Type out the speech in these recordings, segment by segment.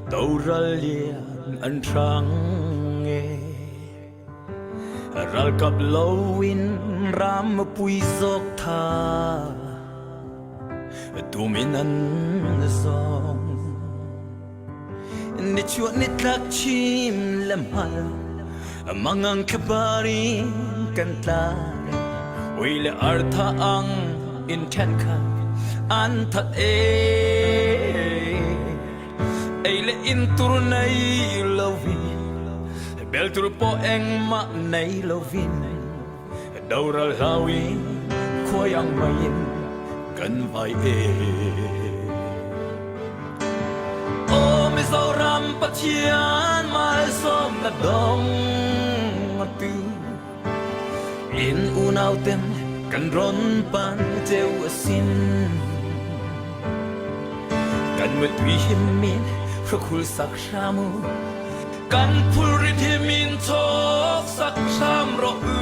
Doral lian an hrang e. Ralkap loin ram pui zawk tha tumin an zawng. Nichuah nitlak chim le hmal mangang thlabar in kan tlar. Ui le artha ang in then kha an that e. Ei le in tur nei lovin, bel tur pawh engmah nei lovin, doral hlauin khuaiang maiin kan vai e. Aw Mizoram Pathian malsawmna dong atu in unau ten kan rawn pan cheu asin. Kan mutui himmin hrakhul sak hram u. Kan phulrit himin chawk sak hram rawh u.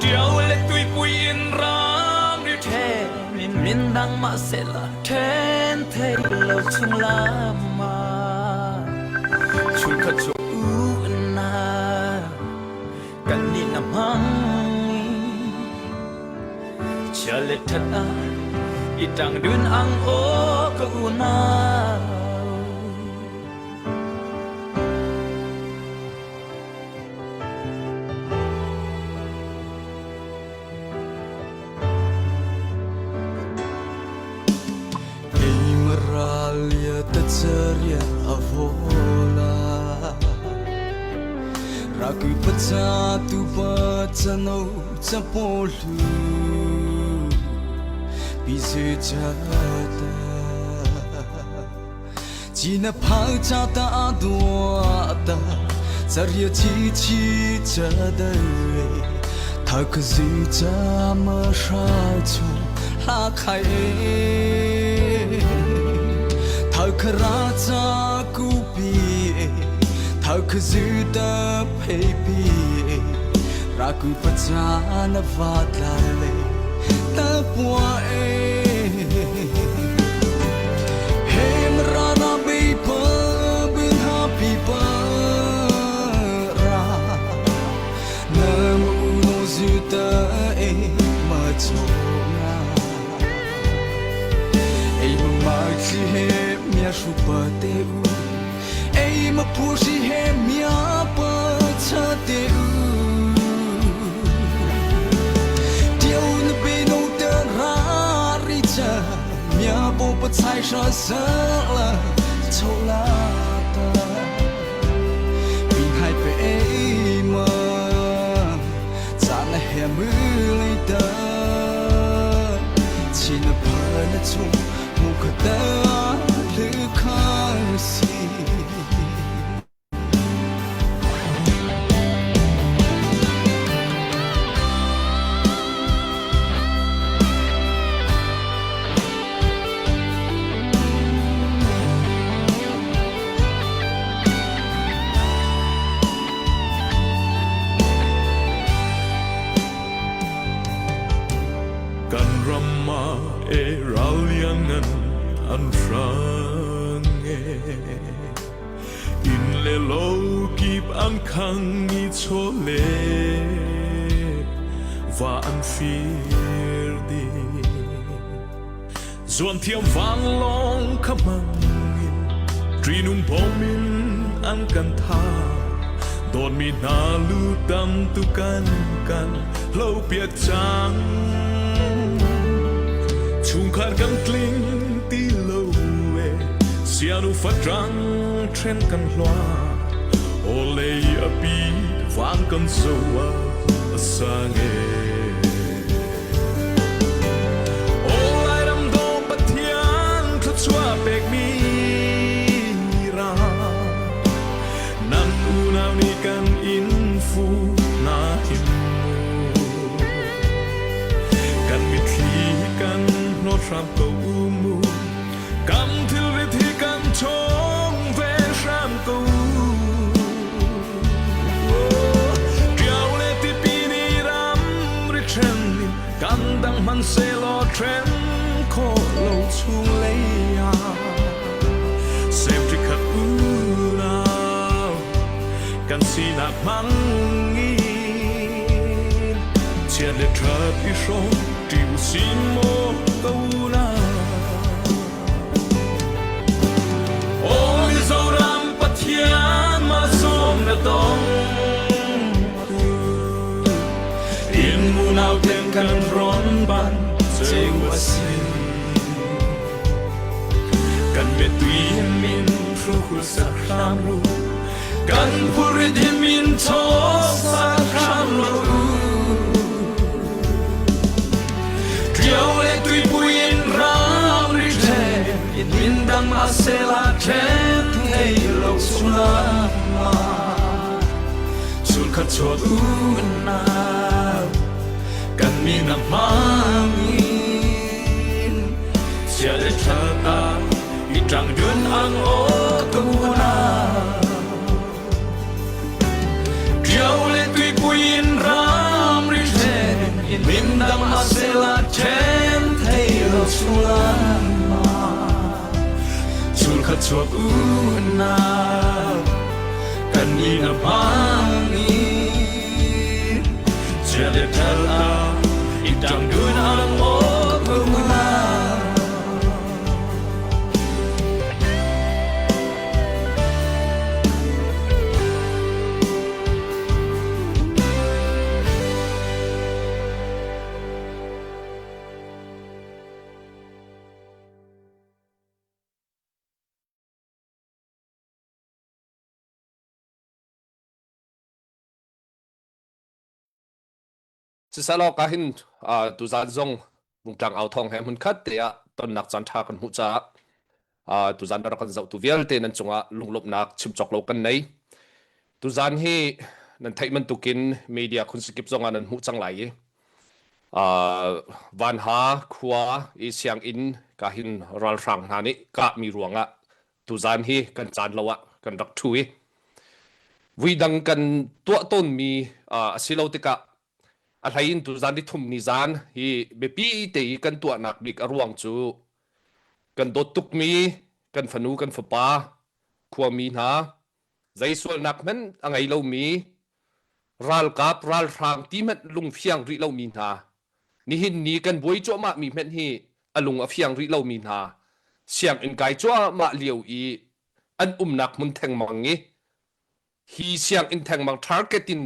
Ṭiau le tuipui in ram ri ṭhen in min dang mah sehla ṭhen thei lo chung lam ah chungkhat cu u na kan nih na hmang chia le ṭhat ah i ṭang dun ang aw ka unau. Keimaralia tacharia avola Raku pacha tu pachano chapolu Pise chata China phang cha ta dua ta Charia chi chi cha dai Thak zi cha ma sha chu la khai Thak ra cha ku pi Thak zi ta phei pi Ra ku pa cha na va tla le Ta pua e Hem ra ra bi pa bin ha pi pa ra Nam u no zu ta e ma cho nga Ei ma ma chi he mia shu pa te u Ei ma pu shi he mia pa cha te u Tiêu na be no te ra ri cha mia bo pa chai sha sa la chau la ta Pin hai pe ei ma cha na he mu le ta Chi na pa na chu mu ka ta lu khang si. Kan ram ah e ral lianngan an hrang e. Inn le lo kip an khang i chawleh va an fir dih. Zuanthiam vanlawng kha hmang in ṭihnung bom in an kan thah. Dawtmi hna lu tam tu kan kan hlopiak cang. Chungkhar kan tling ti lo e, sianu facang ṭhen kan hlua. Awlei a pi van kan zo a sang e. Aw Lairam dawh Pathian thluachuah pekmi ram nan unau nih kan in fuh hna him mu. Kan mitthli kan hnawt hram ko mu. Kan thilrit hi kan chawng ve hram ko Ṭiau le tipi nih ramri ṭhen in kan dang hmanhsehlaw ṭhen khawh lo chung lei ah. Kan sinak hmang in chiat le ṭhat i hrawm ṭi usih maw ka unau. Aw Mizoram Pathian malsawm na dong In unau ten kan rawn ban ceu a si. Kan biatui min hruhul sak hram ru Kan phurit hi min chaw sak hram lo u. Ṭio le tuipui in ram ri ṭhen in min dang a sela ṭhen thei lo sungah ma chungkhat chuak unau kan min a hmang in chia le ṭha ta i ṭang dun ang aw ka unau Ṭio le tuipui in ram ri ṭhen in min dang a sela ṭhen thei lo chuan ma chul khat chuak unau kan ni na hmang in chia le ṭhal ah i ṭang dun ang aw ka unau. Sisalaw ka hin tuzan zong Bungtlang au thawng he hmunkhat te ah tonnak caan ṭha kan hmuh caah tuzan rak kan zohtu vialte nan cungah lunglawmhnak chim cawk lo kan nei. Tuzan hi nan theih bantukin media khunsakip zongah nan hmuh cang lai i Vanha khua i sianginn ka hin ralhrang hna nih kahmi ruangah tuzan hi kan caan lo ah kan rak ṭhu i vuidang kan tuah tawnmi a si lo tikah a hlei in tuzan ni thum ni zan hi biapi te i kan tuahnak bik a ruang cu kan dawt tukmi kan fanu kan fapa khuami hna zei sualnak hmanh a ngei lomi ralkap ralhrang ti hmanh lungfiang rih lomi hna nihin ni kan buai cuahmah mi hmanh hi a lung a fiang rih lomi hna sianginn kai cuahmah lio i an umnak hmun thengmang i hi sianginn thengmang target in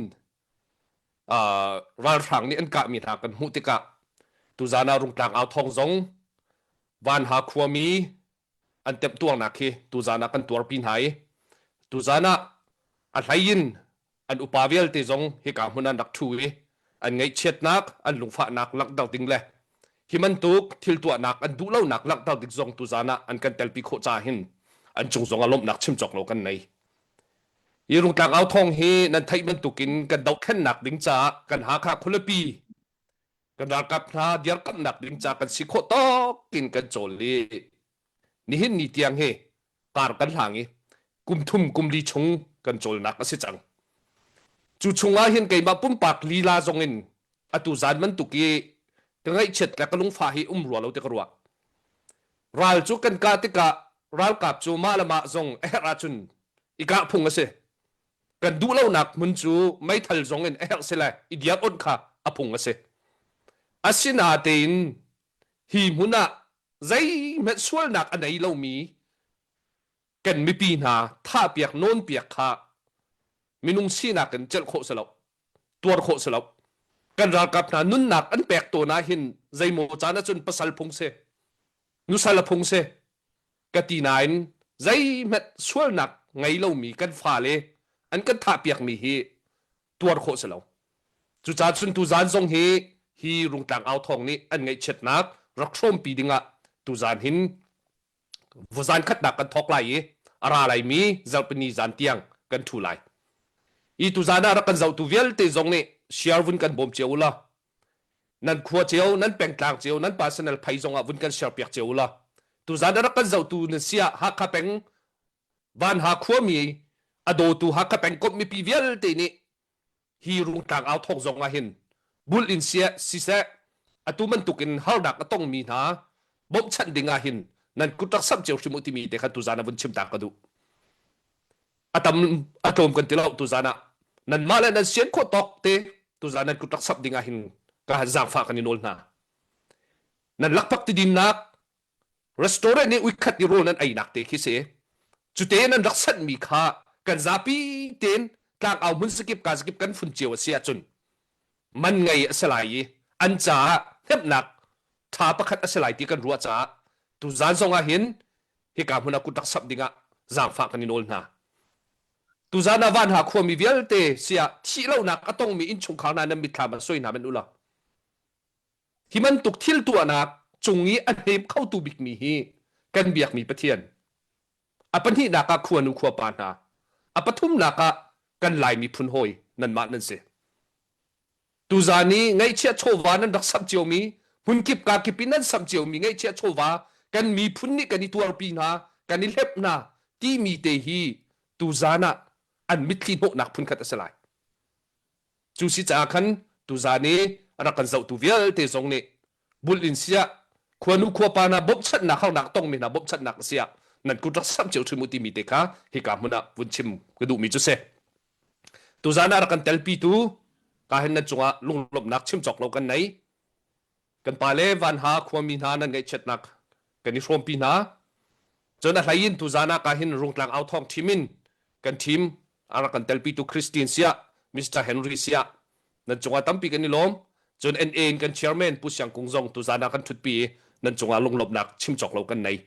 uh, ralhrang nih an kahmi hna kan hmuh tikah tuzan ah Rungtlang au thawng zong Vanha khuami an temtuarnak hi tuzan ah kan tuarpi hna i tuzan ah a hlei in an upa vialte zong hika hmun an rak ṭhu i an ngaihchiatnak an lungfahnak langhter ding le hi bantuk thil tuahnak an duh lonak langhter ding zong tuzan ah an kan telpi khawh caah hin an cung zong ah lawmhnak chim cawk lo kan nei. Hi Rungtlang au thawng hi nan theih bantukin kan dohthlennak ding caah kan Hakha khualipi kan ralkap hna dirkamhnak ding ca kan si khawh tawk in kan cawl i nihin ni tiang hi kar kan hlang i kum thum kum li chung kan cawlnak a si cang. Cu chungah hin keimah pumpak lila zong in atu zan bantuk i ka ngaihchiat le ka lungfah hi um rua lo ti ka ruah. Ral cu kan kah tikah ralkap cu mah le mah zong a herh ahcun i kah phung a si. Kan duh lonak hmun cu meithal zong in a herh si le i diar onh kha a phung a si. Asinatein hi hmun ah zeihmanh sualnak a nei lomi kan mipi hna thahpiak nawnpiak kha minung sinak in celh khawh si lo tuar khawh si lo kan ralkap hna nunnak an pek tawn ah hin zeimaw caan ahcun pasal phung si nusal a phung si ka ti nain zeihmanh sualnak ngei lomi kan fale an kan thahpiakmi hi tuar khawh si lo cucaah cun tuzaan zong hi hi Rungtlang au thawng nih an ngaihchiatnak rak hrawmpi dingah tuzaan hin vuzan khatnak kan thawk lai i a ra laimi zarhpini zan tiang kan ṭhu lai. I tuzaan ah rak kan zohtu vialte zong nih share vun kan bawm cio u law nan khua cio nan pengtlang cio nan personal phei zong ah vun kan share piak cio u law tuzaan ah rak kan zohtu nan si ah Hakha peng Vanha khuami a dawtu Hakha pengkomh mipi vialte nih hi Rungtlang au thawk zong ah hin bul in siah siseh atu bantuk in harnak a tongmi hna bawmhchanh ding ah hin nan kut rak samh cio hrim u timi te kha tuzaan ah vun chim ta ka duh. A tam a tlawm kan ti lo tuzan ah. Nanmah le nan sian khawh tawk te tuzan nan kut rak sap ding ah hin ka han zaangfah kan i nawl hna. Nan lakphak ti dinnak restaurant nih uikhat i rawl nan einak te khi si. Cute nan rak sanhmi kha kan zapi tein tlangau hmun sakip ka sakip kan fun cio a si ahcun man ngei a si lai i an caah hnemhnak ṭha pakhat a si lai ti kan ruah caah tuzan zong ah hin hika hmun ah kut rak samh dingah zaangfah kan i nawl hna. Tuzan ah Vanha khuami vialte siah thih lonak a tongmi innchungkhar hna nan mitthlam ah soi hna men u law hi bantuk thil tuahnak cung i a hnem khotu bikmi hi kan biakmi Pathian a pahnihnak ah khuanu khuapa hna a pathumnak ah kan Lai miphun hawi nanmah nan si. Tuzan i ngaihchiah chawva nan rak samh ciomi, hmunkip kakip in nan samh ciomi ngaihchiah chawva kan miphun nih kan i tuarpi hna, kan i hlep hna timi te hi tuzan ah an mitthli hnawhnak phunkhat a si lai. Cu si caah khan tuzan i a rak kan zohtu vialte zong nih bulh in siah khuanu khuapa hna bawmhchanhnak harnak tongmi hna bawmhchanhnak a siah nan kut rak samh cio hrim u timi te kha hika hmun ah vun chim ka duhmi cu si. Tuzan ah rak kan telpitu ka hin nan cungah lunglawmhnak chim cawk lo kan nei. Kan pale Vanha khuami hna nan ngaihchiatnak kan i hrawmpi hna. Cun a hlei in tuzan ah ka hin Rungtlang au thawng thim in kan thim a rak kan telpitu Christine siah Mr. Henry siah nan cungah tampi kan i lawm. Cun NA in kan chairman Pu Siang Kung zong tuzan ah kan ṭhutpi i nan cungah lunglawmhnak chim cawk lo kan nei.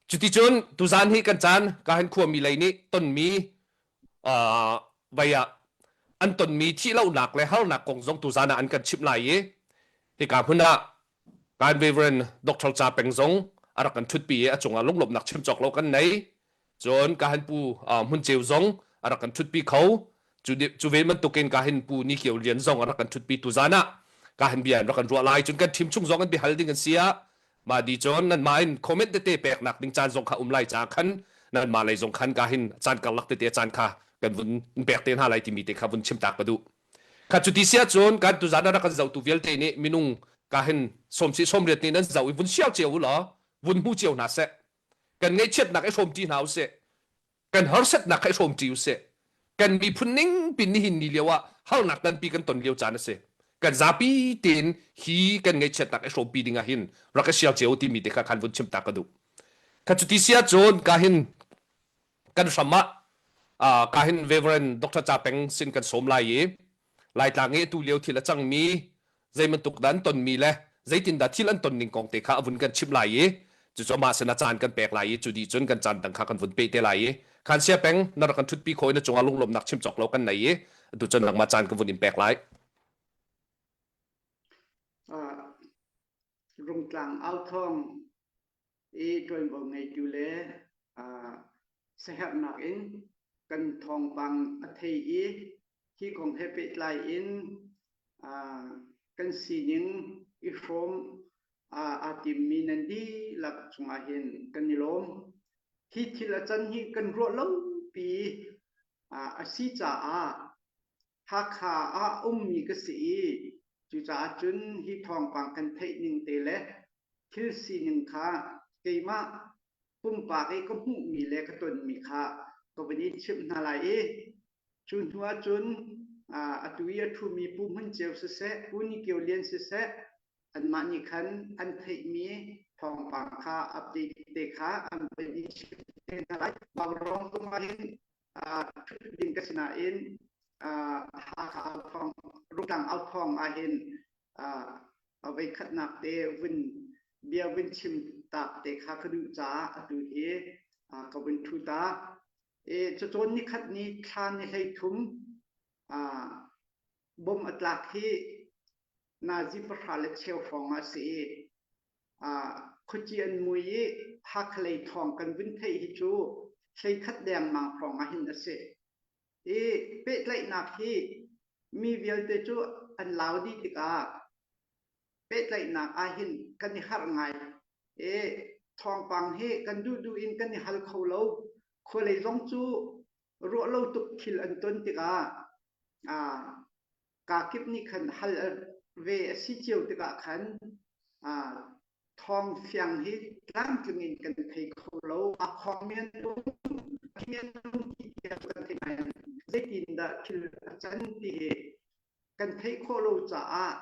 Cuticun tuzan hi kan caan ka hin khuami lei nih tonmi uh, vai ah an tonmi thihlohnak le harnak kong zong tuzan ah an kan chimh lai i hika hmun ah kan Reverend Dr. Cha Peng zong a rak kan ṭhutpi i a cungah lunglawmhnak chim cawk lo kan nei. Cun ka han pu Hmun Ceu zong a rak kan ṭhutpi kho. Cu, cu ve bantukin ka hin pu Ni Kio Lian zong a rak kan ṭhutpi tuzan ah ka hin bia an rak kan ruah lai. Cun kan ṭhim chung zong an biahal ding an si ah mah di cun nanmah in comment tete peknak ding caan zong kha um lai caah khan nanmah lei zong khan ka hin caan karlak tete caan kha kan vun pek te hna lai timi te kha vun chim tak ka duh. Kha cuti si ahcun kan tuzan ah rak kan zohtu vialte nih minung ka hin sawm si 80 nih nan zoh i vun share cio u law vun hmu cio hna seh. Kan ngaihchiatnak i hrawmṭi hna usih. Kan harsatnak kha i hrawmṭi usih. Kan miphun ning pin nihin ni lio ah harnak tampi kan ton lio caan a si. Kan zapi tein hi kan ngaihchiatnak i hrawmpi ding ah hin rak i share cio timi te kha khan vun chim ta ka duh. Kha cuti si ahcun ka hin kan hram ah uh, ka hin Reverend Dr. Cha Peng sin kan sawm lai i Laitlang i atu lio thil a cangmi zei bantuk dah an tonmi le zeitindah thil an ton ning kong te kha a vun kan chimh lai i cucu amah sinah caan kan pek lai i cu dih cun kan caan dang kha kan vun peh te lai i khan sia peng na rak kan ṭhutpi khawh i na cungah lunglawmhnak chim cawk lo kan nei i atu cun nangmah caan kan vun in pek lai. Uh, Rungtlang authawng i ṭuanvo ngeitu le uh, siaherhnak in kan thawngpang a thei i hi kong he pehtlai in uh, kan sining i hrawm uh, aa timmi nan dihlak cungah hin kan i lawm. Hi thil a can hi kan ruah lopi uh, a si caah Hakha ah ummi ka si i cucaah cun hi thawngpang kan theih ning te le thil sining kha keimah pumpak i ka hmuhmi le ka tonmi kha ka vun in chimh hna lai i cu hnu ah cun atu i a ṭhumi Pu Hmun Ceu siseh, Pu Ni Kio Lian siseh, anmah nih khan an theihmi thawngpang kha update te kha an vun in chimh te hna lai. Vaurawng zong ah hin ṭhut ding ka si nain Hakha authawng, Rungtlang authawng ah hin voikhatnak te vun bia vun chim tak te kha ka duh caah atu hi ka vun ṭhu ta. E, cacawn nikhat ni thla ni 13 bom a tlak hi nazi pahra le cheu hrawng ah a si i khuaci an mui i Hakha lei thawng kan vun theih hi cu 11 dengmang hrawng ah hin a si. I pehtlaihnak hi mi vialte cu an lau dih tikah pehtlaihnak ah hin kan i harh ngai. I thawngpang hi kan duhduh in kan i hal kho lo. Khualei zong cu ruah lo tuk thil an ton tikah kakip nih khan hal ve a si cio tikah khan thawng fiang hi tlamtling in kan thei kho lo. A khawng mi an um, mi an um ti. thil a can ti hi kan theih khawh lo caah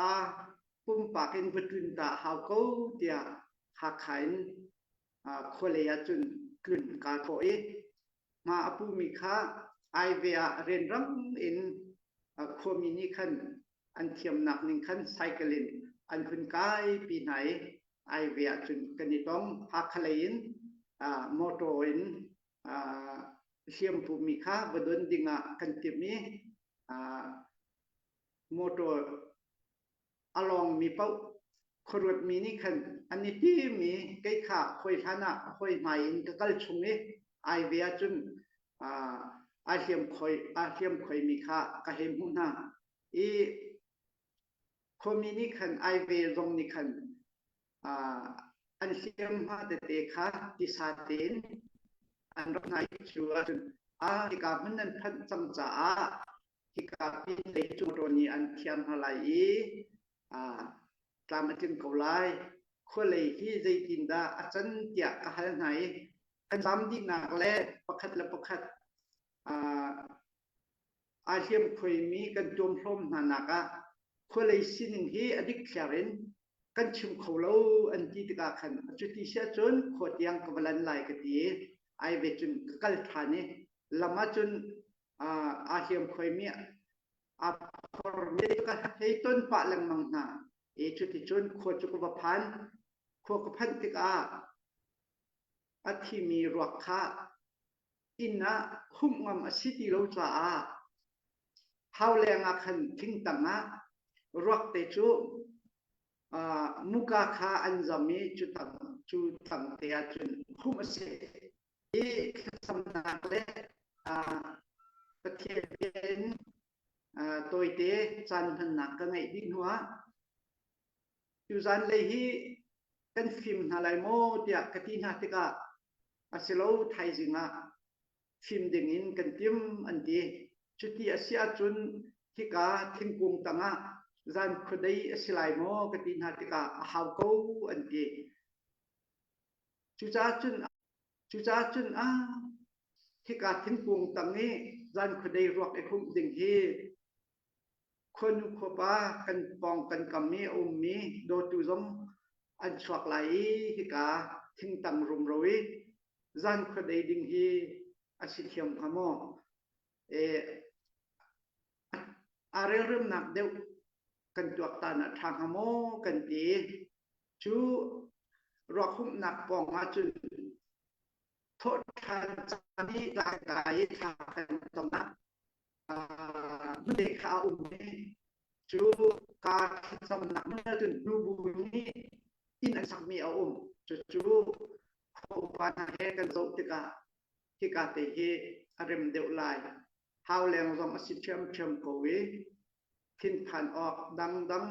a pumpak in va tlun ta hau ko tiah Hakha in khualei ah cun tlun kaa thawh i hma a pumi kha Aive ah rianrang in khuami nih khan an thiamnak ning khan cycle in an hun kai pi hna i Aive ah cun kan i tong. Hakha lei in motor in hliam pumi kha va don ding ah kan timh i motor a lawngmi paoh khuaruatmi nih khan an i tim i kei kha hawi hlan ah hawi hmai in ka kal chung i ai ve ahcun aa hliam khoi aa hliam khoimi kha ka hei hmuh hna i khuami nih khan ai ve zong nih khan an hliamhma tete kha tisa tein an rak hna i cu ahcun a hika hmun nan phanh cang caah hika pin lei cu motor nih an thiam hna lai i tlam a tling ko lai. Khualei hi zeitindah a can tiah ka hal hna i kan zam dihnak le pakhat le pakhat aa hliamkhuaimi kan tuamhlawm hna nak ah khualei sining hi a dikthliar in kan chim kho lo an ti tikah khan cuti si ahcun khua tiang ka va lan lai ka ti i ai ve cun ka kal ṭhan i lam ahcun aa hliamkhuaimi aa phormi ka hei ton pah lengmang hna i cuticun khua cu ka va phan. Khua ka phanh tikah a thimi ruak kha inn ah humh ngam a si ti lo caah hauleng ah khan thingtang ah ruak te cu muka kha an zam i cu tang cu tang te ah cun humh a si i thlacamnak le Pathian bia in tawite caan hmannak ka ngeih dih hnuah Tuzan lei hi kan fim hna lai maw tiah ka ti hna tikah a si lo thaizing ah fim ding in kan tim an ti. Cuti a si ahcun hika thingkung tangah zan khuadei a si lai maw ka ti hna tikah a hau ko an ti. Cucaah cun cucaah cun ah hika thingkung tang i zan khuadei ruak i humh ding hi Khuanu khuapa kan pawng kan kam i a ummi dawtu zong an chuak lai i hika thingtang rumro i zan khuadei ding hi a si thiam hnga maw? E, aa relremnak deuh kan tuaktan ah ṭha hnga maw kan ti. Cu ruakhumhnak pawng ahcun thawhṭhan caan i tlangkai i thla kan ton ah hmunte kha a um i cu ka thlacamnak hmun ahcun nubu nih inn an sakmi a um. Cucu khua upa hna he kan zoh tikah hika te hi a rem deuh lai. Hau leng zong a si ṭhiamṭhiam ko i thinphan awk dangdang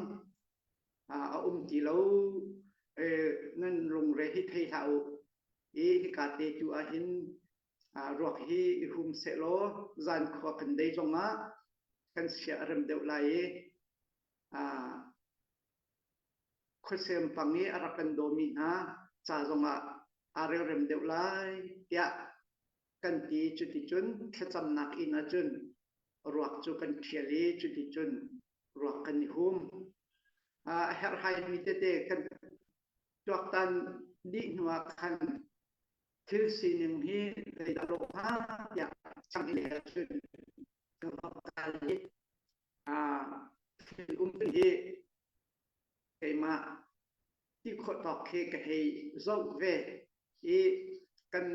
a um ti lo. Nan lungre hi thei hlah u. I hika te tu ahhin ruak hi i hum sehlaw zan khua kan dei zongah kan sia a rem deuh lai i khuasem pang i a rak kan dawmi hna ca zongah aa relrem deuh lai tiah kan ti. Cuticun thlacamnak inn ahcun ruak cu kan ṭhial i cuticun ruak kan i hum. A herhhaimi tete kan tuaktan dih hnuah khan thil sining hi zeidah lawh hnga tiah chang i ahcun ka va kal i thil um hi keimah ti khawh tawk khi ka hei zoh ve i kan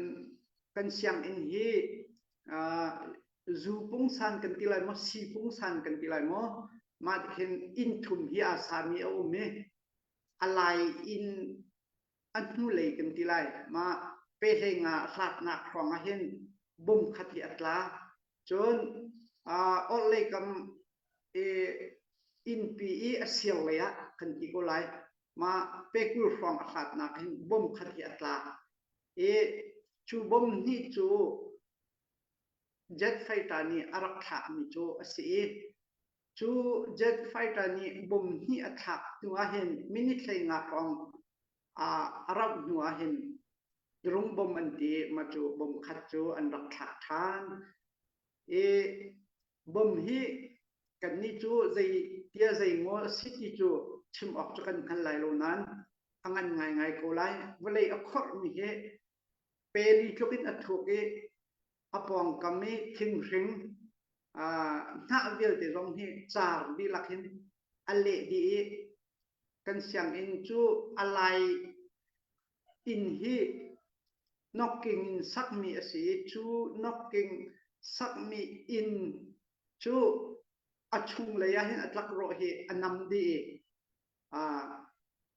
kan sianginn hi zu pungsan kan ti lai maw si pungsan kan ti lai maw mah khin inn thum hi aa sami a um i a lai inn a hnulei kan ti lai mah pehlei nga hlatnak hrawng ah hin bom khat hi a tla cun orhlei kam innpi i a sir lei ah kan ti ko lai mah pekul hrawng a hlatnak hin bom khat hi a tla i cu bom hnih cu jet fighter nih a rak thlakmi cu a si i cu jet fighter nih bom hnih a thlak hnu ah hin minute 15 hrawng a rauh hnu ah hin drung bom an ti ma cu bom khat cu an rak thlak ṭhan i. Bom hi kannih cu zei tia zei ngaw a si ti cu chim awk cu kan hngal lai lo nain a ngan ngaingai ko lai. Vawlei a khorhmi hi peli tluk in a thuk i a pawngkam i thinghring hnah vialte zong hi car dihlak in a leh dih i kan sianginn cu a lai inn hi knocking in sakmi a si i cu knocking sakmi inn cu a chunglei ah hin a tlakrawh hi a nam dih i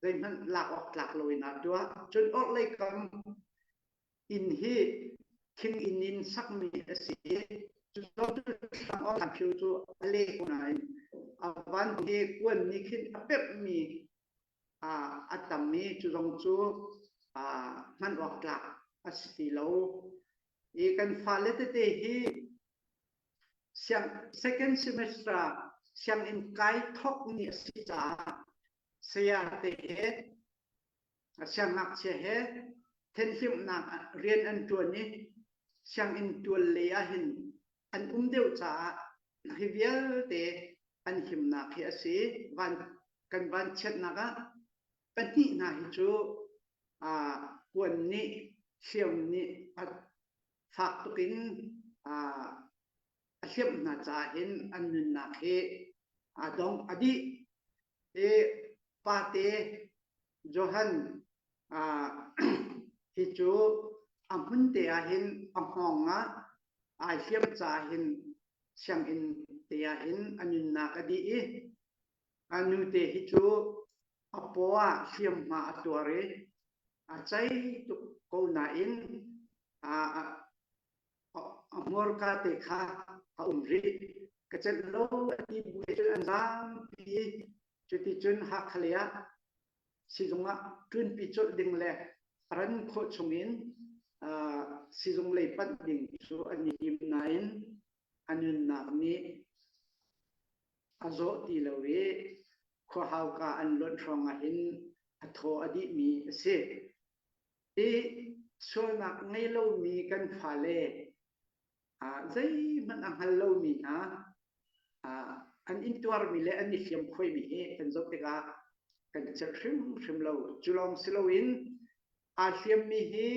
zeihmanh lak awk tlak loin aa tuah. Cun orhlei kam inn hi thing inn in sakmi a si i cu thlang cu cu a leh ko nain a van hi kuan nih khin a pemhmi a tam i cu zong cu hman awk tlak a si ti lo. I kan fale tete hi siang second semester sianginn kai thawk ni a si caah saya te he siangngakchia he thenhlimhnak rian an ṭuan i sianginn tual lei ahhin an um deuh caah hi vialte an himnak hi a si. Van kan vanchiatnak ah pahnih hna hi cu kuan nih hliam nih a fak tuk in a hliamh hna caah hin an nunnak hi a dong a dih. Hi pate Johan hi cu a hmun te ah hin a hngawng ah ai hliam caah hin sianginn te ah hin a nunnak a dih i a nute hi cu a paw ah hliamhma a tuar i a cei tuk ko nain a a hmurka te kha a um rih. Ka celh lo a ti bu te cun an zaampi i cuticun Hakha lei ah sizung ah ṭunpi colh ding le ran khawh chungin sizung lei panh ding cu an i tim nain a nunnak nih a zawh ti lo i khua hauka an lonh hrawng ah hin a thaw a dihmi a si. Hi sualnak ngei lomi kan fale zeihmanh a hngal lomi hna an intuarmi le an i hliamkhuaimi hi kan zoh tikah kan celh hrimhrim lo. Cu lawng si loin aa hliammi hi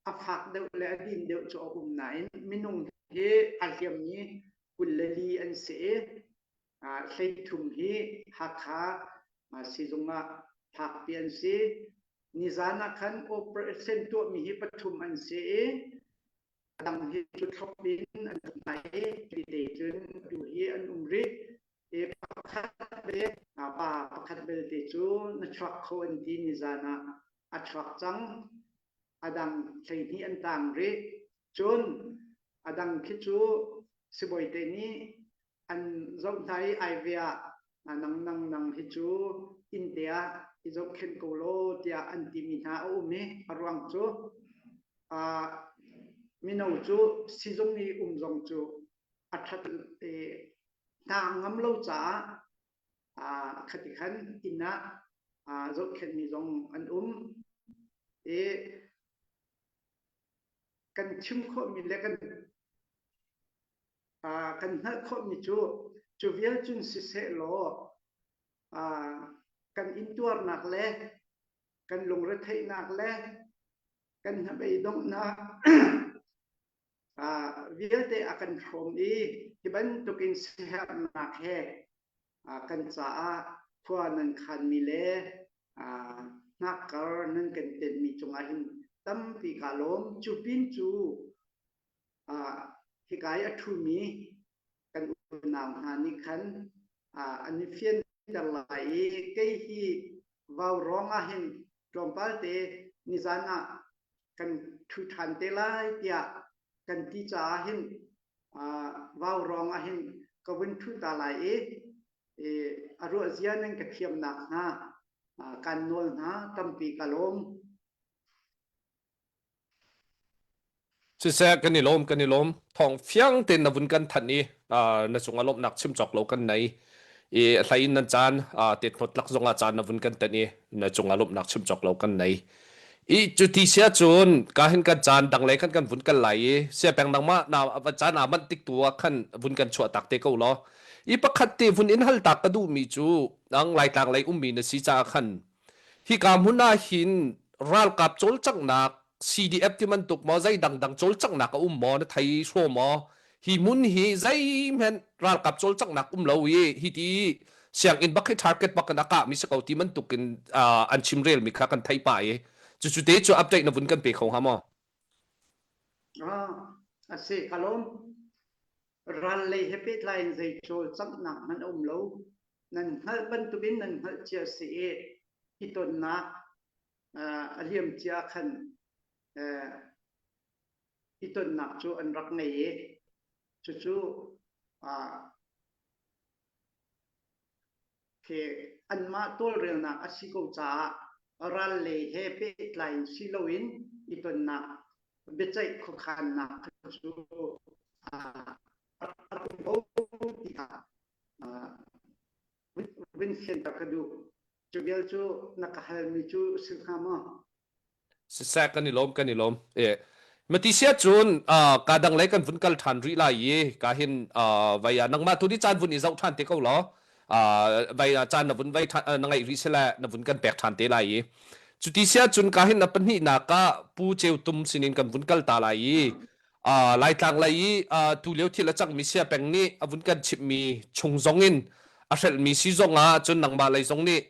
a fak deuh le a din deuh cu a um nain minung hi aa hliammi 24 an si i 13 hi Hakha sizung ah phakpi an si. Nizan ah khan operation tuahmi hi pathum an si i a dang hi cu thlop in an um hna i te cun tu hi an um rih. I pakhat ve pa pakhat belte cu na chuak kho an ti nizan ah a chuak cang. A dang 12 an tang rih. Cun a dang khi cu sibawite nih an zoh hna i ai ve ah nang nang nang hi cu inn te ah i zohkhenh ko law tiah an timi hna a um i a ruang cu mino cu sizung i um zong cu a ṭhat hna ngam lo caah khati khan inn ah zohkhenhmi zong an um i kan chim khawhmi le kan kan hngalh khawhmi cu cu vial cun siseh law kan intuarnak le kan lungretheihnak le kan hnabei donghnak vialte a kan hrawm i hi bantukin siaherhnak he kan caah khua nan khanmi le hnakkar nan kan tenhmi cungah hin tampi kaa lawm. Cu pin cu hika i a ṭhumi kan unau hna nih khan an i fianter lai i kei hi vau ruang ah hin tlawmpal te nizan ah kan ṭhu ṭhan te lai tiah kan ti caah hin vau ruang ah hin ka vun ṭhu ta lai i a ruah zia nan ka thiam nakhnga kan nawl hna tampi ka lawm. Siseh kan i lawm kan i lawm thawng fiang tein na vun kan thanh i na cungah lawmhnak chim cawk lo kan nei i a hlei in nan caan tet hnawt lak zongah caan na vun kan tenh i na cungah lawmhnak chim cawk lo kan nei. I cu ti sia cun ka hin kan caan dang lei khan kan vun kal lai i sia peng nangmah na va caan aa manh tik tu ah khan vun kan chuah tak te ko law. I pakhat te vun in hal tak ka duhmi cu nang Laitlang lei ummi na si caah khan hika hmun ah hin ralkap cawlcanghnak CDF ti bantuk maw zei dangdang cawlcanghnak a um maw na thei hraw maw hi hmun hi zeihmanh ralkap cawlcanghnak um lo i hi ti sianginn bak hi target bak in a kah mi si ko ti bantuk in an chimrel mi kha kan theih pah i cucu te cu update na vun kan pe kho hnga maw? Ah, a si ka lawm. Ral lei he pehtlai in zei cawlcanghnak hmanh a um lo. Nan hngalh bantukin nan hngalh cia si i hi tonnak a liam cia khan i tonnak cu an rak ngei i cucu khi anmah tawlrelnak a si ko caah ral lei he pehtlai in si loin i tonnak biaceih khuakhannak cu a rak um ko tiah vun fianter ka duh. Cu vial cu na ka halmi cu si hnga maw? Siseh kan i lawm kan i lawm. Eh mati sia cun ka dang lei kan vun kal ṭhan rih lai i ka hin vai ah nangmah tu ni caan vun i zoh ṭhan te ko law vai ah caan na vun vai na ngaih rih sile na vun kan pek ṭhan te lai i cuti sia cun ka hin na pahnihnak ah Pu Ceu Tum sinin kan vun kal ta lai i Laitlang lei i tulio thil a cangmi sia peng nih a vun kan chimhmi chung zong in a hrelhmi si zong ah cun nangmah lei zong nih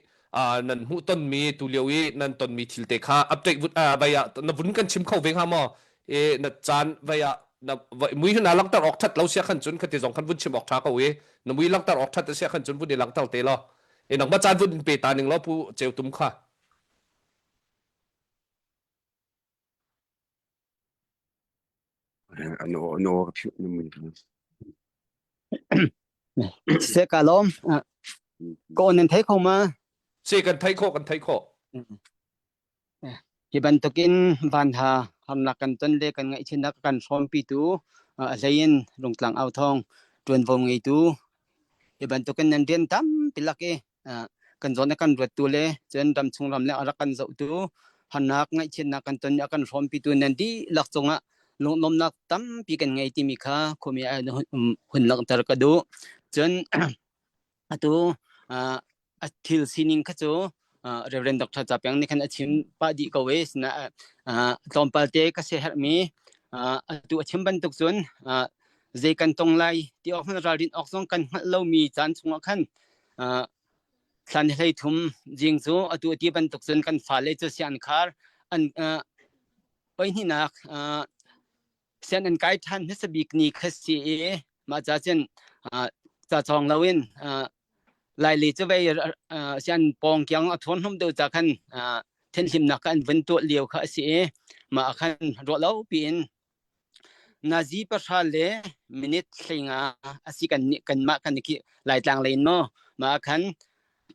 nan hmuh tonmi tulio i nan tonmi thil te kha update vun vai ah na vun kan chim kho ve hnga maw i na caan vai ah na mui hna langhter awk that lo sia khan cun khati zong khan vun chim awk tha ko i na mui langhter awk that sia khan cun vun i langhter te law i nangmah caan vun pe ta ning law pu ceu tum kha Ano ano ka philh na mui. Se ka lawm. Ko nan thei kho ma? Si kan thei khawh kan thei khawh. Hi bantukin van ha harnak kan ton le kan ngaihchiatnak kan hrawmpitu a hlei in Rungtlang au thawng ṭuanvo ngeitu hi bantukin nan rian tampi lak i kan zawn a kan ruattu le cun ramchung ram le a rak kan zohtu harnak ngaihchiatnak kan ton i a kan hrawmpitu nan dihlak cungah lunglawmhnak tampi kan ngei timi kha khuami hun langhter ka duh. Cun atu a thil sining kha cu Reverend Dr. Capeng nih khan a chim pah dih ko i sina tlawmpal te ka se herhmi atu a chim bantuk cun zei kan tong lai ti awk hmanh ralrin awk zong kan hngalh lomi caan chungah khan thlan hlei thum jing cu atu ti bantuk cun kan fale cu sian khar an oihnihnak sian an kai ṭhan hmasa bik ni kha si i mah ca cun ca cawng loin Laili cu vei sian pawng kiang a thawn hlum deuh ca khan thenhlimnak kha an vun tuah lio kha a si i mah ah khan ruah lo piin Nazi pahra le minute 15 a si kan nih kanmah kan khi Laitlang lei in maw mah ah khan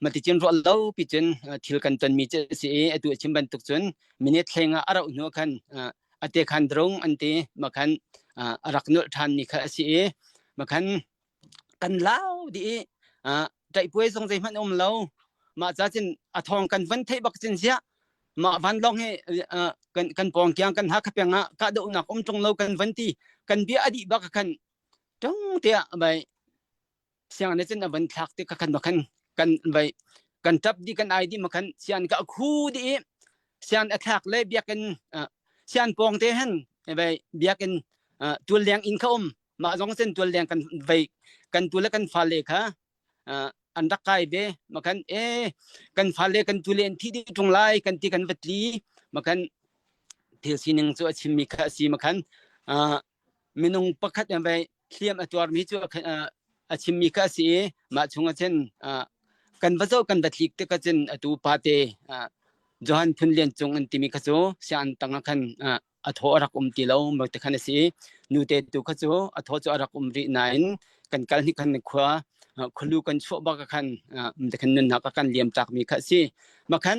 maticun ruah lo pi cun thil kan tonmi cu a si i atu a chim bantuk cun minute 15 a rauh hnu ah khan a te khan drung an ti mah khan a rak nulh ṭhan mi kha a si i mah khan kan lau dih i ṭaihpuai zong zeihmanh um lo mah ca cun a thawng kan van theih bak cun ziah mah vanlawng hi kan kan pawng kiang kan Hakha peng ah kahdohnak um ṭung lo kan van ti kan bia a dih bak khan ṭung tiah vai siang ne cun a van thlak ti kha khan khan kan vai kan ṭap dih kan ai dih ma khan sian ka khu dih i sian a thlak le biakinn sian pawng te han vai biakinn tual leng inn kha um mah zong cun tual leng kan vei kan tu le kan fale kha an rak kai ve makhan e kan fale kan tu le an thi dih ṭung lai kan ti kan va tli makhan thil sining cu a chimmi kha a si makhan minung pakhat vai hliam a tuarmi cu a chimmi kha a si i mah chungah cun kan va zoh kan va tlik tik ahcun atu pate Johan Phun Lian Cung an timi kha cu sian tang ah khan a thaw a rak um ti lo mo te khan a si nute tu kha cu a thaw cu a rak um rih nain kan kal ni khan khua khulu kan chuah bak khan te khan nunnak a kan liam tak mi kha si makhan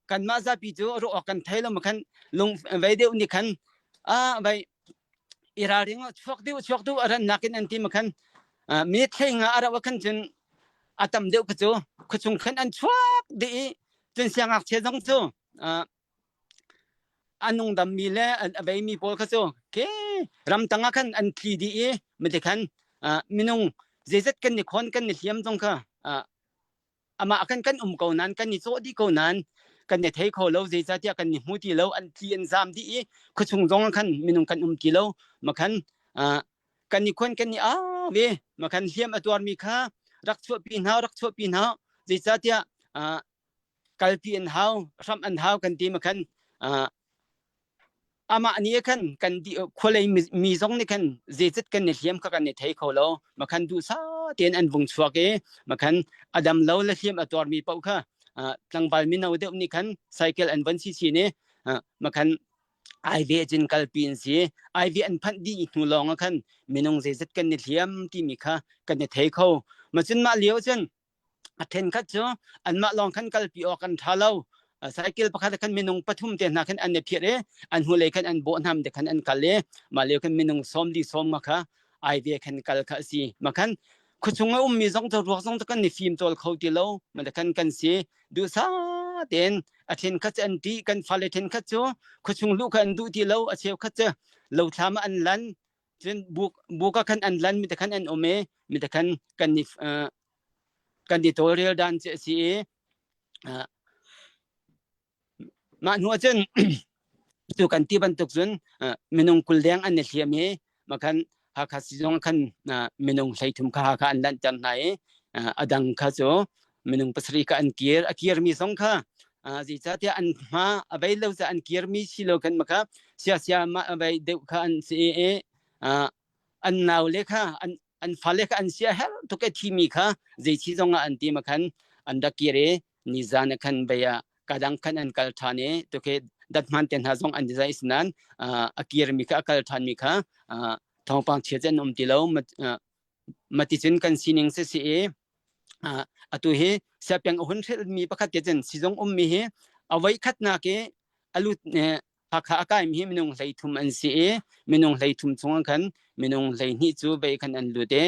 kanmah zapi cu ruah awk kan thei lo makhan lung vei deuh ni khan a vai i ralring chuak deuh chuak deuh a ran nakin an ti makhan mi thlei nga a rauh khan cun a tam deuh kha cu khuachung khan an chuak dih i cun siangngakchia zong cu. a nungdammi le a veimi pawl kha cu ke ramtang ah khan an tli dih i mate khan minung zeizat kan i khawn kan i hliam zong kha amah khan kan um ko nain kan i cawh dih ko nain kan i thei kho lo zeicahtiah kan i hmu ti lo an tli an zam dih i khuachung zong ah khan minung kan um ti lo makhan kan i khon kan i au ve makhan hliam a tuarmi kha rak chuahpi hna rak chuahpi hna zeicahtiah kalpi an hau hramh an hau kan ti makhan Amah nih khan kan di khualei mi zong nih khan zeizat kan i hliam kha kan i thei kho lo. Makhan duhsah tein an vung chuak i makhan a dam lo le hliam a tuarmi paoh kha tlangval mino deuh nih khan cycle an von si chin i makhan aive cun kalpi an si. Aive an phanh dih hnu lawng ah khan minung zeizat kan i hliam timi kha kan i thei kho. Macun mah lio cun A ṭhenkhat cu anmah lawng khan kalpi awk an ṭha lo. Cycle pakhat khan minung pathum te hna khan an i phiat i an hnulei khan an bawh hnam te khan an kal i mah lio khan minung sawm li sawm nga kha ai ve khan kal kha a si. Mah khan khuachung a ummi zong cu ruak zong cu kan i fimtawl kho ti lo. Mah khan kan si. Duhsah tein a ṭhenkhat cu an ṭih kan fale ṭhenkhat cu khuachung luh kha an duh ti lo. A cheukhat cu lothlam ah an lan. Cun buk buk ah khan an lan mi te khan an um i mi te khan kan i kan i tawlrel dan cu a si i mah hnu ahcun tu kan ti bantuk cun minung 20 deng an i hliam i makhan Hakha sizung khan minung 13 kha Hakha an lanhter hna i a dang kha cu minung pasarih kha an kir a kirmi zong kha zeicahtiah an hma a vei lo ca an kirmi si lo khan makha siasia mah a vei deuh kha an si i an nau le kha an an fale kha an sia herh tuk e thimi kha zei thi zong ah an ti ma khan an rak kir i nizan ah khan bei ah kadang khan an kal ṭhan i tukhe dathman te hna zong an zai sinan a kirmi kha a kal ṭhan mi kha thawngpang chia an um ti lo maticun kan sining si si i atu hi siapeng a hun hrelmi pakhat te cun sizung ummi hi a voi khatnak i a lut Hakha a kaimi hi minung 33 an si i minung 33 chung khan minung 12 cu bei khan an lut i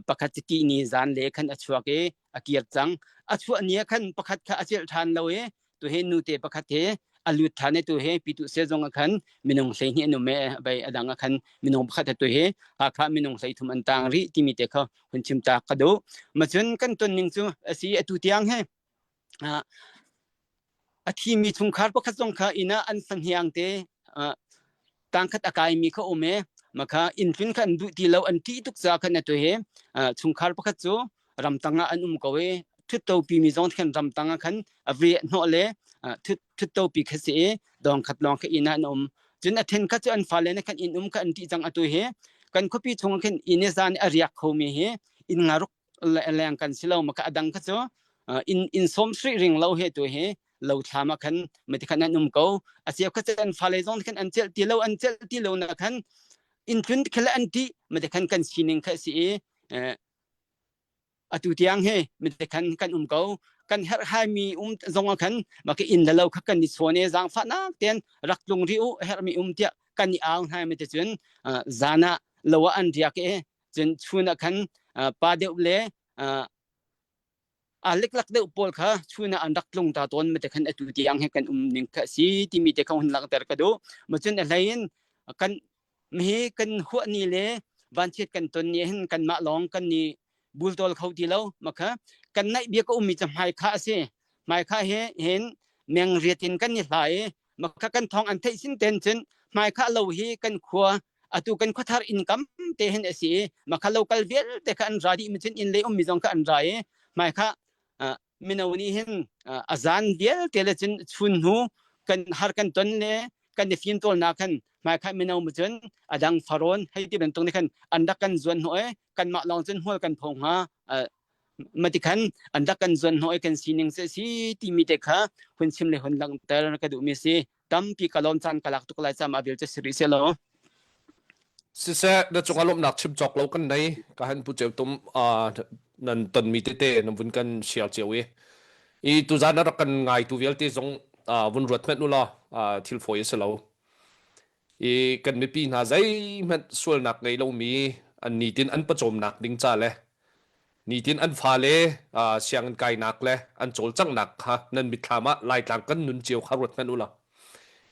pakhat cu ti ni zan le khan a chuak i a kir cang. A chuah ni ah khan pakhat kha a celh ṭhan lo i tuhi nute pakhat he a lut ṭhan i tuhi pitu se zong ah khan minung 12 an um i bei a dang ah khan minung pakhat he tuhi Hakha minung 33 an tang rih timi te kha hun chim ta ka duh. Macun kan ton ning cu a si atu tiang he A thimi chungkhar pakhat zong kha inn ah an fahniang te tangkhat a kaimi kha um i makha inn tlun kha an duh ti lo an ṭih tuk caah khan atu hi chungkhar pakhat cu ramtang ah an um ko i ṭhuttopi mi zong khan ramtang ah khan a ve hnawh le ṭhuttopi kha si i dawng khat lawng kha inn ah an um. Cun a ṭhen khat cu an fale nih khan inn um kha an ṭih cang atu hi kan khuapi chung ah khin inn i zan i a riak khomi hi inn ngaruk leng kan si lo maka adang kha cu in in som sri ring lo he tu hi lo thlam ah khan mati khan an um ko a cheu kha an fale zong khan an cel ti lo an cel ti lo na khan in tlun khela an ti mati khan kan sining kha si i atu tiang he mati khan kan um ko kan herh hai mi um zong ah khan maka in la lo kha kan ni chone zang fa nak ten rak tlung ri u herh mi um tia kan ni au hnai mati cun zana lo an riak e Cun chun ah khan pa deuh le aa liklak deuh pawl kha chun ah an rak tlung ta tawn mate khan atu tiang he kan um ning kha si timi te kha hun langhter ka duh. Macun a hlei in kan mihi kan huah ni le vanchiat kan ton ni hin kanmah lawng kan ni bultawl kho ti lo makha kan naih bia ka ummi ca hmai kha a si hmai kha he hin meng riat in kan i hlai i makha kan thong an theih sin ten cun hmai kha lo hi kan khua atu kan khuathar inn kam te hin a si i makha local vialte kha an ra dih mi cun inn lei ummi zong kha an ra i hmai kha mino nih hin a zan vialte le cun chun hnu kan har kan ton le kan i fimtawlnak khan hmai kha mino mu cun a dang farawn hei ti bantuk nih khan an rak kan zuan hnawh i kanmah lawng cun hmual kan pho hnga mati khan an rak kan zuan hnawh i kan sining cu a si timi te kha hun chim le hun langhter ka duhmi si tampi ka lawm caan ka lak tuk lai cam a bil cu si rih selaw. Siseh na cungah lawmhnak chim cawk lo kan nei ka han pu ceu tum nan tonmi tete nan vun kan share cio i i tuzan na rak kan ngai tu vialte zong vun ruat hmanh u law thil fawi a si lo i kan mipi hna zeihmanh sualnak ngei lomi an nitin an pawcawmnak ding ca le Nitin an fale sianginn kainak le an cawlcanghnak kha nan mitthlam ah Laitlang kan nun cio kha ruat hmanh u law.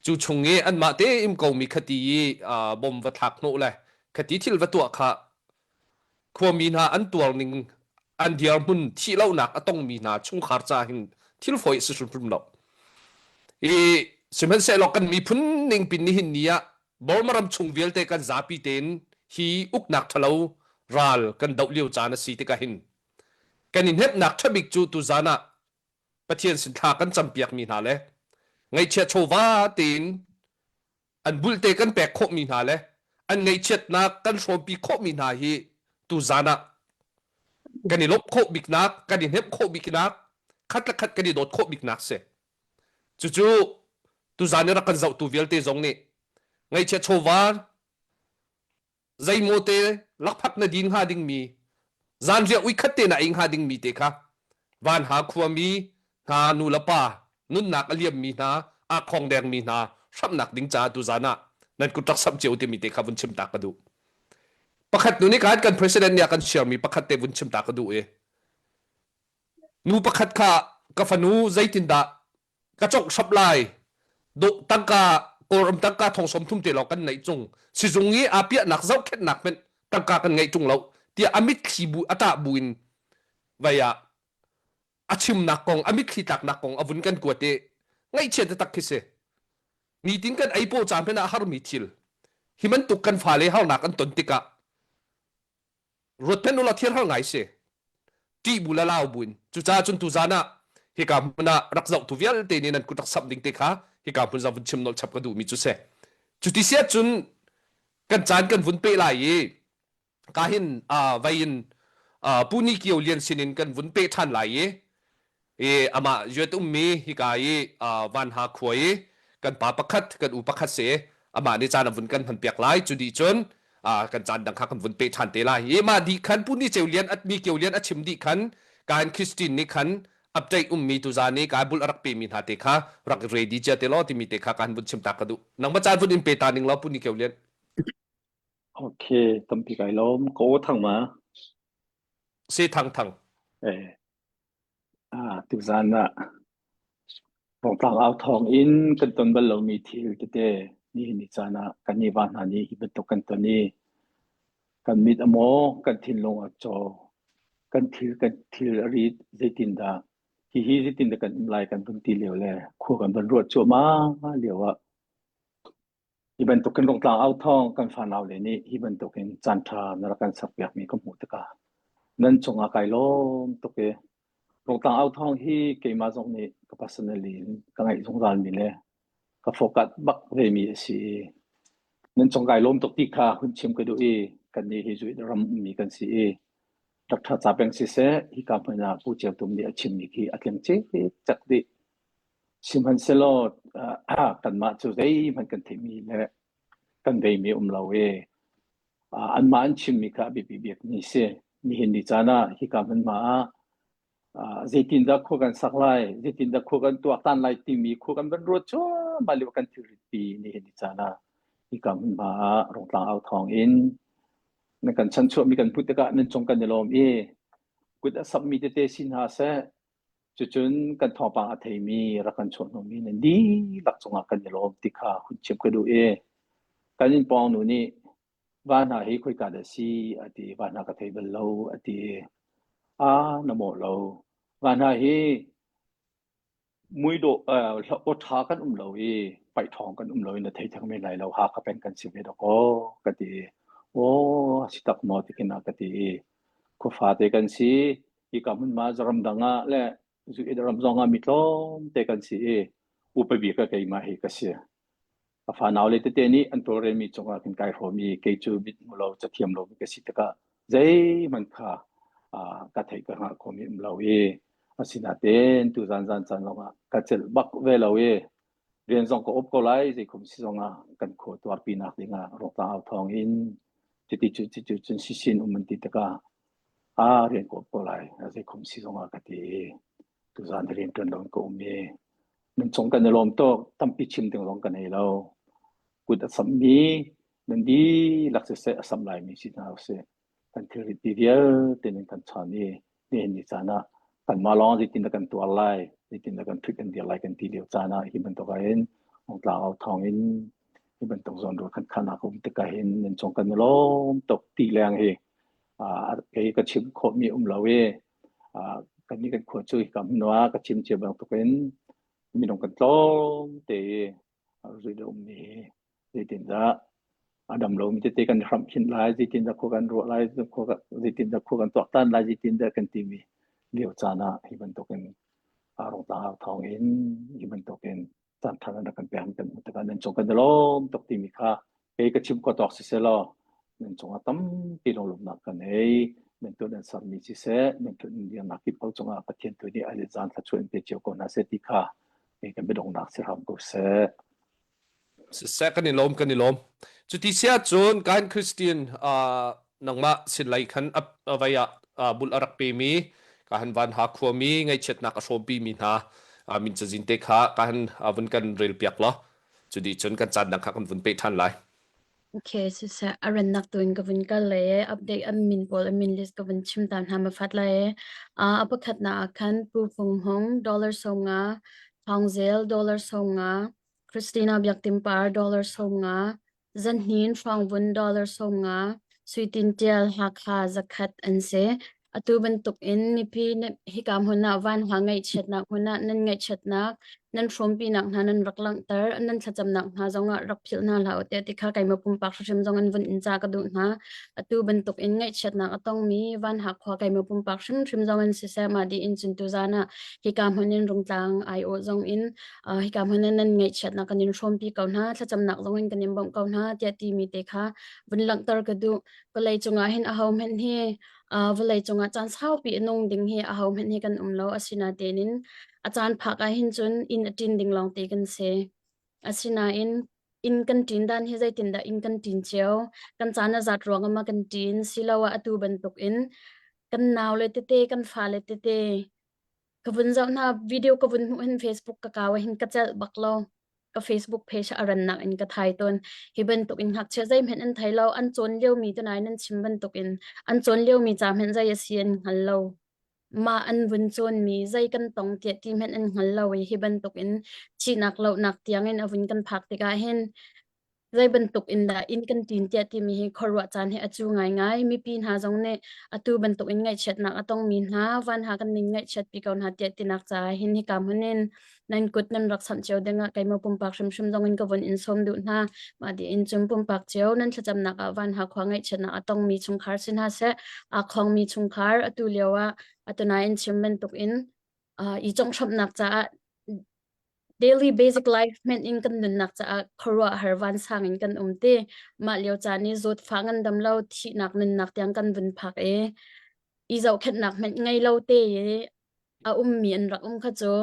Cu chung i anmah te im komi khati i bom va thlak hnawh le khati thil va tuah kha khuami hna an tuar ning an dirhmun thihlohnak a tongmi hna chungkhar ca hin thil fawi a si hrimhrim lo. I sihmanhsehlaw kan miphun ning pin nihin ni ah Burma ram chung vialte kan zapi tein hi uknak ṭhalo ral kan doh lio caan a si tikah hin kan i hnemhnak ṭha bik cu tuzan ah Pathian sin thla kan campiakmi hna le ngaihchiat chawva tein an bulte kan pek khawhmi hna le an ngaihchiatnak kan hrawmpi khawhmi hna hi tuzan ah kan i lawmh khawh biknak kan i hnemh khawh biknak khat le khat kan i dawt khawh biknak si. Cucu tuzan i rak kan zohtu vialte zong nih ngaihchiat chawva zeimaw te lakphak na din hnga dingmi zanriah uikhat te na ei hnga dingmi te kha vanha khuami hna nu le pa nunnak a liammi hna aa khongdengmi hna hramhnak ding caah tuzan ah nan kut rak samh cio timi te kha vun chim ta ka duh. Pakhat nu nih khan kan president nih a kan share mi pakhat te vun chim ta ka duh i nu pakhat kha ka fanu zeitindah ka congh hrap lai tangka kawlram tangka thong som thum te lawng kan neih cung sizung i aa piahnak zohkhenhnak hmanh tangka kan ngeih ṭung lo tiah a mitthli bu a ṭah bu in vai ah a chimnak kong a mitthli tlaknak kong a vun kan kuat i ngaihchia taktak khi si nitin kan ei paw ca hmanh ah harmi thil hi bantuk kan fale harnak an ton tikah ruat hmanh ulaw thil har ngai si ṭih bu le lau buin cucaah cun tuzan ah hika hmun ah rak zohtu vialte nih nan kut rak samh ding te kha hika hmun zong vun chim nolh chap ka duhmi cu si cuti si ahcun kan caan kan vun peh lai i ka hin vei in Pu Ni Kio Lian sin in kan vun peh ṭhan lai i i amah yuat ummi hika i Vanha khua i kan pa pakhat kan u pakhat si amah nih caan a vun kan hmanpiak lai cu dih cun kan caan dang kha kan vun pe ṭhan te lai i mah dih khan Pu Ni Ceu Lian at Ni Kio Lian a chim dih khan kain Christine nih khan update ummi tuzan i kai bul a rak pemi hna te kha rak ready cia te law timi te kha kan vun chim ta ka duh nang ma caan vun in pe ta ning law Pu Ni Kio Lian Okay, tampi kai lawm. Ko thang ma. Si thang thang. Eh, Tuzaan ah Rungtlang au thawng in kan ton bal lomi thil tete nihin ni caan ah kan i va hna nih hi bantuk kan ton i kan mit a maw, kan thinlung a caw, kan thil kan thil a rit zeitindah hihi zeitindah kan um lai kan vun ti lio le khua kan van ruah cuahmah lio ah Hi bantuk kan rungtlang au thawng kan fanau le nih hi bantuk in caanṭha na rak kan sakpiakmi ka hmuh tikah nan cungah kai lawm tuk i rungtlang au thawng hi keimah zong nih ka personally in ka ngaih zungzalmi le ka focus bak vemi a si i nan cung kai lawm tuk ti kha hun chim ka duh i kannih hi Zuit ram ummi kan si i Dr. Ca Peng siseh hika hmun ah Pu Ceu Tum nih a chimmi khi a tling cikcek dih. Sihmanhsehlaw kanmah cu zeihmanh kan theihmi le kan veimi um lo i anmah an chimmi kha a biapi bikmi si. Nihin ni caan ah hika hmunhma ah zeitindah khua kan sak lai, zeitindah khua kan tuaktan lai timi khua kan van ruat cuahmah lio kan thilritpi nihin ni caan ah hika hmunhma ah Rungtlang au thawng in nan kan chanchuahmi kan put tikah nan cung kan i lawm i kut a sammi tete si hna seh, Cucun kan thawngpang a theimi rak kan chuahhnawhmi nan dihlak cungah kan i lawm ti kha hun chim ka duh i kan inn pawng nu nih va hna hi khoika dah si a ti va hna ka thei bal lo a ti a na mawh lo va hna hi muidawh aw ṭha kan um lo i paih ṭhawng kan um lo i na thei theng men lai lo Hakha peng kan si ve dawkaw ka ti aw si tak maw ti khin a ka ti i khuafa te kan si hika hmunhma ramdang ah le ram zong ah mi tlawmte kan si i upa bik ah keimah hi ka si. Ka fanau le tete nih an tawlrelmi cungah khin kai hrawm i kei cu mit hmu lo cathiam lo mi ka si tikah zeihmanh kha ka theih ka hngalh khomi um lo i asinain tuzan zan caan zongah ka celh bak ve lo i rian zong ka up ko lai zeikhum si zongah kan khua tuarpi nak dingah ruaktlang au thawng in cuti cu cuti cun sisin um an ti tikah a rian ka up ko lai zeikhum si zongah ka ti i tuzan rian ṭuan lo in ka um i nan cung kan i lawm tuk tampi chim ding zong ka nei lo kut a sammi nan dihlak siseh a sam laimi si hna usih kan thilrit ti vialte nan kan chan i nihin ni caan ah kanmah lawng zeitindah kan tuar lai zeitindah kan ṭhut kan dir lai kan ti lio caan ah hi bantuk ah hin. Rungtlang au thawng in hi bantuk zawnruah khan khanak um tikah hin nan cung kan i lawm tuk ti leng hi kei ka chim khawhmi um lo i kannih kan khua cu hika hmun ah ka chim cia bantukin minung kan tlawm te i rih le ummi hi zeitindah a dam lomi tete kan hramh khinh lai, zeitindah khua kan ruah lai, zeitindah khua kan tuaktan lai, zeitindah kan timi lio caan ah hi bantukin Rungtlang au thawng in hi bantukin caan ṭha nan rak kan pek kan hmuh tikah nan cung kan i lawm tuk timi kha kei ka chim khawh tawk siseh law nan cungah tampi lunglawmhnak ka nei. Nan tuah nan sermi siseh, nan tuah nan dirnak kip ko cungah Pathian tu nih a zaan thluachuah in pe cio ko hna seh ti kha kei ka biadonghnak si hram ko seh. Siseh kan i lawm kan i lawm. Cuti si ahcun kan Christian uh, nangmah sin lei khan a vei ah uh, bul a rak pemi ka han van ha khuami ngaihchiatnak a hrawmpi mi hna uh, min cazin te kha ka han uh, vun kan rel piak law cuti cun kan caan dang kha kan vun pe ṭhan lai. Okay, siseh a rannak tu in ka vun kal lai i update an min pawl an min list ka vun chim ta hna ma fat lai i. Uh, a pakhatnak ah khan Pu Fung Hung dollar 50, Thawng Zel dollar 50, Christina Biak Tin Par dollar 50, Zanhnin Hrawngvun dollar 50, Sui Tin Tial Hakha zakhat an si. Atu bantuk in mipi hika hmun ah vanha ngaihchiatnak hmun ah nan ngaihchiatnak nan hrawmpinak hna nan rak langhter nan thlacamnak hna zongah rak philh hna hlah u tiah ti kha keimah pumpak hrimhrim zong in vun in ca ka duh hna. Atu bantuk in ngaihchiatnak a tongmi vanha khua keimah pumpak hrimhrim zong in siseh mah dih in cun tuzaan ah hika hmun in Rungtlang aiawh zong in hika hmun in nan ngaihchiatnak kan in hrawmpi ko hna thlacamnak zong in kan in bawmh ko hna tiah timi te kha vun langhter ka duh. Vawlei cungah hin ahohmanh hi vawlei cungah caan saupi a nung ding hi ahohmanh hi kan um lo. Asinain in a caan phak ah hin cun inn a ṭin ding lawngte kan si. Asinain inn kan ṭin dan hi zeitindah inn kan ṭin cio? Kan caan a zat ruangah ma kan ṭin? Siloah atu bantukin kan naule tete, kan fale tete ka vun zoh hna video ka vun hmuh hin Facebook ka kau ah hin ka celh bak lo. Ka Facebook page a rannak in ka thai tawn. Hi bantuk in ngakchia zeihmanh an thei lo, an cawn liomi tu nain an chim bantuk in an cawn liomi ca hmanh zei a si an hngal lo. Mah an vun cawnmi zei kan tong tiah ti hmanh an hngal lo i hi bantuk in thihnak lohnak tiang in a vun kan phak tikah hin zei bantuk in dah inn kan ṭin tiah timi hi khuaruah caan hi a cu ngaingai. Mipi hna zong nih atu bantuk in ngaihchiatnak a tongmi hna vanha kan ning ngaihchiatpi ko hna tiah tinak caah hin hika hmun in nan kut nan rak samh cio dingah keimah pumpak hrimhrim zong in ka vun in sawm duh hna. Mah dih in cun pumpak cio nan thlacamnak ah vanha khua ngaihchiatnak a tongmi chungkhar si hna seh, aa khongmi chungkhar atu lio ah atunain chim bantuk in uh, i conghhramhnak caah daily basic life hmenh in kan nunnak caah khuaruahhar vansang in kan um ti. Mah lio caan i zawtfah ngandam lo thihnak nunnak tiang kan vun phak i i zohkhenhnak hmenh ngei lo te i a ummi an rak um kha cu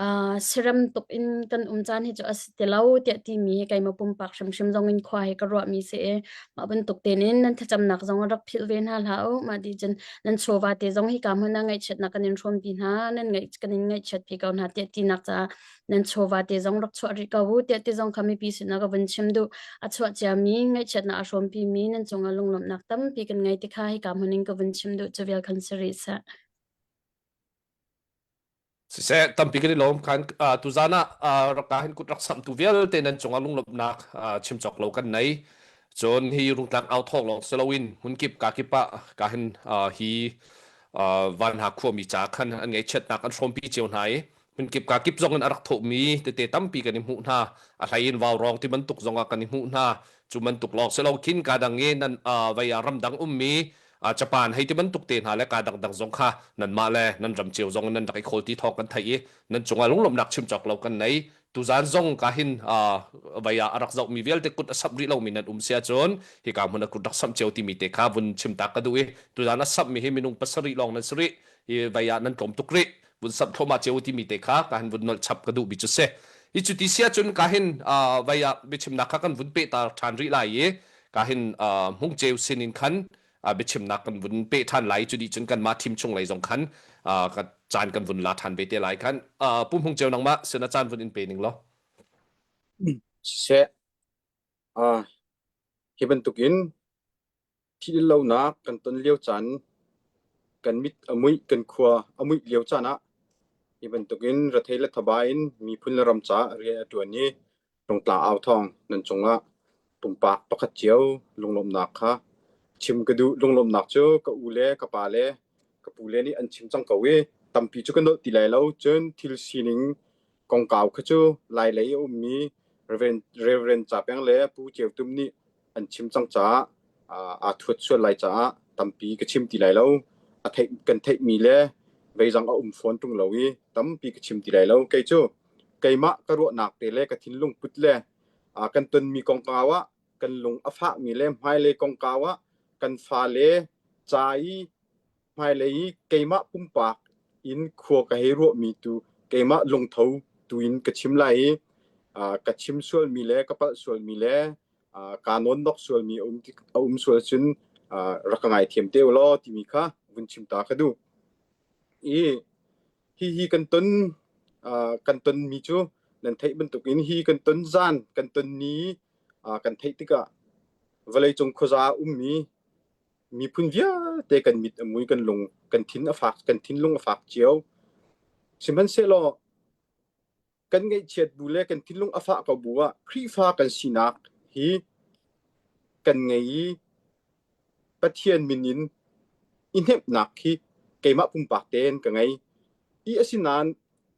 uh, siram tuk in kan um caan hi cu a si ti lo tiah timi hi keimah pumpak hrimhrim zong in khua hi ka ruahmi si i mah bantuk tein in nan thlacamnak zong rak philh ve hna hlah u. Mah ti cun nan chawva te zong hika hmun ah ngaihchiatnak kan in hrawmpi hna nan ngaih kan in ngaihchiatpi ko hna tiah tinak caah nan chawva te zong rak chuah rih ko u tiah ti zong kha mipi sinah ka vun chim duh. A chuah ciami ngaihchiatnak a hrawmpi mi nan cungah lunglawmhnak tampi kan ngei ti kha hika hmun in ka vun chim duh. Cu vial khan si rih seh. Siseh, tampi kan i lawm khan tuzan ah rak hin kut rak samtu vialte nan cungah lunglawmhnak chim cawk lo kan nei. Cun hi rungtlang au thawng lawng si loin hmunkip ka kip ah ka hin hi vanha khuami ca khan an ngaihchiatnak an hrawmpi cio hna i hmunkip ka kip zong in a rak thawhmi tete tampi kan i hmuh hna. A hlei in vaurawng ti bantuk zong ah kan i hmuh hna. Cu bantuk lawng si lo khin ka dang i nan vei ah ramdang ummi Japan hei ti bantuk te hna le ka dangdang zong kha nanmah le nan ram cio zong nan rak i khawl ti thawng kan theih i nan cungah lunglawmhnak chim cawk lo kan nei. Tuzaan zong ka hin vai ah a rak zohmi vialte kut a samh rih lomi nan um si ahcun hika hmun a kut rak samh cio timi te kha vun chim ta ka duh i tuzaan a samhmi hi minung pasarih lawng nan si rih i vai ah nan tlawm tuk rih vun samh thluahmah cio timi te kha ka hin vun nolh chap ka duh bi cu si. Hi cu ti si ahcun ka hin vai ah biachimnak kha kan vun peh ta ṭhan rih lai i ka hin hmung ceu sin in khan biachimnak kan vun peh ṭhan lai cu dih cun kanmah thim chung lei zong khan caan kan vun la ṭhan ve te lai khan Pu Hmung Ceu nangmah sin a caan vun in pe ning law. Siseh, hi bantukin thihlonak kan ton lio caan kan mit a muih kan khua a muih lio caan ah hi bantukin rethei le thaba in miphun le ram caah rian a ṭuan i. Rungtlang au thawng nan cungah pumpak pakhat cio lunglawmhnak kha chim ka duh. Lunglawmhnak cu ka u le ka pa le ka pu le nih an chim cang ko i tampi cu ka nolh ti lai lo. Cun thil sining kongkau kha cu Lailei a ummi Reverend, Reverend Ca Peng le Pu Ceu Tum nih an chim cang caah aa thuat sual lai caah tampi ka chim ti lai lo. A theih, kan theihmi le veizang a um fawn ṭung lo i tampi ka chim ti lai lo. Kei cu keimah ka ruahnak te le ka thinlung put le kan tonmi kongkau ah kan lung a fahmi le hmailei kongkau ah kan fale ca i hmailei i keimah pumpak in khua ka hei ruahmi tu keimah lungtho tu in ka chim lai i ka chim sualmi le ka palh sualmi le kaa nawnnok sualmi a um, a um sual cun rak ka ngaithiam te u law timi kha vun chim ta ka duh. I hihi kan ton kan tonmi cu nan theih bantukin hi kan ton zan kan ton ni kan theih tikah vawleicung khuaza ummi miphun vialte kan mit a mui kan lung kan thin a fak kan thinlung a fak cio sihmanhsehlaw kan ngaihchiat bu le kan thinlung a fah ko bu ah Khrihfa kan sinak hi kan ngei i Pathian min in i hnemhnak khi keimah pumpak tein ka ngei. I asinain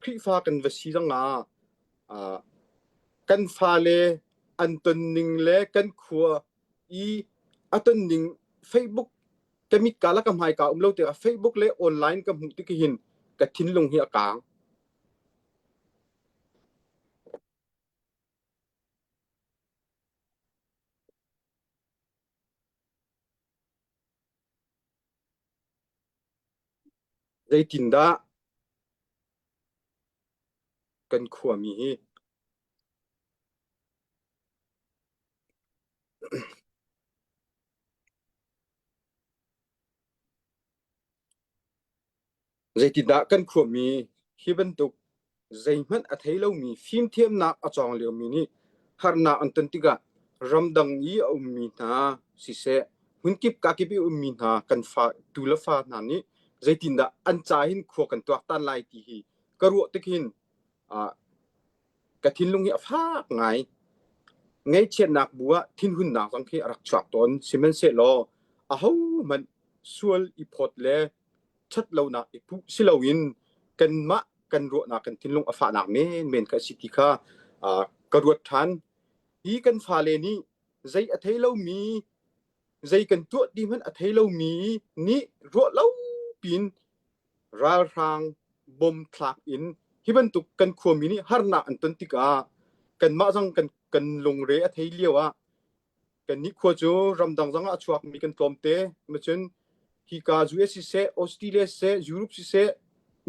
Khrihfa kan va si zongah uh, kan fale an tonning le kan khua i a tonning Facebook ka mit ka la ka hmai ka um lo tikah Facebook le online ka hmuh tik hin ka thinlung hi a kaang. Zeitindah kan khuami hi Zeitindah kan khuami hi bantuk zeihmanh a thei lomi fimthiamnak a cawng liomi nih harnak an ton tikah ramdang i a ummi hna siseh, hmunkip kakip i ummi hna kan fa tu le fa hna nih zeitindah an ca hin khua kan tuaktan lai ti hi ka ruah tik hin ah ka thinlung hi a fak ngai. Ngaihchiatnak bu ah thinhunnak zong khi a rak chuak tawn. Sihmanhsehlaw ahohmanh sual i phawt le ṭhatlonak i puh si loin kanmah kan ruahnak kan thinlung a fahnak menmen kha a si ti kha ka ruat ṭhan. Hi kan fale nih zei a thei lomi, zei kan tuah ti hmanh a thei lomi nih ruah lo piin ralhrang bom thlak in hi bantuk kan khuami nih harnak an ton tikah kanmah zong kan kan lungre a thei lio ah Kannih khua cu ramdang zongah a chuakmi kan tlawmte. Macun hika US siseh, Australia siseh, Europe siseh,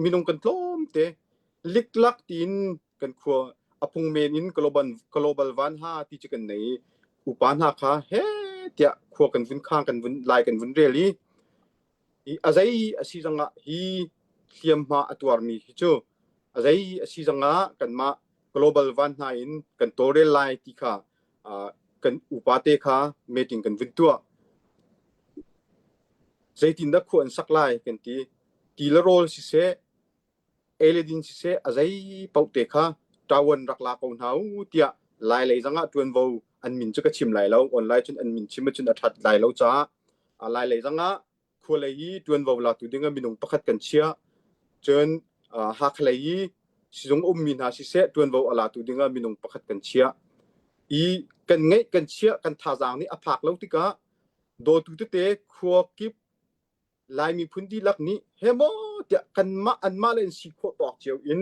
minung kan tlawmte. Liklak tiin kan khua a phung men in global, global van ha ti cu kan nei. Upa hna kha he tiah khua kan vun khang kan vun lai kan vun rel i i a zei a si zongah hi hliamhma a tuarmi hi cu a zei a si zongah kanmah global van hna in kan tawlrel lai ti kha kan upa te kha meeting kan vun tuah. Zeitindah khua an sak lai kan ti. Ti le rawl siseh, ei le din siseh, a zei paoh te kha ṭawan rak la ko hna u tiah lai lei zangah ṭuanvo an min cu ka chim lai lo. Online cun an min chim ahcun a ṭhat lai lo caah lai lei zangah khualei i ṭuanvo latu dingah minung pakhat kan chiah. Cun Hakha lei i sizung ummi hna siseh ṭuanvo a latu dingah minung pakhat kan chiah. I kan ngeih kan chiah kan thazaang nih a phak lo tikah dawtu tete khua kip Lai miphun dihlak nih he maw tiah kanmah anmah le an si khawh tawk cio in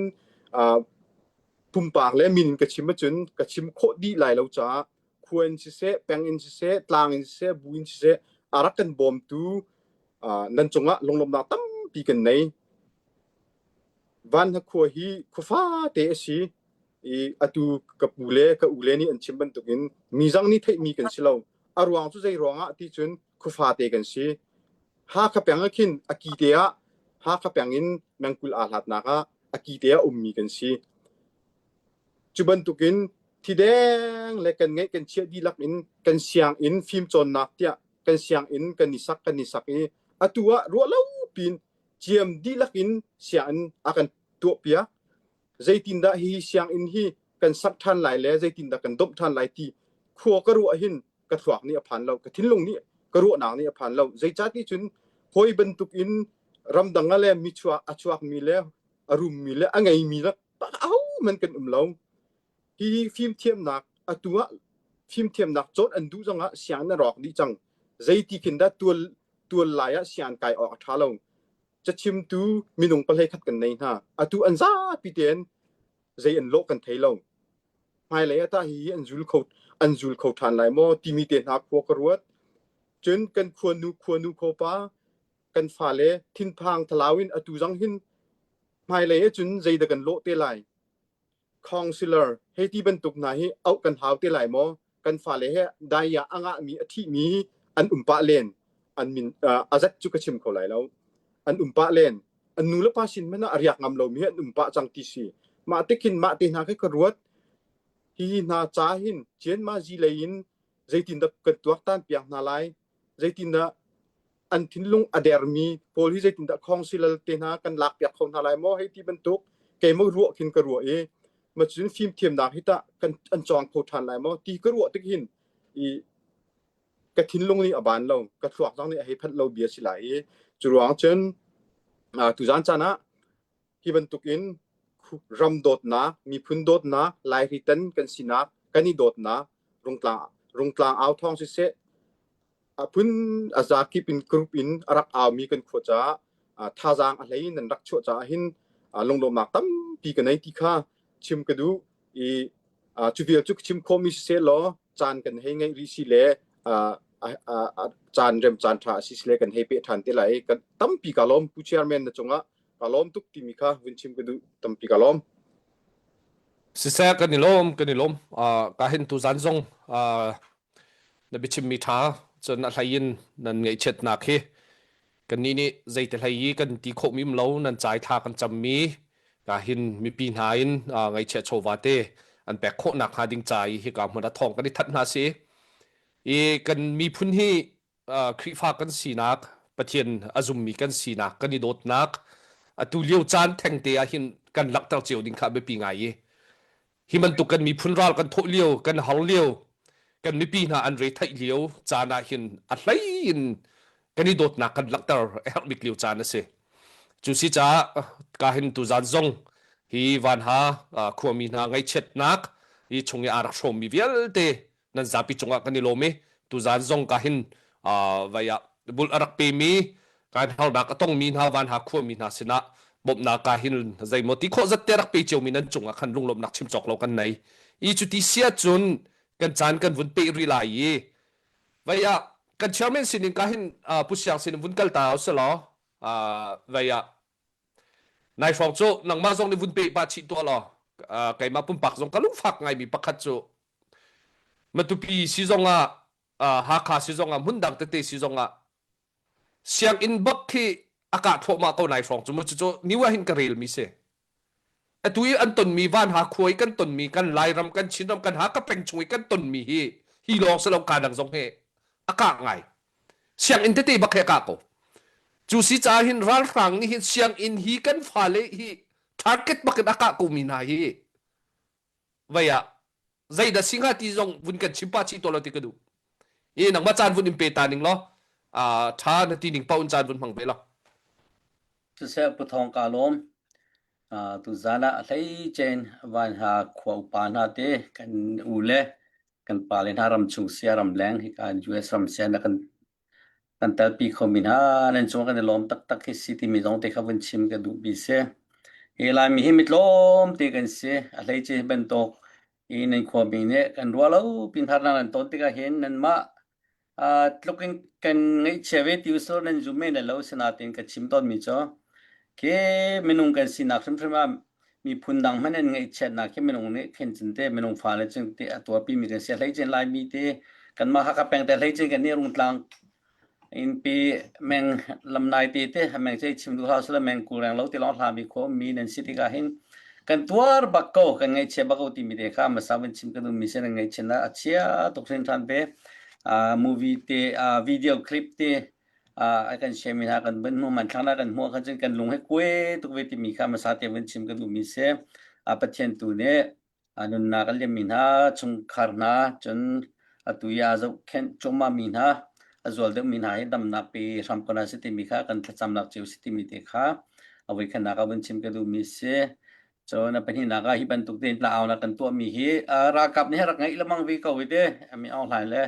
pumpak le min in ka chim ahcun ka chim khawh dih lai lo caah khua in siseh, peng in siseh, tlang in siseh, bu in siseh a rak kan bawmtu nan cungah lunglawmhnak tampi kan nei. Vanhna khua hi khua fate a si i atu ka pu le ka u le nih an chim bantukin mi zang nih theihmi kan si lo. A ruang cu zei ruangah ti cun khua fate kan si. Hakha peng ah khin a ki te ah Hakha peng in mengkul aa hlatnak ah a ki te ah ummi kan si. Cu bantukin thideng le kan ngeih kan chiah dihlak in kan sianginn fimcawnnak tiah kan sianginn kan i sak kan i sak i atu ah ruah lo piin ciam dihlak in sianginn a kan tuahpiak. Zeitindah hi sianginn hi kan sak ṭhan lai le zeitindah kan domh ṭhan lai ti khua ka ruah hin ka thluak nih a phan lo ka thinlung nih ka ruahnak nih a phan lo zeicahti cun hawi bantuk in ramdang ah le mi chuak a chuakmi le a rummi le a ngeimi le ahohmanh kan um lo hi fimthiamnak atu ah fimthiamnak cawn an duh zongah sianginn a rawk dih cang zeiti khin dah tual tual lai ah sianginn kai awk a ṭha lo cachimtu minung pahlei khat kan nei hna atu an zapi tein zei an lawh kan thei lo hmailei ah tah hihi an zul kho an zul kho ṭhan lai maw timi te hna khua ka ruat cun kan khuanu khuanu khuapa kan fale thinphang thalau in atu zong hin hmailei ahcun zeidah kan lawh te lai counselor hei ti bantuk hna hi auh kan hau te lai maw kan fale he dai ah a ngahmi a thihmi an um pah len an min a zat cu ka chim kho lai lo an um pah len an nu le pa sin hmanh ah a riak ngam lomi an um pah cang ti si mah te khin mah te hna khi ka ruat hi hna ca hin cianma zi lei in zeitindah kan tuaktan piak hna lai zeitindah an thinlung a dermi pawl hi zeitindah khawngsilal te hna kan lak piak kho hna lai maw hei ti bantuk keimah ruah khin ka ruah i ma cun fimthiamnak hi tah kan an cawng kho ṭhan lai maw ti ka ruah tik hin i ka thinlung nih a ban lo ka thluak zong nih a hei phanh lo bia si lai i cu ruang cun tuzan caan ah hi bantukin ram dawtnak miphun dawtnak laihritan kan sinak kan i dawtnak rungtlang rungtlang au thawng siseh a phun a zakip in group in a rak aumi kan khua caah thazaang a hlei in nan rak chuah caah hin lunglawmnak tampi ka nei ti kha chim ka duh i cu vial cu chim khawhmi siseh law caan kan hei ngeih rih si le caan rem caan ṭha a si le kan hei peh ṭhan te lai kan tampi ka lawm pu chairman na cungah ka lawm tuk timi kha vun chim ka duh tampi ka lawm Siseh kan i lawm kan i lawm ka hin tu zan zong na biachimmi ṭha cun a hlei in nan ngaihchiatnak hi kannih nih zeite hlei i kan ti khawhmi um lo nan cai thla kan cammi ka hin mipi hna in ngaihchiah chawva te an pek khawhnak hnga ding ca i hika hmun ah thawng kan i thanh hna si i kan miphun hi Khrihfa kan sinak Pathian a zummi kan sinak kan i dawtnak atu lio caan thengte ah hin kan langhter cio ding kha biapi ngai i Hi bantuk kan miphun ral kan thawh lio, kan har lio, kan mipi hna an re theih lio caan ah hin a hlei in kan i dawtnak kan langhter a herh bik lio caan a si. Cu si caah ka hin tuzan zong hi vanha khuami hna ngaihchiatnak hi chung i aa rak hrawmmi vialte nan zapi cungah kan i lawm i tuzan zong ka hin vai ah bul a rak pemi kan harnak a tongmi hna van ha khuami hna sinah bawmhnak ka hin zeimaw ti khawh zat te rak pe ciomi nan cungah khan lunglawmhnak chim cawk lo kan nei i cuti sia cun kan caan kan vun peh rih lai i vai ah kan chairman sinin ka hin pu siang sinin vun kal ta usalaw vai ah Nai hrawng cu nangmah zong nih vun pe pah chih tuah law keimah pumpak zong ka lungfak ngaimi pakhat cu Matupi si zong ah Hakha si zong ah hmundang tete si zong ah sianginn bak khi a kah thluahmah ko nai hrawng cu mu cucu new ah hin ka relmi si. Atu i an tonmi Vanha khua i kan tonmi kan Lairam kan Chinram kan Hakha peng chung i kan tonmi hi hi lawng si lo ka dang zong hi a kah ngai. Sianginn tete bak he a kah ko. Cu si caah hin ralhrang nih hin sianginn hi kan fale hi target bak in a kah komi hna hi vei ah zeidah si hnga ti zong vun kan chim pah chih tuah lo ti ka duh. I nangmah caan vun in pe ta ning law tha na ti ning paoh in caan vun hmang ve law. Siseh Pu Thawng kaa lawm. Tuzaan ah a hleicen Vanha khua upa hna te kan u le kan pale hna ramchung sia ramleng hika US ram sia na kan kan telpi khomi hna nan cung kan i lawm taktak hi si timi zong te kha vun chim ka duh bi si. Hi Laimi hi mitlawm te kan si. A hleice bantuk i nan khuami nih kan ruah lo pin harnak nan ton tikah hin nanmah tluk in kan ngaihchia ve ti usur nan zum men lo sinain ka chim tawnmi cu khi minung kan sinak hrimhrim ah miphun dang hmanh an ngaihchiatnak khi minung nih khin cun te minung fale cun te a tuarpi mi kan si hleicin Laimi te kanmah Hakha peng te hleicin kan nih Rungtlang Innpi meng lamnai te te meng cei chim duh hlah sila meng kul reng lo ti lawng hlami khua ummi nan si tikah hin kan tuar bak ko kan ngaihchia bak ko timi te kha hmasa van chim ka duhmi si nan ngaihchia a chia tuk hringhran ve movie te video clip te a kan share mi hna kan van hmuh hmanthlak na kan hmuh khan cun kan lung he kuai tuk ve timi kha hmasa te van chim ka duhmi si Pathian tu nih. Nunnak a liammi hna, chungkhar hna, cun atu i aa zohkhenh cuahmahmi hna, a zual deuhmi hna hi damnak pe hram ko hna seh timi kha kan thlacamnak cio si timi te kha a voikhatnak ah vun chim ka duhmi a si. Cun a pahnihnak ah hi bantuk tein tla-aunak kan tuahmi hi ralkap nih rak ngeih lengmang ve ko i te mi Aung Hlaing le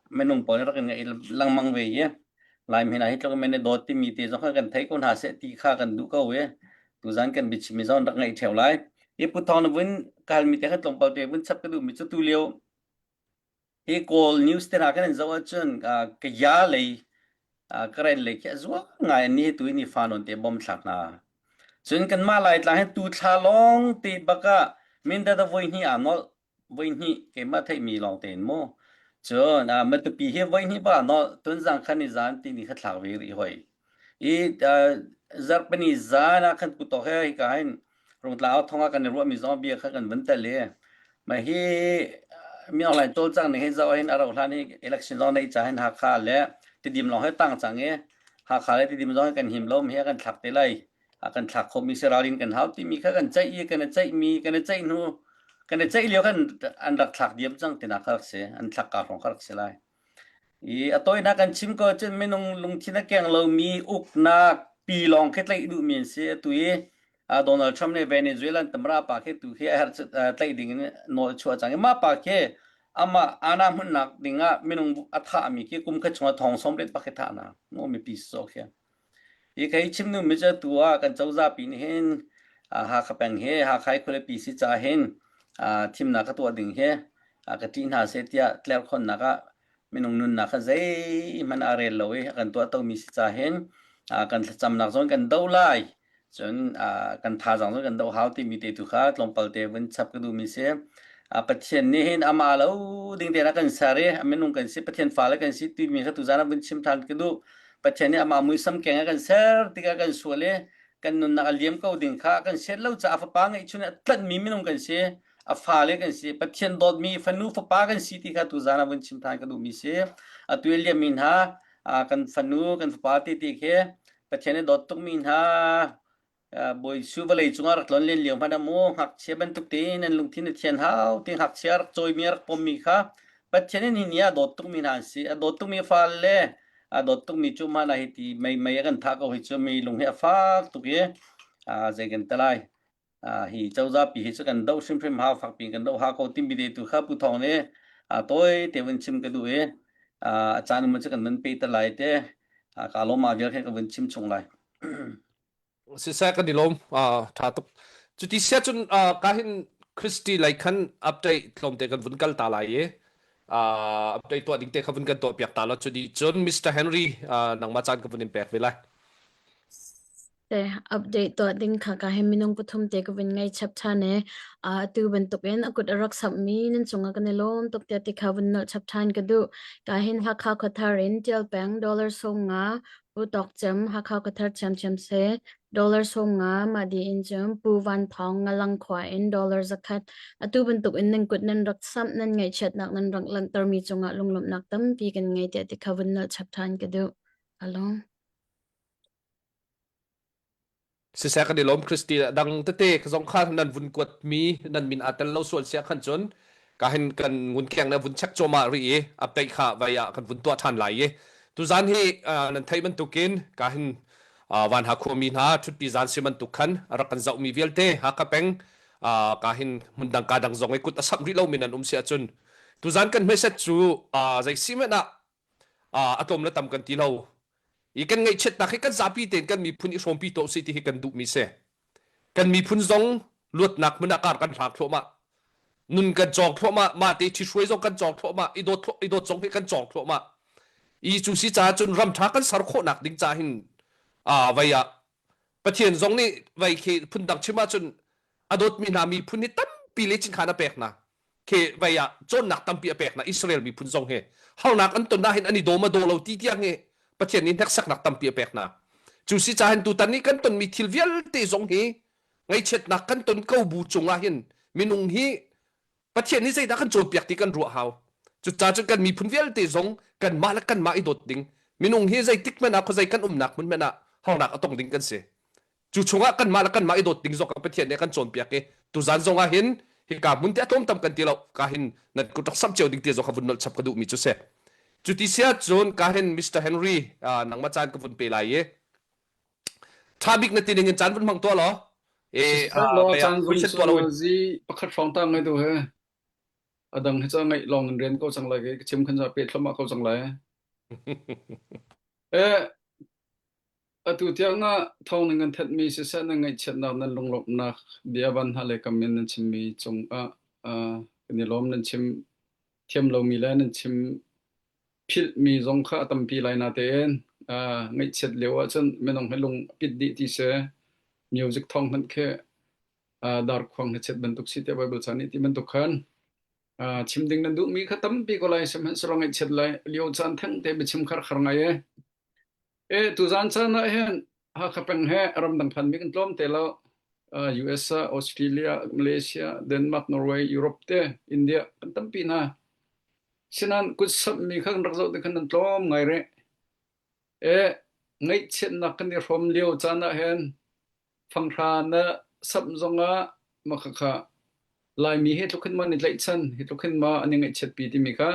minung pawl nih rak in ngeih lengmang ve i Laimi hna hi tluk in men i dawt timi te zong kha kan thei ko hna seh ti kha kan duh ko i tuzan kan biachimmi zong rak ngaih ṭheo lai. Hi Pu Thawng na vun kalmi te kha tlawmpal te vun chap ka duhmi cu tulio hi Kawl news te hna kan in zoh ahcun Kaya lei Karen lei khi a zuang ngai an ni hi tu hi ni fa nawn te bom thlak hna. Cun kanmah Laitlang hi tu thla lawng te bak ah Mindat a voi hnih aa nolh voihnih keimah theihmi lawng tein mu cun uh, Matupi hi voihnih ba no tunzang khan i zan ti ni kha thlak ve rih hoi i uh, zarhpini zan ah khan putok he hi ka hin rungtla au thonga kan i ruahmi zong bia kha kan vun tel i ma hi mi online cawlcang ning hi zoh hin a rauh hlan hi election zong nei cha hin Hakha le Tidim lawng he tang cang i Hakha le Tidim zong kan him lo mi hi kan thlak te lai a kan thlak khomi si ralrin kan hau timi kha kan ceih i kan i ceihmi kan i ceih hnu kan i ceih lio khan an rak thlak diam cang tinak kha rak si an thlak ka hrawng kha rak si lai i a tawinak kan chim ko cun minung lungthin a keng lomi uknak pi lawng khi tlaih duhmi an si atu i Donald Trump nih Venezuela tamra pa khi tu khi a herh tlaih ding in nawl chuah cang i mah pa khi amah ana hmunnak ding ah minung a thahmi khi kum khat chungah thong som ret pa khi thah na ngo mipi so khi Hi ka hi chim duhmi cu atu ah kan cozah pi nih hin Hakha peng hi Hakha i khualipi si caah hin thimnak ka tuah ding hi ka ṭih hna seh tiah tlerhkhonnak ah minung nunnak kha zeihmanh aa rel lo i a kan tuahtomi si caah hin kan thlacamnak zong kan doh lai. Cun kan thazaang zong kan doh hau timi te tu kha tlawmpal te vun chap ka duhmi si. Pathian nih hin amah lo ding tein a kan ser i a minung kan si Pathian fale kan si timi kha tuzaan ah vun chim ṭhan ka duh. Pathian nih amah muisam keng a kan ser tikah kan sual i kan nunnak a liam ko ding kha kan sian lo caah a fapa ngeihchun a tlanhmi minung kan si a fale kan si Pathian dawtmi fanu fapa kan si ti kha tuzaan ah vun chim ṭhan ka duhmi si. Atu i liammi hna kan fanu kan fapa ti ti khi Pathian i dawt tukmi hna Bawi Jesuh vawlei cungah rak tlon len lio hmanh ah mu ngakchia bantuk tein an lungthin a thian hau ti ngakchia rak cawimi rak pommi kha Pathian in hi ni ah dawt tukmi hna an si. A dawt tukmi fale le a dawt tukmi cu hmanh ah hi ti mei mei a kan thah ko hi cu mi lung hi a fak tuk i zei kan ti lai. Hi cozah pi hi cu kan doh hrimhrim hau fakpi kan doh hau ko timi te tu kha Pu Thawng nih tawi te vun chim ka duh i a caan um cu kan vun pe te lai te ka lawm ah vial khe ka vun chim chung lai. Siseh kan i lawm tha tuk. Cuti sia cun ka hin Christy lei khan update tlawmte kan vun kal ta lai i update tuah ding te kha vun kan tuah piak ta lo cuti cun Mr. Henry nangmah caan ka vun in pek ve lai. Te update tuah ding kha ka he minung pathum te ka vun ngei chap ṭhan e. Atu bantukin a kut a rak samhmi nan cungah kan i lawm tuk tiah ti kha vun nolh chap ṭhan ka duh. Ka hin Hakha khuathar in Tial Peng dollar 50 Pu Tawk Cem Hakha khuathar ṭhiamṭhiam se dollar 50 mah di in cun Pu Van Thawng Ngalang khua in dollar 100 atu bantukin nan kut nan rak samh nan ngaihchiatnak nan rak langhtermi cungah lunglawmhnak tampi kan ngei tiah ti kha vun nolh chap ṭhan ka duh. Along. Siseh kan i lawm Christy dang tete zong kha nan vun kuat mi nan min aa tel lo sual sia khan cun ka hin kan ngun kheng na vun check cuahmah rih i update kha vai ah kan vun tuah ṭhan lai i tuzan hi nan theih bantukin ka hin van ha khuami hna ṭhutpi zan si bantuk khan rak kan zohmi vialte Hakha peng ka hin hmundang ka dang zong i kut a samh rih lomi nan um si ahcun tuzan kan hmeset cu zei si hmanh ah a tlawm le tam kan ti lo i kan ngaihchiatnak hi kan zapi tein kan miphun i hrawmpi tuah usih ti hi kan duhmi si kan miphun zong luatnak hmun ah kar kan hlang thluahmah nun kan cawng thluahmah mah te ṭhihruai zong kan cawng thluahmah i dawt i dawt zong hi kan cawng thluahmah i cu si caah cun ram ṭha kan ser khawhnak ding ca hin a vei ah Pathian zong nih vei khi phundang chim ahcun a dawtmi hna miphun hi tampi le cinkhan a pek hna khi vei ah cawnnak tampi a pek hna Israel miphun zong hi harnak an ton ah hin an i dawm a daw lo ti tiang hi Pathian nih hneksaknak tampi a pek hna cu si caah hin tutan i kan tonmi thil vialte zong hi ngaihchiatnak kan ton ko bu cungah hin minung hi Pathian nih zeidah kan cawnpiak ti kan ruah hau. Cucaah cun kan miphun vialte zong kanmah le kanmah i dawt ding. Minung hi zeitik hmanh ah khuazei kan umnak hmun hmanh ah harnak a tong ding kan si. Cu chungah kanmah le kanmah i dawt ding zong Pathian nih a kan cawnpiak i tuzan zong ah hin. Hika hmun te a tlawm tam kan ti lo. Ka hin nan kut rak sam cio ding te zong kha vun nolh chap ka duhmi cu si. Cu ti sia cun ka hin Mr. Henry uh, nangmah caan ka vun pe lai i tha bik na ti ning in caan vun hmang tuah law e law caan vun cu zi pakhat hrawng ta ngai tu he adang hi cha ngai long in rian ko chang lai ke chim khan cha pe thlama ko chang lai e atu tiang ah thawng nan kan thenhmi siseh nan ngaihchiatnak nan lunglawmhnak bia van hna le kam in nan chimmi cung ah kan i lawm nan chim thiam lomi le nan chim philhmi zong kha a tampi lai natein ngaihchiat lio ahcun minung hi lung a pit dih ti si. Music thawng hmanh khi darkhuang hi chet bantuk si tiah Bible ca nih ti bantuk khan chim ding nan duhmi kha tampi ko lai sihmanhsehlaw ngaihchiat lai lio caan theng te biachim khar khar ngai e. E tuzaan caan ah hin Hakha peng he ramdang phanmi kan tlawm te lo. US, Australia, Malaysia, Denmark, Norway, Europe te, India kan tampi hna. Sinan kutsamhmi kha kan rak zoh ti khan nan tlawm ngai rih. E ngaihchiatnak kan i hrawm lio caan ah hin fanghra na samh zongah mah khakha Laimi hi tluk hin ma an i tlaihchan, hi tluk hin ma an i ngaihchiatpi timi kha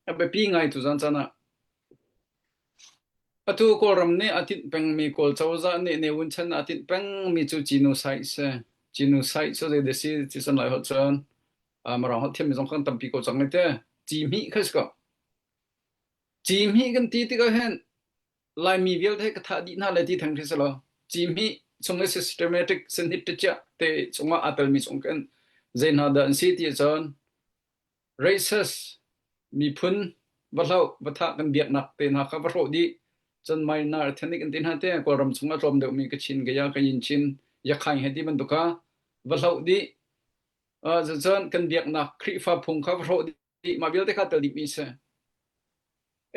a biapi ngai tuzaan caan ah. Atu Kawlram nih a tinh pengmi Kawl cozah nih Ne Win chan a tinh pengmi cu genocide si. Genocide cu zei dah si ti cun Lai holh cun Mirang holh thiammi zong kan tampi ko cang ai te. Cihmih kha si ko. Cihmih kan ti tikah hin Laimi vialte ka thah dih hna lai ti theng khi si lo. Cihmih chung i systematic sinhit ṭiṭiah te chungah aa telmi chung khin zei hna dah an si ti ahcun Racist miphun va hloh va thah kan biaknak te hna kha va hrawh dih. Cun minor ethnic an ti hna te Kawlram chung a tlawm deuhmi Kachin, Kaya, Kayin, Chin, Yakhaing he ti bantuk kha va hloh dih. Uh, cun kan biaknak Khrihfa phung kha va hrawh dih. Mah vialte kha tel dihmi si.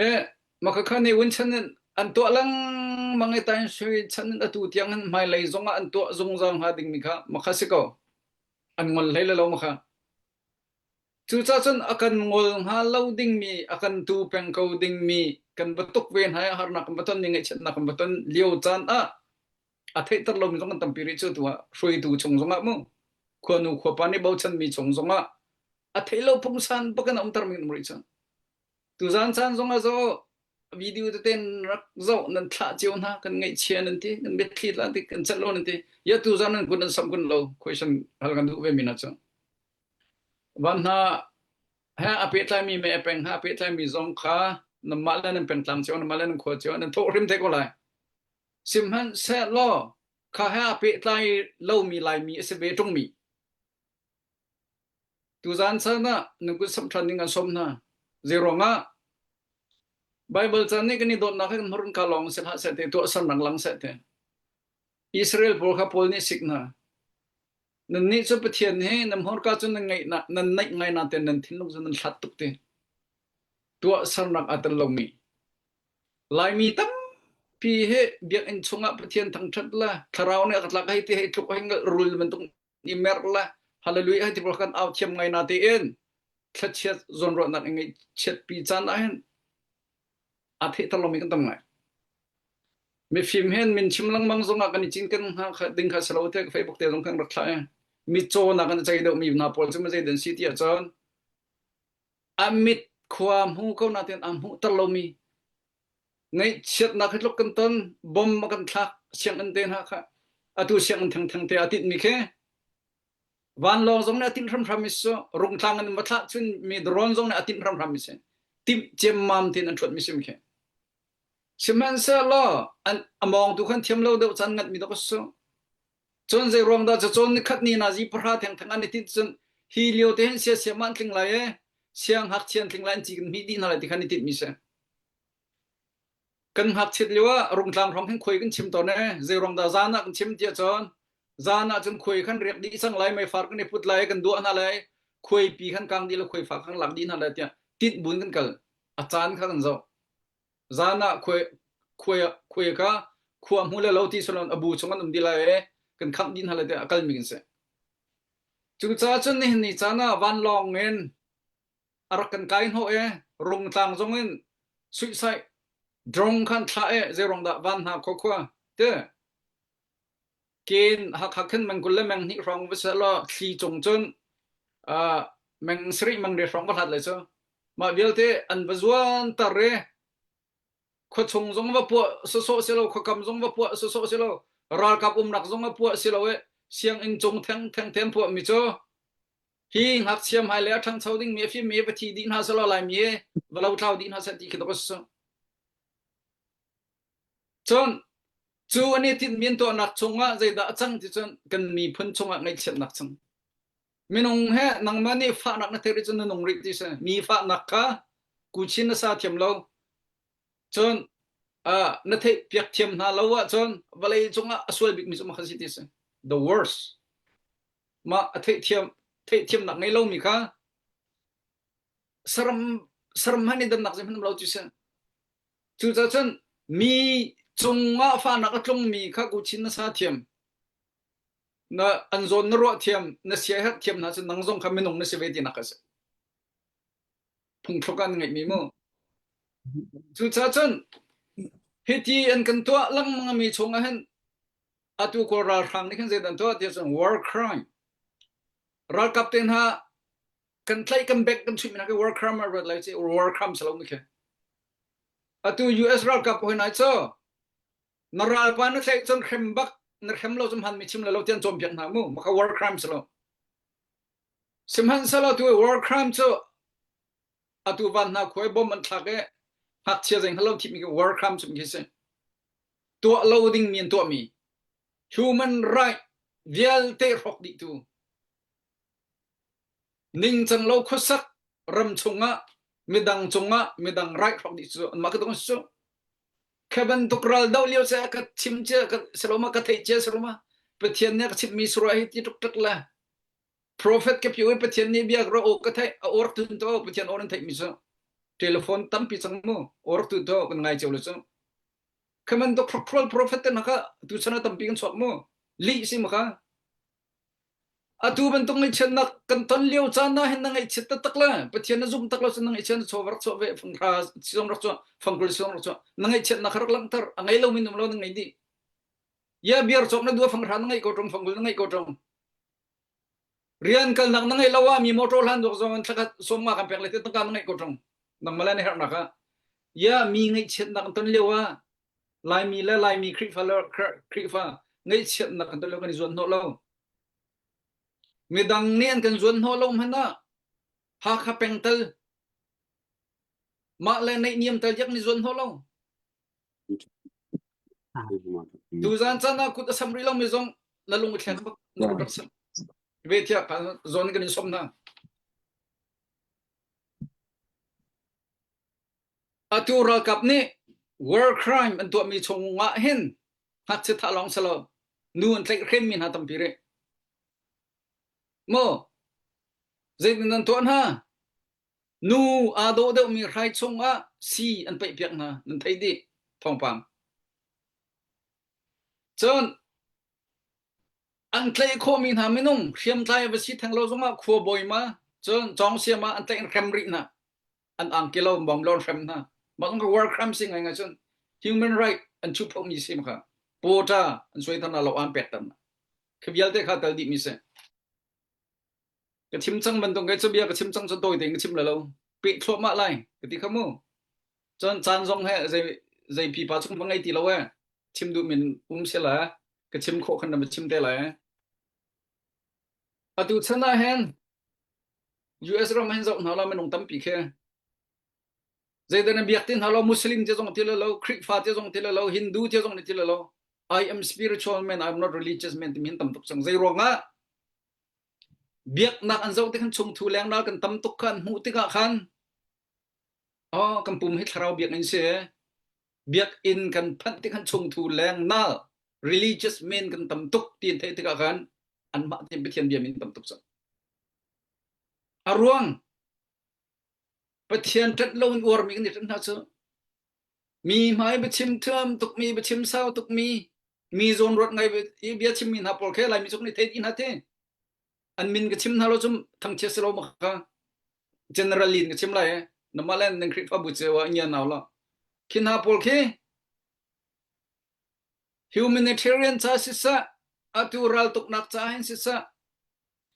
E, mah kha ne un chan in an tuah lengmang i tain sui chan in atu tiang hin hmailei zongah an tuah zungzal hnga dingmi kha mah kha si ko. An ngol hlei le lo mah kha. Cucaah cun a kan ngol hnga lo dingmi, a kan tu peng ko dingmi kan va tuk ve hna i harnak kan va ton, mi ngaihchiatnak kan va ton lio caan ah a theihter lomi zong kan tampi rih cu tu ah hruaitu chung zongah mu khuanu khuapa nih bochanmi chung zongah a theih lo pungsan bak in a umtermi kan um rih cu. Tuzaan caan zongah zo video tete rak zoh nan thlah cio hna kan ngaihchia nan ti kan biathli la ti kan celh lo nan ti ya tuzaan nan kun nan sam kun lo question hal kan duh ve mi na cu. Van hna he a pehtlaimi me a peng he a pehtlaimi zong kha nanmah le nan pengtlang cio, nanmah le nan khua cio nan thawh hrim te ko lai. Sihmanhsehlaw kha he a pehtlai lomi Laimi a si ve ṭungmi. Tuzaan caan ah nan kut samh ṭhan ding an sawm hna. Zeiruangah Baibal caan nih kan i dawtnak he kan hmurka lawng si hlah seh te tuahsernak lang seh te. Israel pawl kha Paul nih sik hna. Nannih cu Pathian hi nan hmurka cu nan ngaihnak nan naih ngai nain nan thinlung cu nan hlat tuk ti. Tuahsernak aa tel lomi. Laimi tampi hi biakinn chungah Pathian thangṭhat le thlarau nih a ka tlak hei ti hei tluk hei ngalh rul bantuk i merh le hallelujah hei ti pawl kan au thiam ngai na tein thlachiat zawnruahnak i ngaihchiatpi caan ah hin aa theihter lomi kan tam ngai. Mifim hen min chim lengmang zongah kan i cinken hnga ding kha si lo te Facebook te zong kan rak thlah i mitcaw nak an cei deuhmi hna pawl cu zei den si ti ahcun a mit khua hmu ko natin a hmuhter lomi ngaihchiatnak hi tluk kan ton bom a kan thlak sianginn te hna kha atu sianginn thengtheng te a tinhmi khi vanlawng zong nih a tinh hramhram mi su rungtlang in va thlah cun mi drone zong nih a tinh hramhram mi si timh ciammam tin an ṭhuat mi sim khi Sihmanhsehlaw an a mawngtu khan thiam lo deuh caan ngat mi dawk a si. Cun zei ruang dah cacawn nikhat ni nazi pahra thengtheng an i tinh cun hi lio te hin siasiam ah an tling lai e siang ngakchia an tling lai an ci kan hmih dih hna lai ti khan i tinh mi si. Kan ngakchiat lio ah rungtlang hrawng hin khuai kan chim tawn e zei ruang dah zan ah kan chim tiah cun zan ah cun khuai khan riak dih cang lai meifar kan i put lai kan duah hna lai khuai pi khan kang dih le khuai fa khan lak dih hna lai tiah tinh buin kan kal a caan kha kan zoh Zan ah khuai khuai khuai kha khua hmu le lo ti sullam a bu chung an um dih lai i kan khamh dih hna lai tiah a kalmi kan si. Cucaah cun nihin ni caan ah vanlawng in a rak kan kai hnawh i rungtlang zong in suihsaih drone khan thlah i zeiruang dah van hna khua khua ti ken Hakha khin meng 22 hrawng va seh law thli cung cun. Uh, meng sarih meng riat hrawng va hlat lai cu. Mah vialte an va zuan tar i khuachung zong va puah sawsawh si lo, khuakam zong va puah sawsawh si lo, ralkap umnak zong a puah si lo i sianginn cung theng theng te an puah mi cu hi ngakchia hmailei a ṭhangcho dingmi a fimmi va thi dih hna selaw Laimi hi va lotlau dih hna seh ti khi dawh a si. Cun cu an i tinhmi an tuahnak chungah zeidah a cang ti cun kan miphun chungah ngaihchiatnak cang. Minung he nangmah nih fahnak na theih rih cun na nung rih ti si. Mi fahnak kha kuchin na sa thiam lo. Cun uh, na theih piak thiam hna lo ahcun vawlei cungah a sual bikmi cu makha si ti si. The worst. Mah a theihthiam theihthiamnak ngei lomi kha saram saram hmanh i dannak zeihmanh um lo ti si. Cucaah cun mi cungah fahnak a tlungmi kha kuchin na sa thiam na an zawn na ruah thiam na siaherh thiam hna cun nang zong kha minung na si ve tinak a si. Phungthluk ah an ngeihmi mu. Cucaah cun hiti an kan tuah lengmang mi chungah hin atu Kawl ralhrang nih khan zeidah an tuah ti ahcun war crime ralkap te hna kan tlaih kan bek kan chuih mi hna war crime a ruat lai ci war crime si lo mi khi atu US ralkap hoi nai cu na ralpa na tlaih cun hrem bak na hrem lo cum han mi chim lo tian cawnpiak hna mu maka war crime si lo sihmanhsehlaw tu war crime cu atu van hna khuai bom an thlak i ngakchia zei hngal lo thih mi war crime cu khi si tuah lo ding mi an tuahmi human right vialte hrawk dihtu ningcang lo khuasak ram chungah midang cungah midang right hrawk dih cu anmah ka tung su kha bantuk ral do lio se ka chim cia ka saloma ka theih cia saloma pathian nih ka chimmi surah hi ti tuk tuk la Prophet ka piu i Pathian nih bia ro ka theih a or tun to Pathian or an theih mi cu telephone tampi cang mu or tu to kan ngai cio lo cu khaman dok hrokhrol prophet te naka tu chana tampi kan chuak mu li si maka atu bantuk ngaihchiatnak kan ton lio caan na hin na ngaihchiat taktak le Pathian na zum tak lo cun na ngaihchiat na chaw rak chuah ve fanghra song rak chuah fangkul song rak chuah na ngaihchiatnak rak langhter a ngei lo mi num lo na ngei dih ya biar cawk na dua fanghra na ngeih ko ṭung fangkul na ngeih ko ṭung Rian kalnak na ngeih lo ah mi motor hlan dawk zong in thlakhat sawmnga kan pek le te tangka na ngeih ko ṭung. Nangmah le na herhnak ah. Ya mi ngaihchiatnak an ton lio ah Laimi le Laimi Khrihfa le Khrihfa ngaihchiatnak kan ton lio kan i zuan hnawh lo. Midang nih an kan zuan hnawh lo hmanh ah Hakha peng tal mah le naihniam tal yak ni zuan hnawh lo. Tuzan caan ah kut a sam rih lomi zong na lung i thleng bak na kut rak sam. Ve tiah zawn kan in sawm hna. Atu ralkap nih war crime an tuahmi chungah hin ngakchia thah lawng si lo nu an tlaihhremmi hna tampi rih. Maw zeitin nan tuah hna? Nu aa dawh deuhmi hrai chungah sii an paihpiak hna nan theih dih thawngpang. Cun an tlaih khawhmi hna minung hriamtlai va si theng lo zongah khuabawi ma cun cawngsiam ah an tlaih in hrem rih hna an angki lo bawm lo hrem hna mah ka war crime si ngai ngai cun human right an chuh phomi si kha pawta an suai than lo an pek tan khi vialte kha tal dih mi si Ka chim cang bantuk kei cu bia ka chim cang cu tawi tein ka chim le lo. Peh thluahmah lai ka ti kha mu. Cun caan zong he zei zei pipa chung va ngei ti lo e. Chim duh min um se la ka chim khawh khan na va chim te lai. Atu chan ah hin US ram hin zoh hna la minung tampi khi zeidah na biak ti hna lo Muslim ti zong ti le lo Khrihfa ti zong ti le lo Hindu ti zong ti le lo I am spiritual man I am not religious man timi hin tam tuk cang zei ruangah Biaknak an zoh tik khan chungthu lengral kan tam tuk kha an hmuh tikah khan oh kan pum hi thlarau biakinn si biakinn kan phanh tik khan chungthu lengnal religious men kan tam tuk ti an theih tikah khan anmah te Pathian bia min tam tuk cang. A ruang Pathian ṭanh lo in uarmi kan i ṭanh hna cu mi hmai biachim thiam tukmi biachim sau tukmi mi zawn ruat ngai i bia chimmi hna pawl khe Laimi cu kan i thei dih hna te an min ka chim hna lo cum thangchiat si lo ma kha generally in ka chim lai namah le nan Khrihfabu ceu ah ngia nau la khi hna pawl khi humanitarian ca siseh atu raltuknak ca hin siseh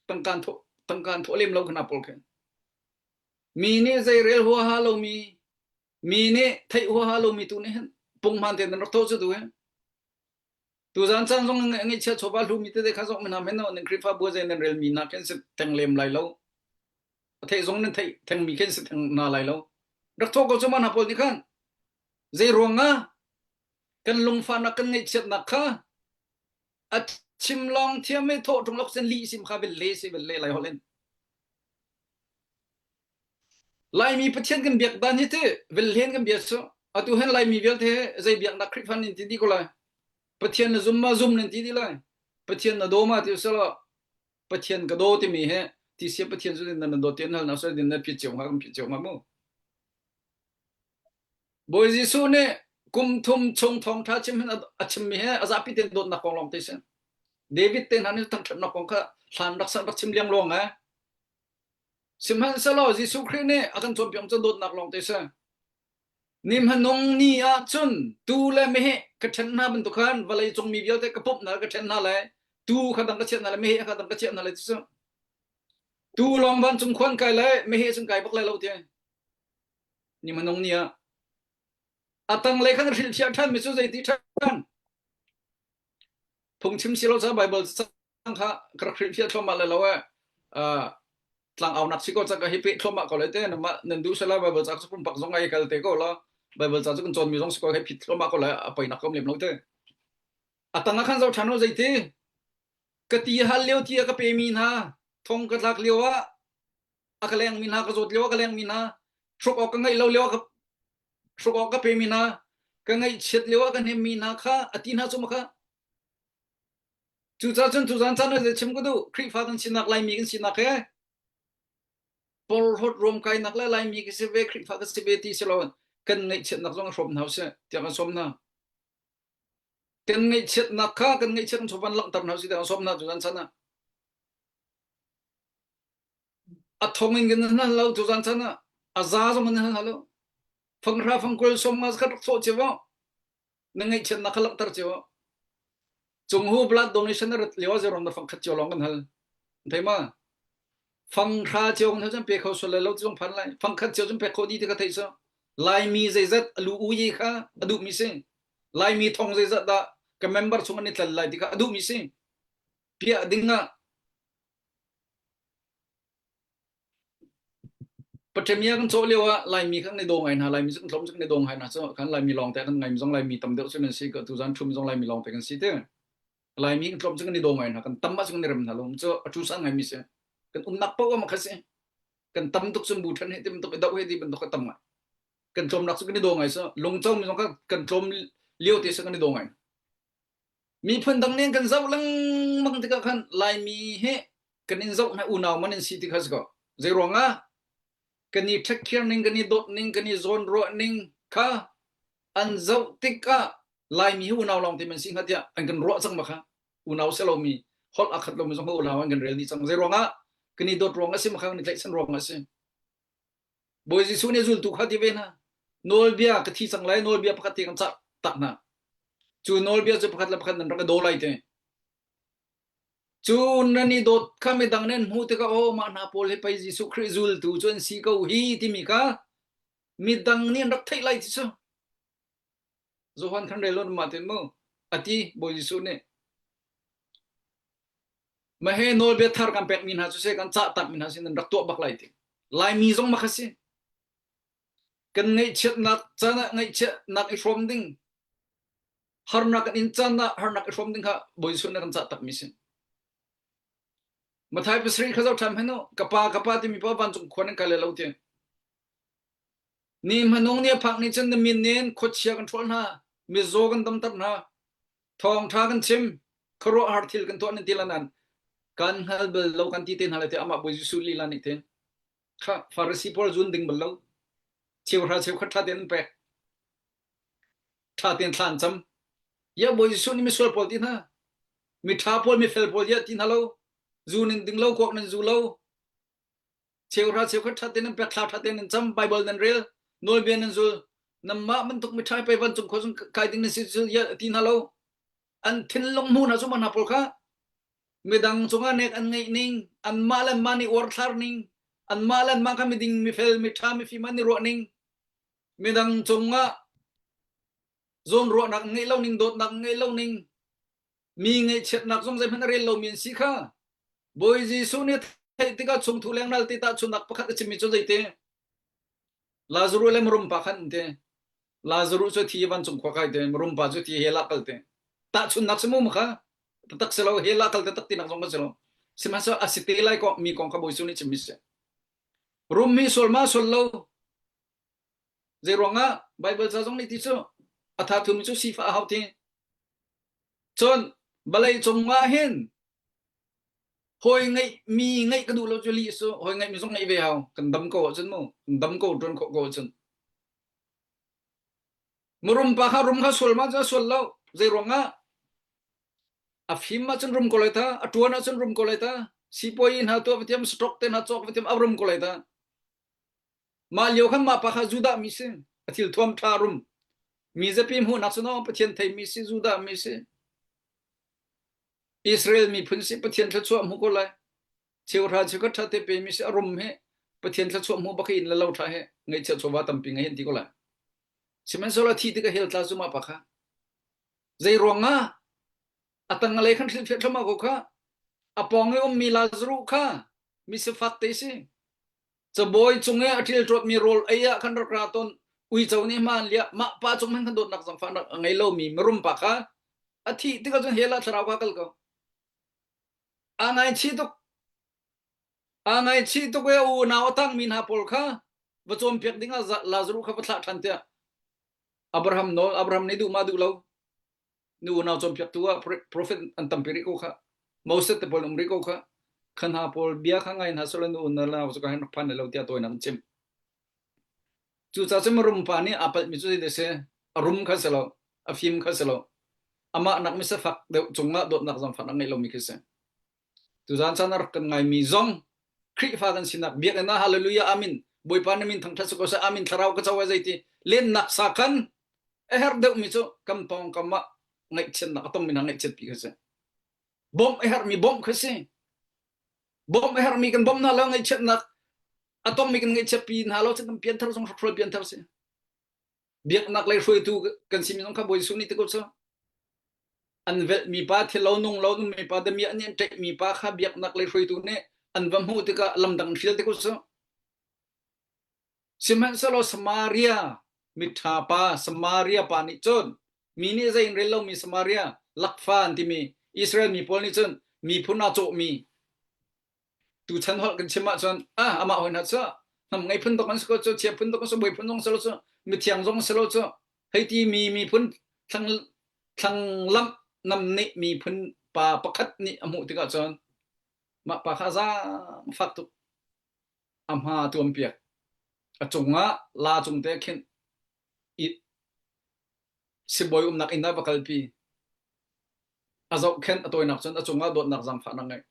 tangkan thawh. Tangka an thawh lem lo khana pawl khin. Mi nih zei rel huaha lomi, mi nih theih huaha lomi tu nih hin punghman tein nan rak thawh cu tu hi. Tuzan caan zong ngaihchia chawva hlumi tete kha zong mina men nan Khrihfabu zei nan relmi hna khin si theng lem lai lo. A theih zong nan theih thengmi khin si theng hna lai lo. Rak thawh ko cu ma hna pawl nih khan zei ruangah kan lungfahnak kan ngaihchiatnak kha a chim lawng thiam i thawh ṭung lok sen lih sim kha vel le si vel le lai holh in Laimi Pathian kan biak dan hi ti velhlen kan bia cu atu hen Laimi vialte zei biaknak Khrihfa nan ti dih ko lai Pathian na zum ma zum nan ti dih lai Pathian na daw ma ti usalaw Pathian ka daw timi he ti sia Pathian cu nan na daw ti an hal na sal din na phit cio hnga kan phit cio hnga mu Bawi Jesuh nih kum thum chung thawngṭha chim hin a chimmi he a zapi tein dawtnak kong lawng te si David te hna nih thangṭhatnak kong kha hlan rak rak chim liangluang eh Sihmanhsehlaw Jesuh Khrih nih a kan cawnpiak cu dawtnak lawng te si. Ni hmanung ni ah cun tuu le meheh ka ṭhen hna bantuk khan vawlei cung mi vialte ka pumh hna ka ṭhen hna lai tuu kha dang ka chiah hna lai meheh kha dang ka chiah hna lai ti cu tuu lawng vancung khuan kai lai meheh cun kai bak lai lo ti ni hmanung ni ah a tanglei khan hrilhfiah ṭhan mi cu zeiti ṭhan phungchim si lo ca Bible kha ka rak hrilhfiah thluahmah le lo eh tlangaunak si ko ca ka hi peh thluahmah ko lai te namah nan duh sela Bible ca cu pumpak zong ai kal te ko la Bible ca cu kan cawnmi zong si ko hei phit thluahmah ko lai a poinak ko lem lo te a tang ah khan zoh ṭhan u zeiti ka ti hal lio ti a ka pe mi hna thong ka tlak lio ah a ka leng mi hna ka zawt lio ah ka leng mi hna hruk awk ka ngeih lo lio ah ka hruk awk ka pe mi hna ka ngaihchiat lio ah ka hnem mi hna kha a ti hna cu ma kha Cucaah cun tuzan caan ah chim ka duh Khrihfa kan sinak Laimi kan sinak he porhlawt ruamkainak le Laimi ka si ve Khrihfa ka si ve ti si lo kan ngaihchiatnak zong a hrawm hna usih tiah kan sawm hna. Kan ngaihchiatnak kha kan ngaihchiat kan chawvan langhter hna usih tiah kan sawm hna tuzan chan ah. A thong in kan hal lo tuzan chan ah a za zong kan hal lo. Fanghra fangkul som nga khat rak thawh cio na ngaihchiatnak kha langhter cio cunghu blood donation na rat lio zerom na fang khat cio lawng kan hal thei ma fang hra cio kan hal cun pe kho sual lo ti zong phan lai fang khat cio cun pek kho di ti ka theih so laimi zeizat alu u ye kha a duh mi si laimi thong zeizat dah ka member chung an i tlal lai ti kha a duh mi si piah ding ah Paṭemia kan cawh lio ah Laimi kha kan i daw ngai hna. Laimi cu kan tlawm cu kan i daw ngai hna. Cu khan Laimi lawng te kan ngai zong Laimi tam deuh cu nan si. Tuzan ṭhum zong Laimi lawng te kan si te. Laimi kan tlawm cu kan i daw ngai hna. Kan tam ah cun kan i rem hna lo. Cu a ṭu sang ngaimi si. Kan umnak paoh ah kha si. Kan tam tuk cun bu ṭhen he ti bantuk i doh he ti bantuk ka tam ngai. Kan tlawmnak cu kan i daw ngai so. Lungco mi zong kha kan tlawm lio te si kan i daw ngai. Miphun dang nih an kan zoh lengmang tikah khan Laimi hi kan in zoh hna unau man in si ti kha si ko. Zei ruangah kan i ṭhekkhiar ning, kan i dawt ning, kan i zawnruah ning kha an zoh tikah Laimi hi unau lawng te man si hnga tiah an kan ruah cang ma kha. Unau si lomi, holh a khat lomi zong kha unau an kan rel dih cang. Zei ruangah kan i dawt ruang a si ma kha kan i tlaihchan ruang a si. Bawi Jesuh nih zultu kha ti ve hna. Nawlbia ka thi cang lai, nawlbia pakhat te kan cah tak hna. Cu nawlbia cu pakhat le pakhat nan rak i daw lai te. Cu nan i dawt kha midang nih an hmuh tikah aw mah hna pawl hi pei Jesuh Khrih zultu cu an si ko hi timi kha midang nih an rak theih lai ti cu. Johan khan rel mah tin mu ati Bawi Jesuh nih. Mahe nawlbia thar kan pekmi hna cu se kan cah takmi hna sin nan rak tuah bak lai ti. Laimi zong ma kha si. Kan ngaihchiatnak caan ah ngaihchiatnak i hrawm ding harnak kan in caan ah harnak i hrawm ding kha Bawi Jesuh nih kan cah takmi si. Mathai pasarih kha zoh ṭhan hmanh u ka pa ka pa timi pa vancung khua nan kai lai lo ti. Ni hmanung ni a phak ni cun na min in khuachia kan ṭhawl hna, mizaw kan damter hna, thawngṭha kan chim, khuaruahhar thil kan tuah nan ti lan kan hngal bal lo kan ti te hna lai tiah amah Bawi Jesuh lila nih tin kha Farasi pawl zun ding bal lo cheuhra cheukhat ṭha tein an pek ṭha tein thla an cam ya Bawi Jesuh nih misual pawl ti hna miṭha pawl mifel pawl ya ti hna lo zu nan ding lo kuak nan zu lo cheuhra cheukhat ṭha tein nan pek thla ṭha tein nan cam Bible nan rel nawlbia nan zul nanmah bantuk miṭha pei vancung khua cung kai ding nan si cu ti hna lo an thinlung hmu hna cu hna pawl kha. Midang cungah nek an ngeih ning, anmah le anmah nih uarthlar ning, anmah le anmah kha miding, mifel, miṭha, mifim an i ruah ning, midang cungah zawnruahnak an ngeih lo ning, dawtnak an ngeih lo ning, mi ngaihchiatnak zong zeihmanh a rel lomi an si kha Bawi Jesuh nih theih tikah chungthu lengral ti tahchunhnak pakhat a chimmi cu zeiti? Lazarus le mirum pa khan an ti. Lazarus cu thi vancung khua kai te, mirum pa cu thi hell ah kal te. Tahchunhnak si mu kha taktak si lo hell ah kal te tak tinak zong kan si lo. Sihmanhsehlaw a si te lai ko mi kong kha Bawi Jesuh nih chimmi si. Rum mi sual ma sual lo zei ruangah Bible ca zong nih ti cu a tha thumi cu sifah a hau ti. Cun vawlei cung ah hin hawi ngeih mi ngeih ka duh lo cu lih su hawi ngeih mi zong ngeih ve hau kan dam ko ahcun mu kan dam ko ṭuan khawh ko ahcun murum pa kha rum kha sual ma cu a sual lo zei ruangah a fim ahcun rum ko lai ta a ṭuan ahcun rum ko lai ta sipuai hna tuah va thiam stock te hna cawk va thiam a rum ko lai ta Mah lio khan mah pa kha Judah mi si, a thil thuam ṭha rum. Mi zapi hmuhnak cu no Pathian theimi si, Judah mi si. Israel miphun si, Pathian thluachuah hmu ko lai. Cheuhra cheukhat ṭha te pe mi si, a rum he Pathian thluachuah hmu bak in le lo ṭha he ngaihchiah chawva tampi ngei hin ti ko lai. Sihmanhsehlaw thi tikah hell tla cu mah pa kha. Zei ruangah a tang lei khan hrilhfiah thluahmah ko kha. A pawng i ummi Lazarus kha mi sifak te si. Cabawi cung i a ṭilṭawtmi rawl ei ah khan rak ra tawn. Uico nih hma an liah. Mah pa cung hmanh khan dawtnak zangfahnak a ngei lomi mirum pa kha a thih tikah cun hell ah thlarau kha kal ko. Aa ngaichih tuk. Aa ngaichih tuk i a unau a tangmi hna pawl kha va cawnpiak dingah Lazarus kha va thlah ṭhan tiah Abraham nawl Abraham nih duh ma duh lo nu unau cawnpiaktu ah prophet an tampi rih ko kha Moses te pawl um rih ko kha kha hna pawl bia kha ngai hna selaw nu unau lau cu ka hin rak phan lo tiah tawinak an chim cucaah cun rum pa nih aa palhmi cu zei si a rum kha si lo a fim kha si lo amah nak mi safak deuh cungah dawtnak zangfahnak ngeih lomi khi si tuzan caan a rak kan ngaimi zong Khrihfa kan sinak biakinn ah hallelujah amen Bawipa na min thangthat si ko seh amen thlarau ka co ai zeiti lennak sa khan a herh deuhmi cu kan pawngkam ah ngaihchiatnak a tongmi hna ngaihchiatpi kha si. Bawmh a herhmi bawmh kha si. Bawmh a herhmi kan bawmh hna lo ngaihchiatnak a tongmi kan ngaihchiatpi hna lo cun kan pianthar zong hrawkhrol pianthar si. Biaknak lei hruaitu kan simi zong kha Bawi Jesuh nih ti ko cu. An velhmi pa thil lo nung lo nungmi pa damiah nih an ṭaihmi pa kha biaknak lei hruaitu nih an va hmuh tikah lamdang an hrial ti ko cu. Sihmanhsehlaw Samaria miṭha pa Samaria pa nih cun mi nih zei in rel lomi Samaria lakfa an timi Israel mi pawl nih cun miphun aa cawhmi tuchan holh kan chim ahcun ah amah hawi hna cu hnam ngei phun dok an si ko cu chia phun dok an si bawi phun zong si lo cu mithiang zong si lo cu hei ti mi miphun thlang thlanglamh namneh miphun pa pakhat nih a hmuh tikah cun mah pa kha zaang fak tuk a hma a tuampiak. A cungah la cung te khin i sibawi umnak inn ah va kalpi. A zohkhenh a tawinak cun a cungah dawtnak zaangfahnak ngeih.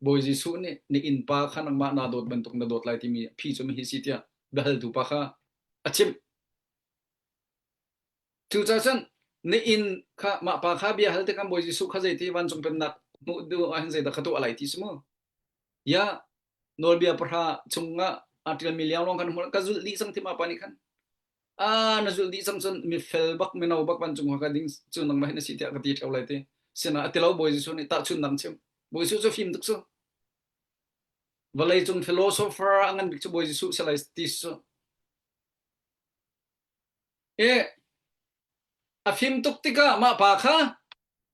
Bawi Jesuh nih na innpa kha nangmah naa dawt bantuk na dawt lai timi phi cu hi si tiah biahaltu pa kha a chimh. Cucaah cun na inn kha mah pa kha bia hal tikah Bawi Jesuh kha zeiti vancung pennak hmuh duh ahhin zeidah ka tuah lai ti si mu. Ya nawlbia pahra chungah aa ṭialmi lianglawng khan hmuh ka zulh dih cang ti ma pa nih khan a na zulh dih cang cun mi fel bak mino bak vancung ka ding cu nangmah hin na si tiah ka ti ṭheo lai ti sinah a ti lo Bawi Jesuh nih tahchun dang chim Bawi Jesuh cu fim tuk cu vawlei cung philosopher a ngan bik cu Bawi Jesuh si lai ti cu E a fim tuk tikah mah pa kha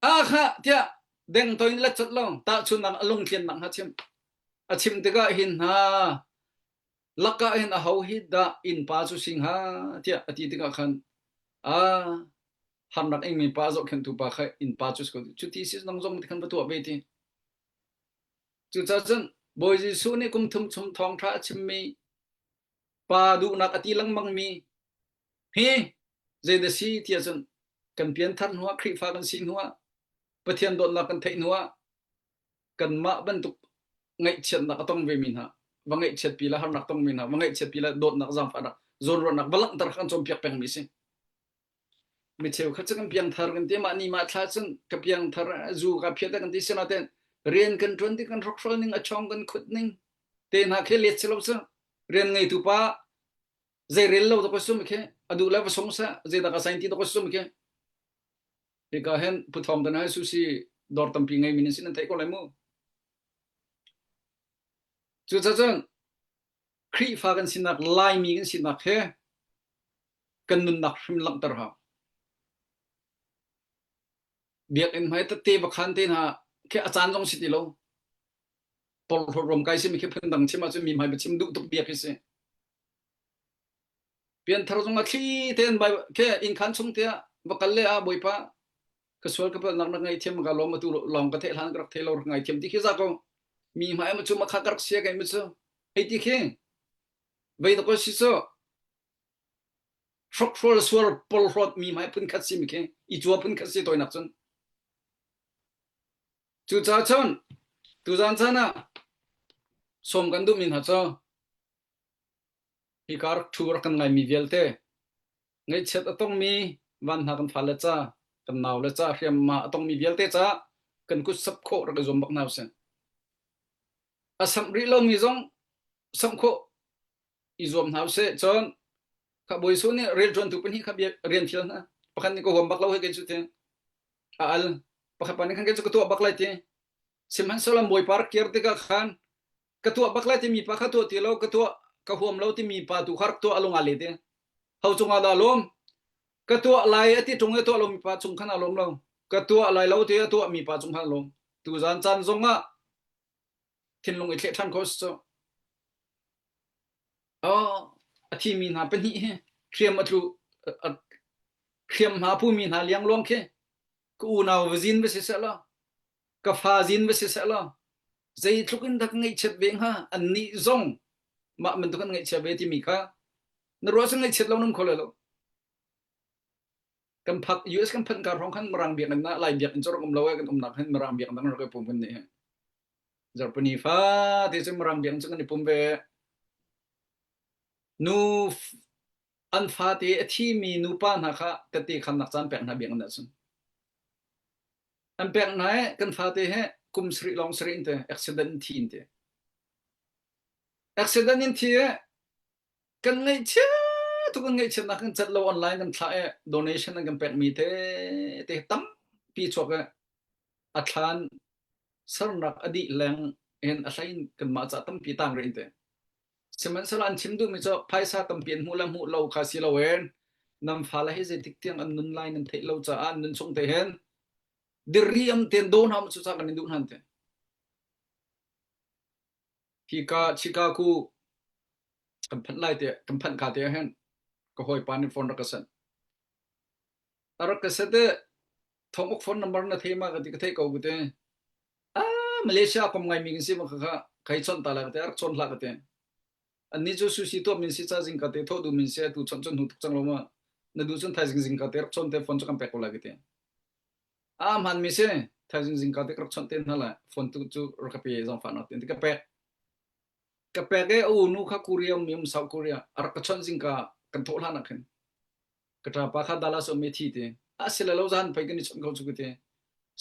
a kha tiah deng toin let cot lo tahchunnak a lungtliannak hna chim a chim tikah hin hna lakah hin a ho hi dah innpa cu sing ha tiah a ti tikah khan a harnak ingmi pa zohkhenhtu pa kha innpa cu si ko cu ti si nang zong ti khan va tuah ve ti cucaah cun Bawi Jesuh nih kum thum chung thawngṭha a chimmi pa duhnak a ti lengmangmi hi zeidah si tiah cun kan pianthar hnuah Khrihfa kan si hnuah Pathian dawtnak kan theih hnuah kanmah bantuk ngaihchiatnak a tong vemi hna va ngaihchiatpi le harnak tongmi hna va ngaihchiatpi le dawtnak zaangfahnak zawnruahnak va langhter kan cawnpiak pengmi si mi cheukhat cu kan piangthar kan ti mah ni mah thla cun ka piangthar zu ka phiat kan ti sinaten. Rian kan ṭuan tik kan hrokhrol ning, a chawng kan khut ning te hna khi let si lo cu. Rian ngeitu pa zei rel lo to ka sum khi a duh le va sung seh zei dah ka sain ti to ka sum khi hika hen puthong tan hai sushi dor tampi ngei min sin an theih ko lai mu cu cun Khrihfa kan sinak Laimi kan sinak he kan nunnak hrim langhter hau biakinn hmai tette vakhan te hna khi a caan zong si ti lo porhlawt rom kai simi khi phundang chim ahcun mi hmai biachim duh tuk bia khi si pianthar zong a thli tein bai ke inn khan chung te ah va kal le ah bawipa ka sual ka palnak rak ngaihthiam ka lawm atu lawng ka theih hlan ka rak thei lo rak ngaithiam ti khi za ko mi hmai ma chu ma kha ka rak sia kai ma chu hei ti khi vei to ko si cu hrokhrol suar polhrot mi hmai phun khat si mi khi i chua phun khat si toinak cun Cucaah cun tuzaan caan ah sawm kan duhmi hna cu hika rak ṭhu rak kan ngaimi vialte ngaihchiat a tongmi van hna kan fale ca kan naule ca hriamma a tongmi vialte ca kan kut sap khawh rak i zuam bak hna usih. A samh rih lomi zong samh khawh i zuam hna usih. Cun kha Bawi Jesuh nih rianṭuantu pahnih kha rian fial hna. Pakhat nih ka huam bak lo hei kei cu ti. A al. Pakhat pa nih khan kei cu ka tuah bak lai ti. Sihmanhsehlaw Bawipa rak kir tikah khan ka tuah bak lai timi pa kha tuah ti lo, ka tuah ka huam lo timi pa tu kha rak tuah a lung aa le ti. Ho cungah dah lawm? Ka tuah lai a ti ṭung i a tuah lomi pa cung khan aa lawm lo. Ka tuah lai lo ti a tuahmi pa cung khan aa lawm. Tuzaan caan zongah thinlung i thleh ṭhan khawh si cu. Oh, a thimi hna pahnih hi hriam a tlu hriam hma pumi hna liangluang khi ka unau va zin va si seh law ka fa zin va si seh law zeitluk in dah ka ngaihchiat ve hnga annih zong mah bantuk an ngaihchia ve timi kha na ruah cun ngaihchiat lo nan kho lai lo kan phak US kan phanh kar hrawng khan Mirang biakinn ah Lai biakinn cu rak um lo e kan umnak hin Mirang biakinn dang rak i pum kan nih hi Zarhpini fate cu Mirang biakinn cu kan i pum ve nu an fate a thimi nupa hna kha tette khamnak caan pek hna biakinn ah cun an pek hna i kan fate he kum sarih lawng sarih in te accident in thi in te accident in thi i kan ngaihchia tuk kan ngaihchiatnak kan cat lo online kan thlah i donation an kan pekmi te te tampi chuak i a thlan sernak a dih leng in a hlei in kanmah ca tampi tang rih te sihmanhsehlaw an chim duhmi cu phaisa tampi an hmuh le hmuh lo kha si loin nan fale hi zeitik tiang an nun lai nan theih lo caah an nun chung te hin diriam ten do hna cu ca kan in duh hna te hika Chicago kan phanh lai te kan phanh ka te hin ka hawipa nih phone rak ka send a rak ka set i thonguk phone number na thei ma ka ti ka theih ko ka ti ah Malaysia kom ngai mi kan si ma kha kha kai chon ta la ka ti rak chon hlah ka ti anni cu sushi tuah min si cha zing ka te tho du min si tu chon chon hnu tuk cang lo ma na du chun thaizing zing ka te rak chon te phone chu kan pek ko lai ka ti a hman mi si thaizing zing ka te rak chon te hna la phone tu chu rak ka pe zong fa na te ka pek ka pek e u nu kha Korea mi um South Korea a rak ka chon zing ka kan thawh hlan ah khin ka ṭapa kha Dallas um i thi ti a si le lo zan pei kan i chawnh ko cu ka ti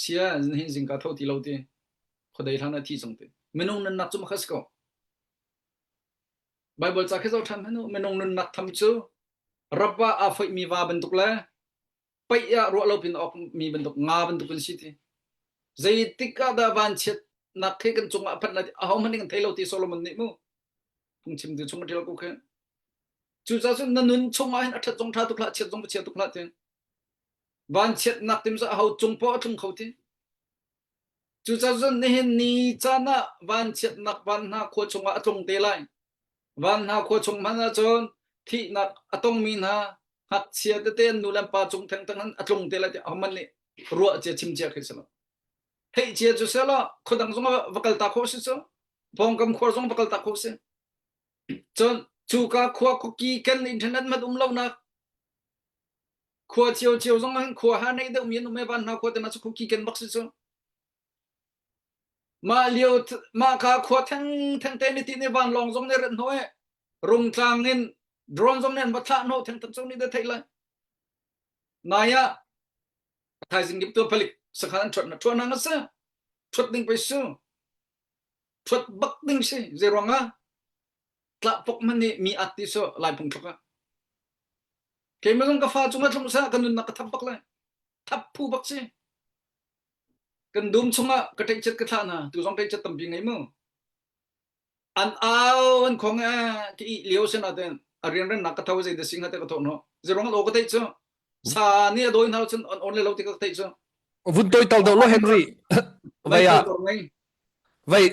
sia hin zingka tho ti lo ti khuadei hlan ah thi cang ti minung nunnak cu makha si ko Bible ca khi zoh ṭhan hmanh u minung nunnak tham cu rap ah aa foihmi va bantuk le paih ah ruah lo pin awk mi bantuk nga bantuk in si ti zeitik ah dah vanchiatnak khi kan cungah phanh lai ahohmanh nih kan thei lo ti Solomon nih mu phungchimtu chung a ṭial ko khi Cucaah cun na nun chungah hin a ṭhat zong ṭha tuk hlah, chiat zong va chia tuk hlah ti. Vanchiatnak tim cu aho cung poah a tlung kho ti. Cucaah cun nihin ni caan ah vanchiatnak van hna khua chungah a tlung te lai. Van hna khua chung hmanh ahcun thihnak a tongmi hna ngakchia tete an nu le an pa cung thengtheng an a tlung te lai ti ahohmanh nih ruah cia chim cia khi si lo. Theih cia cu selaw khuadang zong ah va kal ta khawh si cu. Pawngkam khua zong va kal ta khawh si. Cun cuka khua khuaki kan internet hmanh um lonak khua ciocio zong ah hin khua ha nei deuhmi an um e van hna khua te cu khuaki ken bak si cu. Mah lio mah kha khua theng theng te ni ti ni vanlawng zong nih rat hnawh e rungtlang in drone zong nih an va thlah hnawh theng theng zong nih da theih lai. Nai ah thaizing kip tu palik sakhan an ṭhuat na ṭhuat na nga si. Thuat ding pei su. Thuat bak ding si. Zei ruang ah? Tlah pok man nih mi at ti so lai phung thlok ah. Keimah zong ka fa cungah thlung sa ka nunnak ka thap bak lai. Thap phu bak si. Kan dum chungah ka ṭeihchet ka thlah hna. Tu zong ṭeihchet tampi ngei mu. An au an khong e ka ih lio sin ah ten a rianrennak ka tho zei da sing ha te ka tho no. Zei ruang ah ka theih cu. Sa nih a dawi hna cun an on le lo ti ka theih cu. Vun toi tal do lo Henry. Vai ah vai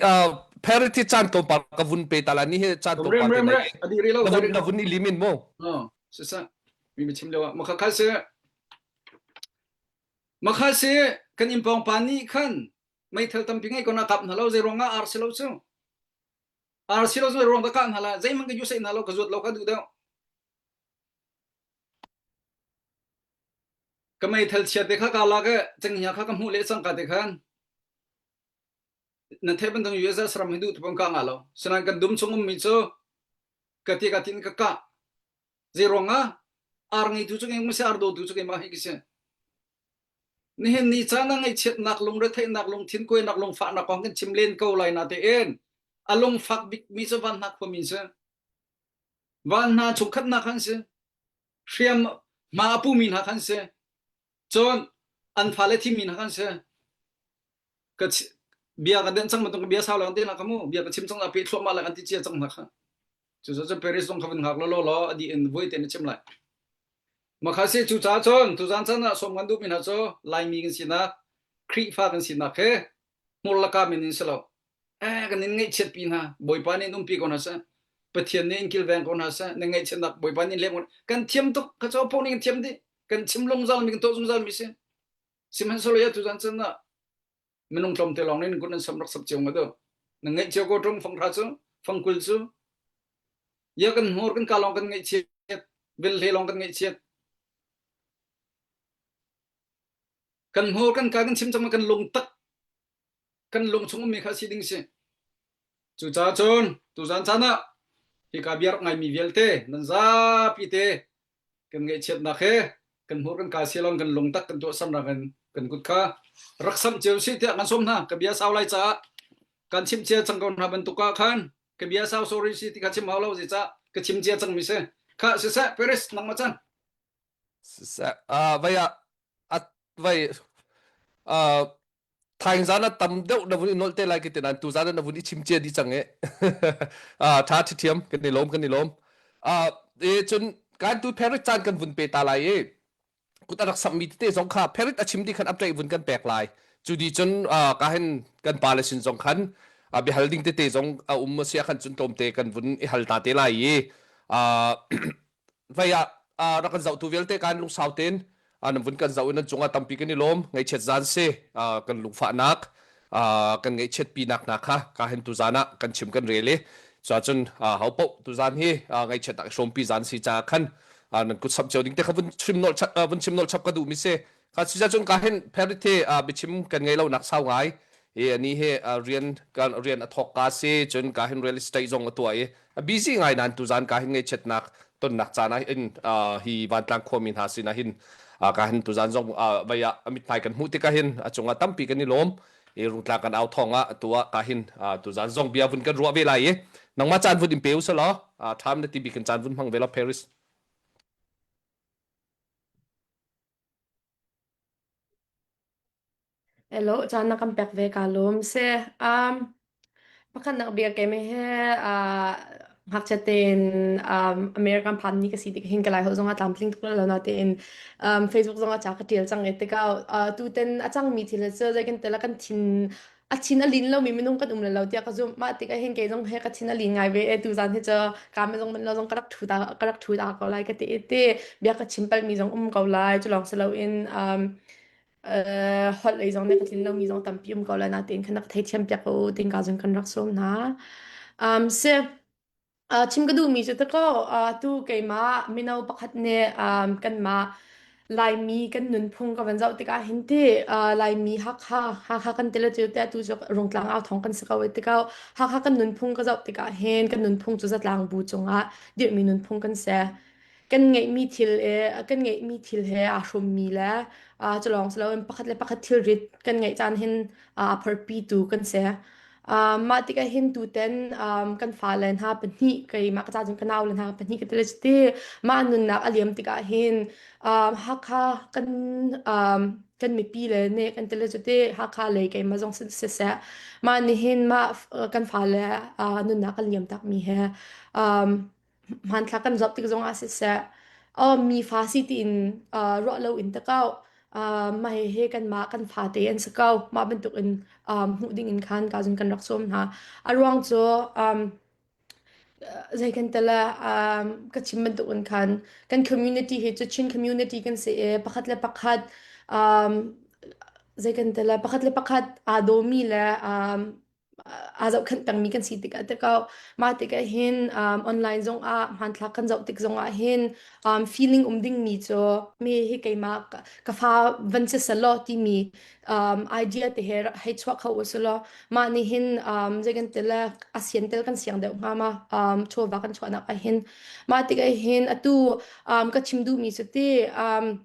parity caan tlawmpal ka vun pe ta la ni he caan tlawmpal te nai. Adi ri lo na vun na vun i limin mo. Si sa mi mi chim leo ah makha kha se makha se kan in pawng pa nih khan meithal tampi ngei ko na kap hna lo zei ruang ah ar si lo cu ar si lo zei ruang da kah hna la zeihmanh ka use hna lo ka zuat lo ka duh deuh ka meithal chia te kha ka lak e cenghngia kha ka hmuh le cangka te khan na the bantuk US ram hi duh tu ka nga lo sinain kan dum chung ummi cu ka ti ka tin ka ka zei ruang ah ar ngei tu cu ngei si ar do tu cu keimah hi ki si Nihin ni caan ah ngaihchiatnak, lungretheihnak, lungthin kuainak, lungfahnak kong kan chim len ko lai natein a lungfak bikmi cu van hna khuami si. Van hna chungkhat hna khan si. Hriam hma a pumi hna khan si. Cun an fale thimi hna khan si. Ka bia ka denh cang bantuk bia sau lang te na ka mu bia ka chim cang la pe thluahmah la kan ti cia cang hna kha. Cu cu Paris zong kha vun ngak lo lo law a di in voi te na chim lai. Makhasi cucaah cun tuzan chan ah sawm kan duhmi hna cu Laimi kan sinak, Khrihfa kan sinak he hmur le ka min in si lo. Eh, kan in ngaihchiatpi hna. Bawipa nih in umpi ko hna seh. Pathian nih in kilveng ko hna seh. Na ngaihchiatnak Bawipa nih in lem ko Kan thiam tuk. Ka caw nih kan thiam dih. Kan chim lungzal mi kan tuah zungzal mi si. Sihmanhsehlaw ya tuzan chan ah minung tlawmte lawng nih kut nan sam rak sap cio nga tu. Na ngaih cio ko ṭung fang hra cu, fang kul cu. Ya kan hmur kan ka lawng kan ngaihchiat, velhle lawng kan ngaihchiat. Kan hmur kan ka kan chim cang kan lung tak kan lung chung ummi kha si ding si. Cucaah cun tuzan caan ah hika bia rak ngaimi vialte nan zapi te kan ngaihchiatnak he kan hmur kan ka sialon kan lungtak kan tuahsernak in kan kut kha rak samh cio sih tiah kan sawm hna ka bia sau lai caah kan chim cia cang ko hna bantuk ah khan ka bia sau sorry si ti kha chim hau lo zi ca ka chim cia cang mi si kha siseh Paris nangmah chan Siseh ah vai ah at vai ah thaing zan ah tam deuh na vun i nolh te lai ki te nan tu zan na vun i chim cia di cang e ah tha thiam kan i lawm kan i lawm ah e cun kan tu Paris caan kan vun pe ta lai e kut a rak sammi tete zong kha Paris a chim di khan update vun kan pek lai cu di cun ka hin kan pa le sin zong khan biahal ding tete zong a um sia khan cun tlawmte kan vun i hal ta te lai i vei ah rak kan zohtu vialte kan lungsau tein nan vun kan zoh i nan cungah tampi kan i lawm ngaihchiat zan si kan lungfahnak kan ngaihchiat pinak hna kha ka hin tuzan ah kan chim kan rel i cuahcun ho paoh tuzan hi ngaihchiatnak i hrawmpi zan si caah khan nan kut samh cio ding te kha vun chim nolh vun chim nolh chap ka duh mi si kha si cun ka hin Perit hi biachim kan ngei lo nak sau ngai i ani hi rian kan rian a thawk ka si cun ka hin real estate zong a tuah i a busy ngai nan tuzan ka hin ngaihchiatnak tonnak caan ah hin hi vantlang khuami hna sin ah hin ka hin tuzan zong vei ah a mithmai kan hmuh tikah hin a cungah tampi kan i lawm i rungtlang kan au thawng ah tu ah ka hin tuzan zong bia vun kan ruah ve lai i nangmah caan vun in pe u selaw tham na ti bik in caan vun hmang ve law Paris Hello, caan na kan pek ve ka lawm si. Um, pakhatnak bia keimah he uh, ngakchia tein um, American phan ni ka si tik hin ka lai holh zong a tlamtling tuk lo na tein um, Facebook zong ah ca ka tial cang i tikah uh, tuten a cangmi thil cu zei kan tela kan thin a thin a lin lomi minung kan um le lo tiah ka zumh. Mah tikah hin kei zong he ka thin a lin ngai ve e tuzan hi cu ka me zong man lo zong ka rak thu ta ka rak thu ta ko lai ka ti i ti bia ka chim palmi zong um ko lai cu lawng si loin um, uh, holh lei zong nih ka tlin lomi zong tampi um ko lai natein khan rak theithiam piak ko ting ka zong kan rak sawm hna. Um, si uh, chim ka duhmi cu takaw uh, tu keimah mino pakhat nih um, kanmah Laimi kan nunphung ka van zoh tikah hin ti uh, Laimi Hakha Hakha kan ti le cu te tu cu Rungtlang au thong kan si ko i tikah Hakha kan nunphung ka zoh tikah hin kan nunphung cu zatlang bu cungah dirhmi nunphung kan si. kan ngeihmi thil e kan ngeihmi thil he aa hrawmmi le uh, cu lawng si loin pakhat le pakhat thilrit kan ngeih caan hin uh, a phorpitu kan si. Um, mah tikah hin tuten um, kan fale hna pahnih keimah ka ca cun ka naule hna pahnih ka ti le cuti mah nunnak a liam tikah hin um, Hakha kan um, kan mipi le nih kan ti le cuti Hakha lei keimah zong siseh mah nihin mah kan fale uh, nunnak kan liam takmi he um, hmanthlak kan zoh tik zongah siseh oh mi fa si tiin uh, ruah lo in ta kau uh, mah he kanmah kan fa te an si ko mah bantuk in um, hmuh ding in khan ka zun kan rak sawm hna a ruang cu um, zei kan tala um, ka chim bantuk in khan kan community hi cu Chin community kan si i pakhat le pakhat um, zei kan tala pakhat le pakhat aa dawmi le um, aa zohkhenh pengmi kan si tikah tikah mah tikah hin um, online zongah hmanthlak kan zoh tik zongah hin um, feeling um dingmi cu mi hi keimah ka, ka fa van si selaw timi um, idea te he hei chuah kho u selaw mah nih hin um, zei kan ti le a sian tel kan siang deuh hnga ma um, chawva kan chuahnak ah hin mah tikah hin atu um, ka chim duhmi cu ti um,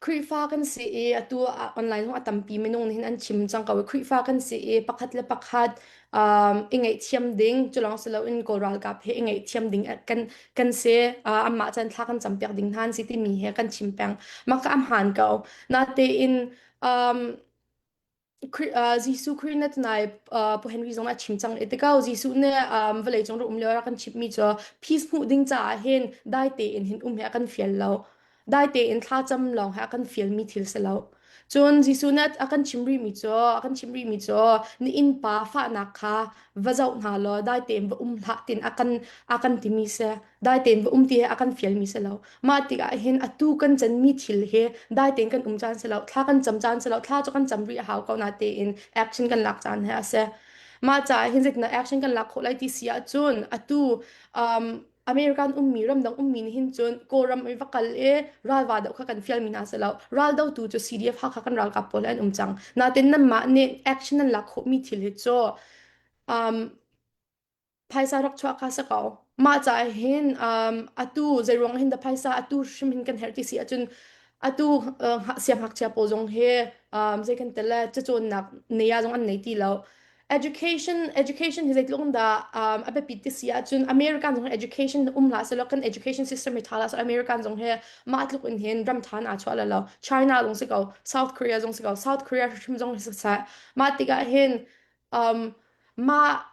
Khrihfa kan si i atu ah online zong a tampi minung nih hin an chim cang ko i Khrihfa kan si i pakhat le pakhat um, i ngaihthiam ding cu lawng si loin Kawl ralkap he i ngaihthiam ding kan kan si uh, anmah caan thla kan campiak ding hna an si timi he kan chim peng. Mah ka a hmaan ko. Natein um, Jesuh Khrih na tunai Pu Henry zong a chim cang i tikau Jesuh nih vawlei cung rak um lio a kan chimhmi cu peace hmuh ding caah hin dai tein hin um hi a kan fial lo. Dai tein thlacam lawng hi a kan fialmi thil si lo. Cun Jesuh nih a kan chim rihmi cu a kan chim rihmi cu na innpa fahnak kha va zoh hna law dai tein va um hlah tin a kan a kan timi si. Dai tein va um ti hi a kan fialmi si lo. Mah tikah hin atu kan canmi thil hi dai tein kan um caan si lo, thla kan cam caan si lo, thla cu kan cam rih a hau ko na tein action kan lak caan hi a si. Mah caah hin zeitindah action kan lak khawh lai ti si ahcun atu um, American ummi ramdang ummi nih hin cun Kawlram i va kal i ralva doh kha kan fialmi hna si lo. Ral dotu cu CDF Hakha kan ralkap pawl an um cang. Natin nanmah nih action nan lak khawhmi thil hi cu um, phaisa rak chuah kha si ko. Mah caah hin um, atu zeiruang hin dah phaisa atu hrim hin kan herh ti si ahcun atu uh, siangngakchia pawl zong hi um, zei kan tel le cacawnnak nei ah zong an nei ti lo. Education education hi zeitluk in dah um, a biapit ti si ahcun American zong hi education um hlah selaw kan education system hi ṭha hlah selaw American zong hi mah tluk in hin ram ṭha in aa chuah lo. China zong si ko, South Korea zong si ko, South Korea hrim zong hi siseh. Mah tikah hin um, mah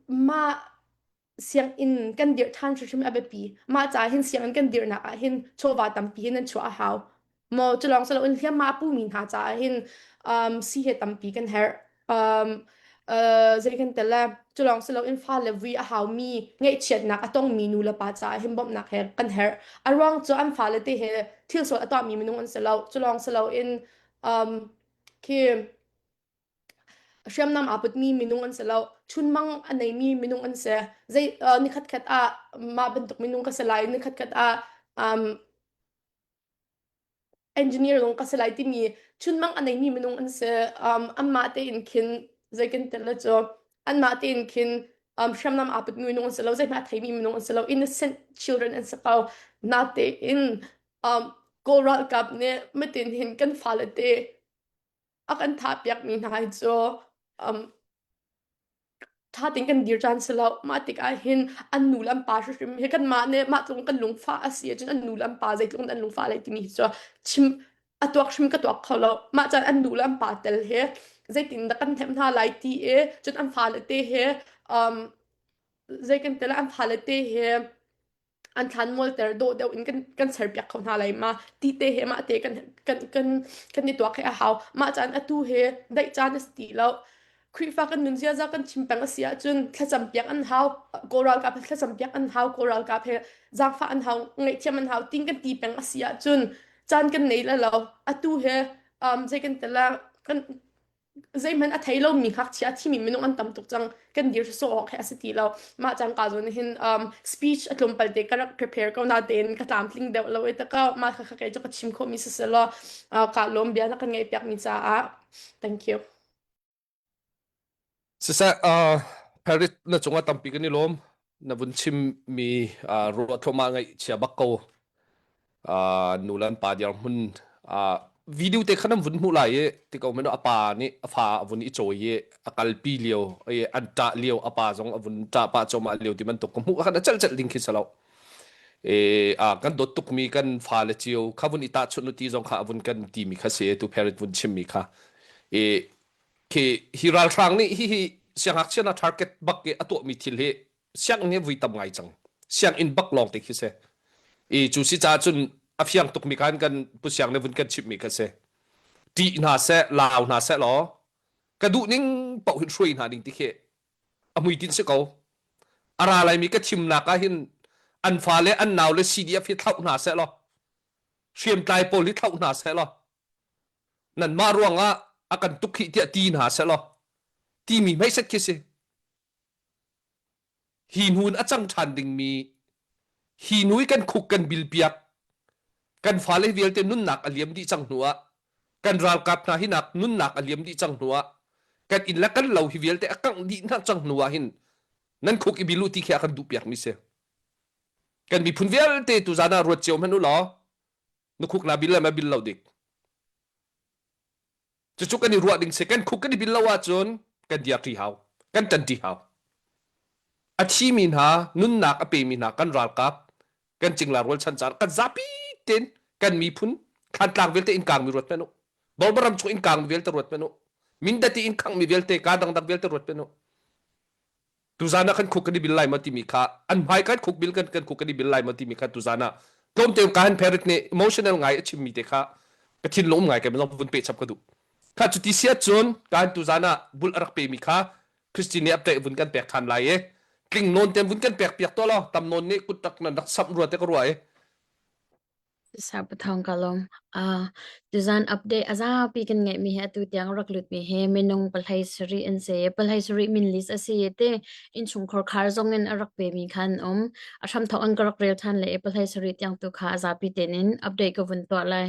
mah sianginn kan dirh ṭhan hrimhrim a biapi. Mah caah hin sianginn kan dirhnak ah hin chawva tampi hin an chuah a hau. Maw cu lawng si loin hliamhma a pumi hna caah hin um, si he tampi kan herh. Um, uh, zei kan tel le cu lawng si loin fale vui a haumi ngaihchiatnak a tongmi nu le pa caah hin bawmhnak he kan herh. A ruang cu an fale te he thil sual a tuahmi minung an si lo. Cu lawng si loin um, khi Hriamnam aa putmi minung an si lo. Chunmang a neimi minung an si. Zei uh, nikhat khat ah mah bantuk minung ka si lai, nikhat khat ah um, engineer zong ka si lai timi chunmang a neimi minung an si. Um, anmah tein khin zei kan tel le cu anmah tein khin um, hriamnam aa putmi minung an si lo, zeihmanh a theimi minung an si lo. Innocent children an si ko. Natein um, Kawl ralkap nih matin hin kan fale te a kan thahpiakmi hna hi cu um, ṭha tein kan dir caan si lo. Mah tikah hin an nu le an pa hrimhrim hi kanmah nih mah tlung kan lungfah a si ahcun an nu le an pa zeitluk in an lungfah lai timi hi cu chim a tuak hrim ka tuak kho lo. Mah caan an nu le an pa tel hi zeitin dah kan hnemh hna lai ti i cun an fale te hi um, zei kan tel an fale te hi an thlan mualter dawh deuh in kan kan serpiak kho hna lai ma ti te he mah te kan kan kan kan i tuak he a hau mah caan atu he daih caan a si ti lo Khrihfa kan nun ziaza kan chim peng a si ahcun thlacam piak an hau Kawl ralkap he thlacam piak an hau Kawl ralkap he zaangfah an hau ngaihthiam an hau ting kan ti peng a si ahcun caan kan nei la lo atu he um, zei kan tela kan zeihmanh a thei lomi ngakchia a thimi minung an tam tuk cang kan dir sawh awk he a si ti lo mah cang ka zawn hin um, speech a tlawmpal te ka rak prepare ko na tein ka tlamtling deuh lo i taka mah kha kei cu ka chim khawhmi si selaw uh, ka lawm bia na kan ngaih piak mi caah thank you Siseh, uh, Paris na cungah tampi kan i lawm. Na vun chimmi uh, ruah thluahmah ngaih chia bak ko. Uh, nu le an pa dirhmun uh, video te khan an vun hmuh lai i ti ko men a pa nih a fa a vun i cawi i a kalpi lio i an ṭah lio a pa zong a vun ṭah pah cuahmah lio ti bantuk ka hmuh khan a celh celh ding khi si lo. E, a kan dawt tukmi kan fale cio kha vun i tahchunh u ti zong kha a vun kan timi kha si tu parent vun chimmi kha. E, khi hi ralhrang nih hi hi siangngakchia na target bak i a tuahmi thil hi sianginn hi vui tam ngai cang sianginn bak lawng te khi si i cu si caah cun a fiang tukmi khan kan pu siang nih vun kan chimhmi kha si ṭih hna seh lau hna seh law ka duh ning paoh hin hruai hna ding ti khi a hmuitinh si ko a ra laimi ka thimnak ah hin an fale an nau le CDF hi thlauh hna seh law hriamtlai pawl hi thlauh hna seh law nanmah ruangah a kan tuk hih tiah ti hna seh law timi hmeiset khi si hi hnu in a cang ṭhan dingmi hi hnu i kan khuk kan bil piak kan fale vialte nunnak a liam dih cang hnu ah kan ralkap hna hi nak nunnak a liam dih cang hnu ah kan inn le kan lo hi vialte a kangh dih hna cang hnu ah hin nan khuk i bil u ti khi a kan duh piak mi si kan miphun vialte tu zan ah ruat cio hmanh u law na khuk na bil le ma bil lo dik cucu kan i ruah ding si kan khuk kan i bil lo ahcun kan diarṭi hau kan ṭanṭi hau a thimi hna nunnak a pemi hna kan ralkap kan cingla rualchan caan kan zapi tein kan miphun thlantlang vialte in kangmi ruat hmanh u Burma ram chung in kangmi vialte ruat hmanh u Mindati in khangmi vialte ka dangdang vialte ruat hmanh u tuzan ah kan khuk kan i bil lai maw timi kha an hmai kan khuk bil kan kan khuk kan i bil lai maw timi kha tuzan ah tlawmte ka han Paris nih emotional ngai a chimmi te kha ka thinlung um ngai kai zong vun pe chap ka duh kha cuti siat cun ka han tuzan ah bul a rak pe mi kha Christine nih update vun kan pek than lai i tling nawn ten vun kan pek piak to lo tam nawn nih kut tak nan rak samh rua te ka rua i Sapathawng ka lawm. Uh, tuzan update a zapi kan ngeihmi hi atu tiang rak lutmi hi minung palhei sarih an si. Palhei sarih min list a si te innchungkhar khar zong in a rak pemi kha an um. A hramthawk an ka rak rel than le palhei sarih tiang tu kha a zapi tein in update ka vun tuah lai.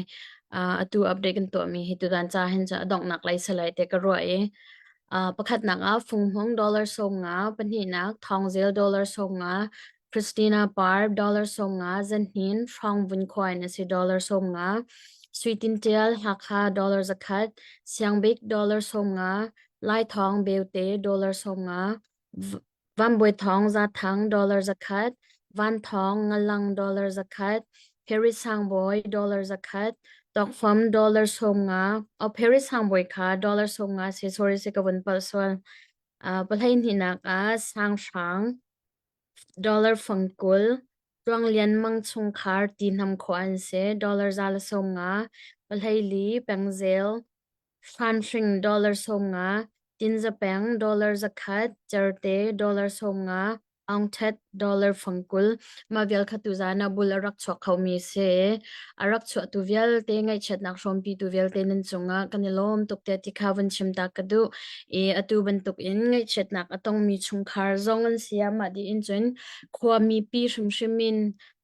Uh, atu update kan tuahmi hi tutan ca hin cu a donghnak lei si lai te ka ruah i uh, pakhatnak ah Funghmung dollar 50, pahnihnak Thawngzel dollar 50, Christina Par dollar 50, Zanhnin Hrawng Vun Khua in a si dollar 50, Sui Tin Tial Hakha dollar 100, Siangbik dollar 50, Lai Thawng Beute dollar 50, Vanbawi Thawng Zathang dollar 100, Van Thawng Ngalang dollar 100, Paris Sangbawi dollar 100, Tawkfam dollar 50, oh Paris Sangbawi kha dollar 50 si sorry si ka vun palh sual. Uh, pahleihnih ah Sanghrang Dollar fangkul, Tluanglian mang chungkhar ti hnam khawh an si. Dollar 150, pahleili, pengzel, hranhring dollar 50, tinzapeng dollar 100, certe dollar 50, aungthet dollar fangkul. Mah vial kha tuzan ah bul a rak chuak khomi si. A rak chuahtu vialte ngaihchiatnak hrawmpitu vialte nan cungah kan i lawm tuk tiah ti kha vun chim ta ka duh. I atu bantukin ngaihchiatnak a tongmi chungkhar zong an si ah mah dih in cun khuami pi hrimhrim in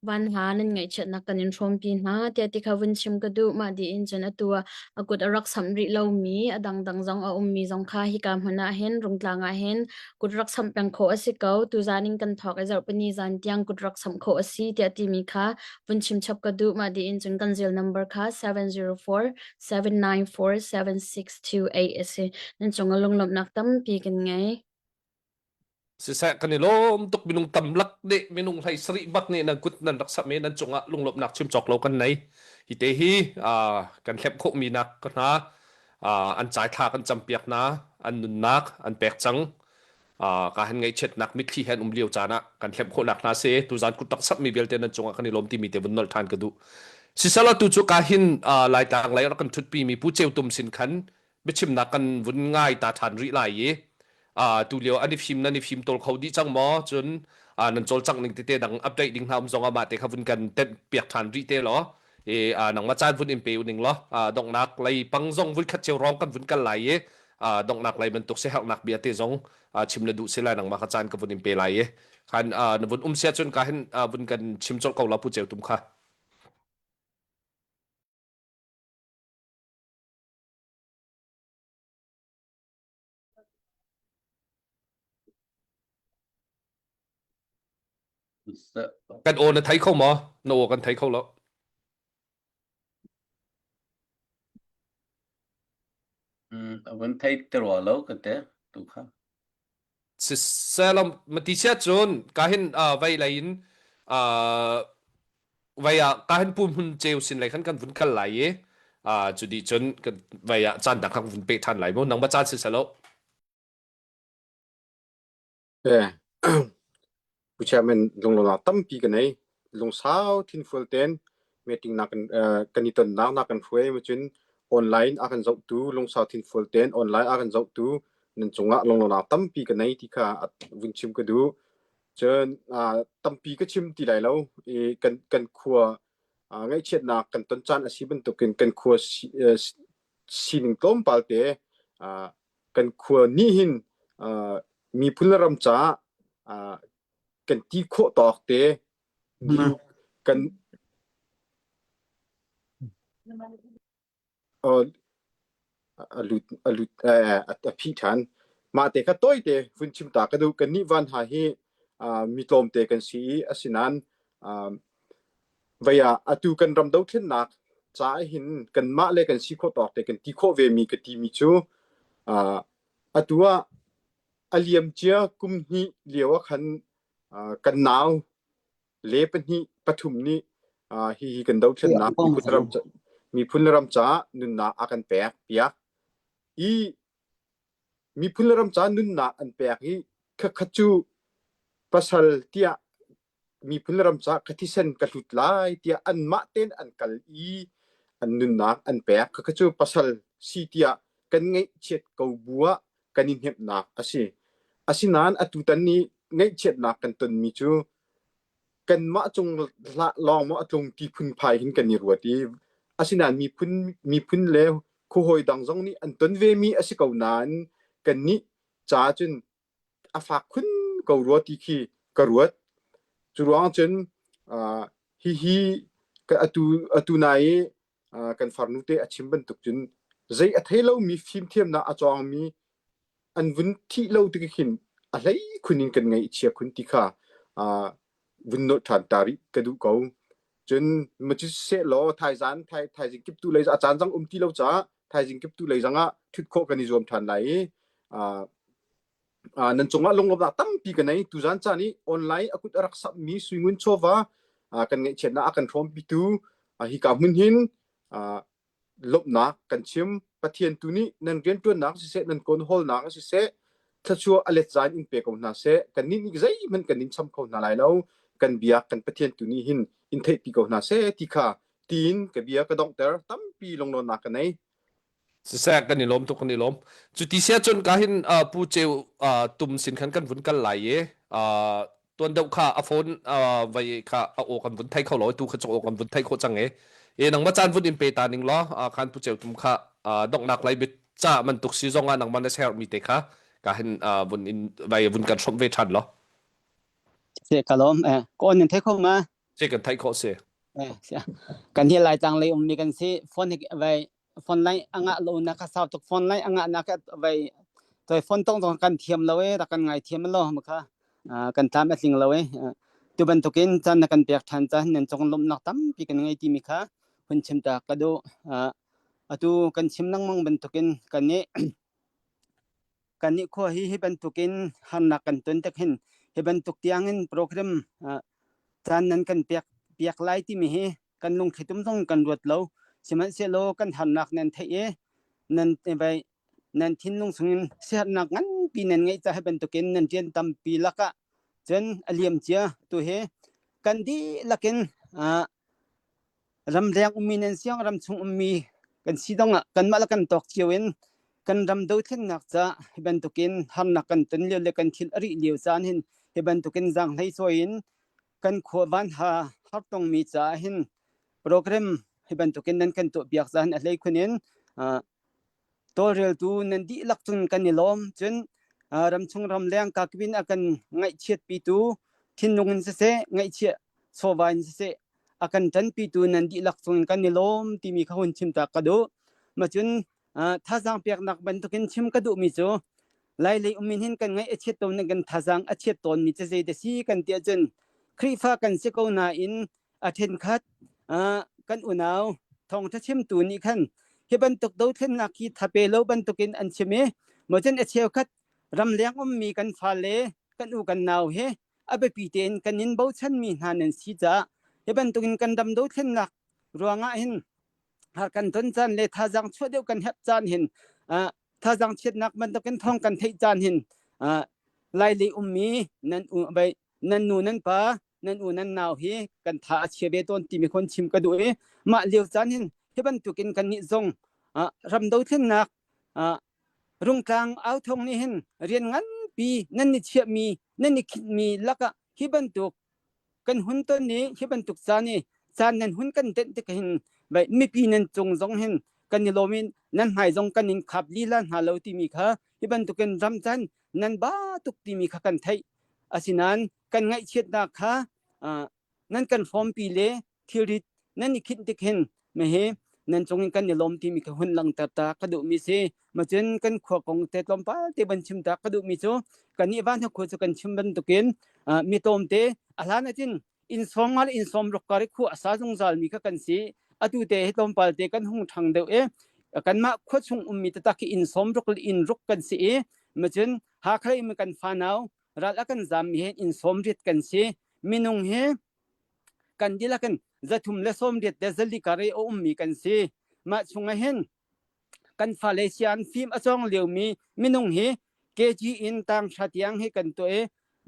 vanha nan ngaihchiatnak kan in hrawmpi hna tiah ti kha vun chim ka duh. Mah dih in cun atu ah a kut a rak samh rih lomi a dangdang zong a ummi zong kha hika hmun ah hin Rungtlang ah hin kut rak samh peng khawh a si ko. Tuzan in kan thawk i zarhpini zan tiang kut rak samh khawh a si tiah timi kha vun chim chap ka duh. Mah dih in cun kan zil number kha 704 794 7628 a si. Nan cung ah lunglawmhnak tampi kan ngei. Siseh kan i lawm tuk minung tam lak nih minung hlei sarih bak nih nan kut nan rak samh i nan cungah lunglawmhnak chim cawk lo kan nei. Hi te hi kan hlep khawhmi nak ka hna an cai thla kan campiak hna an nunnak an pek cang ka han ngaihchiatnak mitthli he an um lio caan ah kan hlemh khawhnak hna si tuzan kut tak mi vialte nan cungah kan i lawm timi te vun nolh than ka duh sisala tu cu ka hin laitlang lei rak kan thutpi mi pu ceu tum sin khan biachimnak kan vun ngai ta than rih lai i tu lio an i fim nan i fim tawl kho dih cang maw cun nan cawlcangh ning tete dang update ding hna um zong ah mah te kha vun kan tenh piak than rih te law i nangmah caan vun in pe u ning law donghnak lei pang zong vun khat cio rong kan vun kal lai i donghnak lei bantuk siaherhnak bia te zong chim na duh si lai nangmah kha caan ka vun in pe lai i khan na vun um sia cun ka hin vun kan chim colh ko la pu ceu tum kha. Kan aw na thei kho maw? Na aw kan thei kho lo. A vun thei te rua lo ka te tu kha. Siseh mati sia cun ka hin vei lei in vei ah ka hin pu hmun ceu sin lei khan kan vun kal lai i cu dih cun kan vei ah caan dang kan vun pe ṭhan lai mu nang ba caan si selo. Eh, Pu Chairman lunglawmhnak tampi ka nei. Lungsau thinfual ten meeting nak kan eh, kan i tonnak nak kan hruai ma cun online a kan zohtu lungsau thinfual ten online a kan zohtu nan cungah lunglawmhnak tampi ka nei ti kha vun chim ka duh. Cun ah, tampi ka chim ti lai lo. I kan kan khua ah, ngaihchiatnak kan ton caan a si bantukin kan khua si, eh, sining tlawmpal te ah, kan khua nih hin miphun le ram caah kan ti khawh tawk te kan a lut a lut a phi ṭhan mah te kha tawi te vun chim ta ka duh kan nih van ha hi mi tlawmte kan si i asinain Vei ah atu kan ram dothlennak caah hin kanmah le kan si khawh tawk te kan ti khawh vemi ka timi cu uh, atu ah a liamcia kum hnih lio ah khan uh, kan nau le pahnih pathum nih uh, hihi kan dothlennak miphun ram miphun le ram caah nunnak a kan pek piak i miphun le ram caah nunnak an pek i khakhat cu pasal tiah miphun le ram caah ka thisen ka hlut lai tiah anmah tein an kal i an nunnak an pek. Khakha cu pasal si tiah kan ngaihchiat ko bu ah kan i hnemhnak a si. Asinain atutan ni ngaihchiatnak kan tonmi cu kanmah cung hlah lawng maw a tlung ti phunphai hin kan i ruat i asinain miphun miphun le khuahawi dang zong nih an ton vemi a si ko nain kannih ca cun a fak khun ko rua ti khi ka ruat. Cu ruang cun uh, hihi ka atu atu nai i uh, kan farnu te a chim bantuk cun zei a thei lomi fimthiamnak a cawngmi an vun thih lo tik hin a hlei khun in kan ngaih chia khun ti kha uh, vun nolh ṭhan ta rih ka duh ko. Cun macu seh law thaizan thai thaizing kiptu lei a caan zang um ti lo caah thaizing kiptu lei zang ah ṭhut khawh kan i zuam ṭhan lai i uh, uh, nan cungah lunglawmhnak tampi ka nei tuzan caan i online a kut a rak sapmi suingun chawva uh, kan ngaihchiatnak a kan hrawmpitu uh, hika hmun hin uh, lawmhnak kan chim Pathian tu nih nan rianṭuannak siseh nan kawn hawlnak siseh thluachuah a let zan in pe ko hna seh kannih nih zeihmanh kan in cham kho hna lai lo kan biak kan Pathian tu nih hin in theihpi ko hna seh ti kha tiin ka bia ka donghter tampi lunglawnnak ka nei Siseh kan i lawm tuk kan i lawm. Cu ti sia cun ka hin uh, Pu Ceu uh, tum sin khan kan vun kal lai i uh, tuan deuh kha a phone uh, vai kha a aw kan vun thei kho lo tu kha cu aw kan vun thei kho cang e. E nangmah caan vun in pe ta ning law uh, khan Pu Ceu tum kha uh, donghnak lai bit ca man tuk si zong ah nangmah na share mi te kha ka hin uh, vun in vai vun kan hrawmh ve than law. Se ka lawm eh ko nan thei kho ma Se kan theih khawh si. Eh, kan hi Laitlang lei ummi kan si phone hi vai phone line a ngah lo na kha sau tuk phone line a ngah na ka vai toi phone tong zong kan thiam lo e rak kan ngai thiam lo ma kha kan tlam a tling lo e tu bantukin chan na kan pek than chan nan chong lomnak tampi kan ngei ti mi kha hun chim ta ka du atu kan chim lengmang bantukin kan nih Kannih khua hi hi bantukin harnak kan ton tik hin hi bantuk tiangin program caan nan kan pek piak lai timi hi kan lungthlitum zong kan ruat lo. Sihmanhsehlaw kan harnak nan theih i nan vai nan thinlung chungin siaherhnak nganpi nan ngeih caah hi bantukin nan rian tampi lakah cun a liam cia tu hi kan dihlak in Ramleng ummi nan siang ramchung ummi kan si dongah kanmah le kan tawk cio in kan ram dothlennak ca hi bantukin harnak kan ton lio le kan thil a rih lio caan hin hi bantukin zaanghlei cawi in kan khua vanha har tongmi caah hin program hi bantukin nan kan tuahpiak caan a hlei khun in tawlreltu nan dihlak cun kan i lawm. Cun ramchung ramleng kakip in a kan ngaihchiatpitu thinlung in siseh ngaihchiah chawva in siseh a kan ṭanpitu nan dihlak cungin kan i lawm timi kha hun chim ta ka duh. Macun thazaang peknak bantukin chim ka duhmi cu Lailei um in hin kan ngaih a chiat tawn kan thazaang a chiat tawnmi cu zei da si kan ti ahcun. Khrihfa kan si ko nain a ṭhenkhat kan unau thawngṭha chimtu nih khan hi bantuk dothlennak hi thape lo bantukin an chim i mocen a cheukhat ramleng ummi kan fale kan u kan nau he a biapi tein kan in bochanmi hna nan si caah hi bantukin kan ram dothlennak ruangah hin har kan ton caan le thazaang chuah deuh kan herh caan hin thazaang chiatnak bantukin thawng kan theih caan hin Lailei ummi nan u nan nu nan pa nan u nan nau hi kan tha a chia ve tawn timi khon chim ka duh i mah lio caan hin hi bantukin kan nih zong ram dothlennak rungtlang authong nih hin rian nganpi nan ni chiahmi nan ni khinhmi lakah hi bantuk kan hun ton ni hi bantuk caan i caan nan hun kan denh tik hin mipi nan cung zong hin kan i lawm in nan hmai zong kan in khap lila hna lo timi kha hi bantukin ram caan nan ba tuk timi kha kan theih asinain kan ngaihchiatnak kha nan kan hrawmpi le thilrit nan i khinh tik hin mehe nan cung in kan i lawm timi kha hun langhter ta ka duhmi si macun kan khua kong te tlawmpal te van chim ta ka duhmi cu kan nih van khua cu kan chim bantukin mi tlawmte a hlan ahcun inn sawm nga le inn sawm ruk kar i khua a sa zungzal mi kha kan si atu te hi tlawmpal te kan hung ṭhang deuh i kanmah khua chung ummi taktak hi inn sawm ruk le inn ruk kan si i macun Hakha in kan fanau ral a kan zam mi he inn sawm riat kan si minung hi kan dihlak in 300 le 80 le zali kar i a ummi kan si mah chungah hin kan fale sian fim a cawng liomi minung hi KG in tang hra tiang hi kan tuah i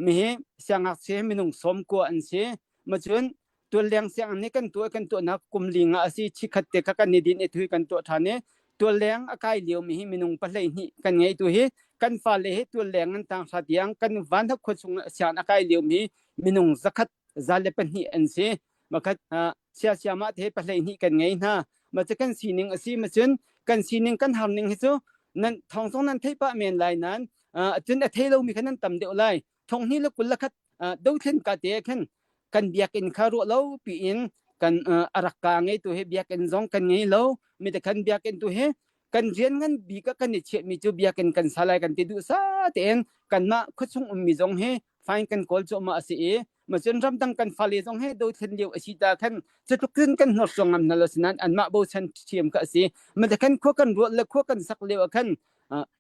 mi hi siangngakchia hi minung sawm kua an si macun tualleng sianginn nih kan tuah kan tuahnak kum li nga a si chikhat te kha kan i din i thui kan tuah ṭhan i tualleng a kai liomi hi minung pahlei hnih kan ngei tu hi kan fale hi tualleng an tang hra tiang kan van khua chung sian a kai liomi minung zakhat za le pahnih an si makhat sia sia mah te pahlei hnih kan ngei hna ma cu kan sining a si ma cun kan sining kan har ning hi cu nan thong zong nan theih pah men lai nan cun a thei lomi kha nan tam deuh lai thong hnih le 20 le khat dothlen ka te khan kan biakinn kha ruah lo piin kan a rak ka ngei tu hi biakinn zong kan ngei lo mi te khan biakinn tu hi kan rian ngan bik ah kan i chiahmi cu biakinn kan sa lai kan ti duh sa tein kanmah khuachung ummi zong hi fine kan kawl cuahmah a si i macun ramdang kan fale zong he dothlen lio a si ta khan cutluk cun kan hnorsuang ngam hna lo sinan anmah bochan ṭhiam kha a si mate khan khua kan ruah le khua kan sak lio ah khan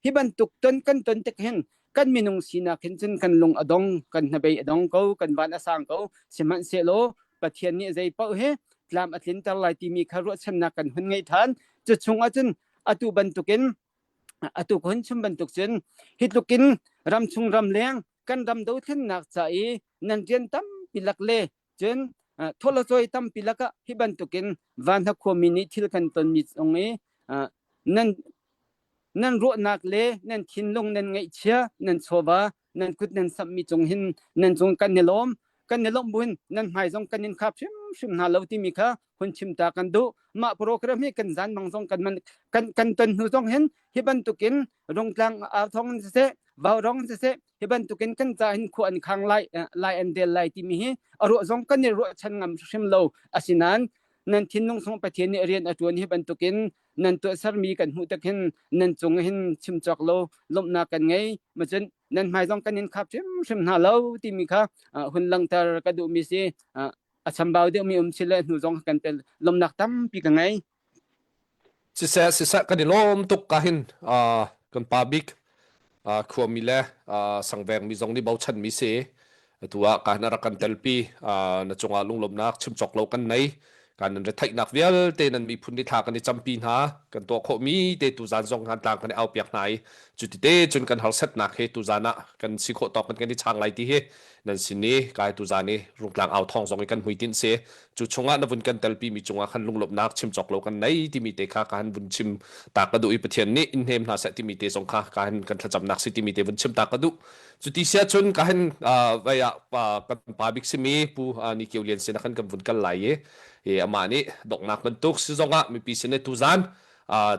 hi bantuk ton kan ton tik hin kan minung sinak hin cun kan lung a dong kan hnabei a dong ko kan van a sang ko sihmanhsehlaw Pathian nih zei paoh hi tlam a tlinter lai timi kha ruahchannak kan hun ngei ṭhan cu chung ah cun atu bantukin atu ka hun chim bantuk cun hi tlukin ramchung ramleng kan ram dothlennak ca i nan rian tampi lak le cun thawlacawi tampi lakah hi bantukin vanha khuami nih thil kan tonmi zong i nan nan ruahnak le nan thinlung nan ngaihchia nan chawva nan kut nan samhmi cung hin nan cung kan i lawm kan i lawmh buin nan hmai zong kan in khap hrimhrim hna lo timi kha hun chim ta kan duh mah program hi kan zan mang zong kan man kan kan ton hnu zong hin hi bantukin rungtlang arthong in siseh vaurong in siseh hi bantukin kan ca hin khua an khang lai lai an del lai timi hi a ruah zong kan i ruahchan ngam hrim lo asinain nan thinlung sung Pathian nih rian a tuan hi bantukin nan tuahsermi kan hmuh tak hin nan cung hin chim cawk lo lawmhnak kan ngei macun nan hmai zong kan in khap hrimhrim hna lo timi kha hun langhter ka duhmi si a chambau deuhmi um si le hnu zong kan tel lawmhnak tampi ka ngei Siseh siseh kan i lawm tuk ka hin kan pa bik khuami le sangveng mi zong nih bochan mi si atu ah ka na rak kan telpi na cungah lunglawmhnak chim cawk lo kan nei kan nan retheihnak vialte nan miphun ni thla kan i campi hna kan tuah khawh mi te tuzan zong han tlang kan i au piak hna i cu ti te cun kan harsatnak he tuzan ah kan si khawh tawk kan kan i chang lai ti hi nan sin i kai tuzan i rungtlang au thong zong i kan hmuitinh si cu chungah na vun kan telpi mi cungah khan lunglawmhnak chim cawk lo kan nei timi te kha ka han vun chim ta ka duh i Pathian nih in hnem hna seh timi te zong kha ka han kan thlacamnak si timi te vun chim ta ka duh cu ti sia cun ka han vai ah kan pa bik simi pu ni Kio Lian sin khan kan vun kal lai i i amah nih donghnak bantuk si zongah mipi sin i tuzan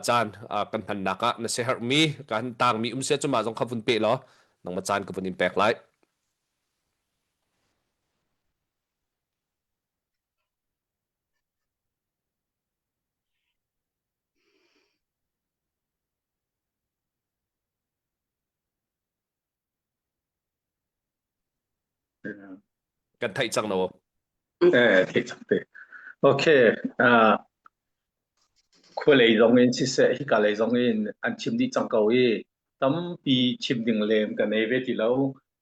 caan kan hmannak ah na siaherhmi ka han tangmi um sia cu mah zong kha vun pe law nangmah caan ka vun in pek lai. Kan theih cang no. Eh, theih cang te. Okay. Uh, khualei zong in siseh, hika lei zong in an chim dih cang ko i tampi chim ding lem ka nei ve ti lo.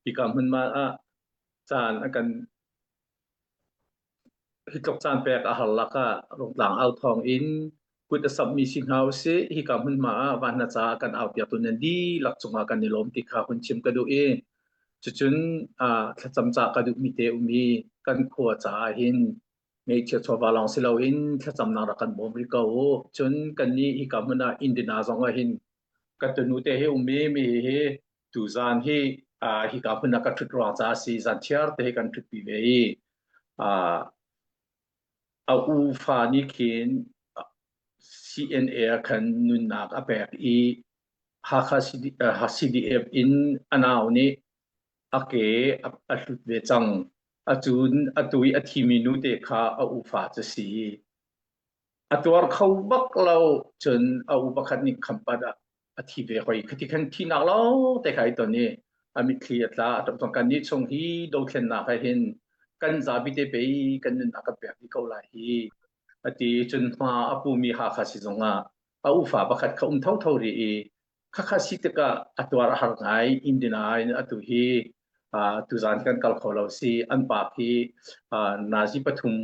Hika hmunhma ah caan a kan Hi tluk caan pek a har lakah Rungtlang au thawng in kut a samhmi si hna usih. Hika hmunhma ah van hna caah kan aupiaktu nan dihlak cungah kan i lawm ti kha hun chim ka duh i cucun uh, thlacam ca ka duhmi te um i kan khua caah hin ngeihchiah chawva lawng si loin thlacamnak rak kan bawm rih ko u. Cun kannih hika hmun ah Indina zong ah hin ka tunu te hi um i mi hi tuzaan hi uh, hika hmun ah ka ṭhut ruang caah si zan thiar te hi kan ṭhutpi ve i uh, a u fa nih khin CNA ah khan nunnak a pek i Hakha CD, uh, CDF in a nau nih a ke a, a hlut ve cang. Acun atu i a thimi nu te kha a ufa cu si. A tuar kho bak lo cun a u pakhat nih khampat ah a thi ve hoi khati khan thinak lawng te kha i ton i a mitthli a tla a ṭap kan nih chung hi dothlennak ah hin kan zapi te pei kan nunnak kan pek dih ko lai hi ati cun hma a pumi Hakha si zongah a ufa pakhat kha um thotho rih i khakha si tikah a tuar a har ngai Indiana in atu hi tuzan kan kal kho lo si an pa khi nazi pathum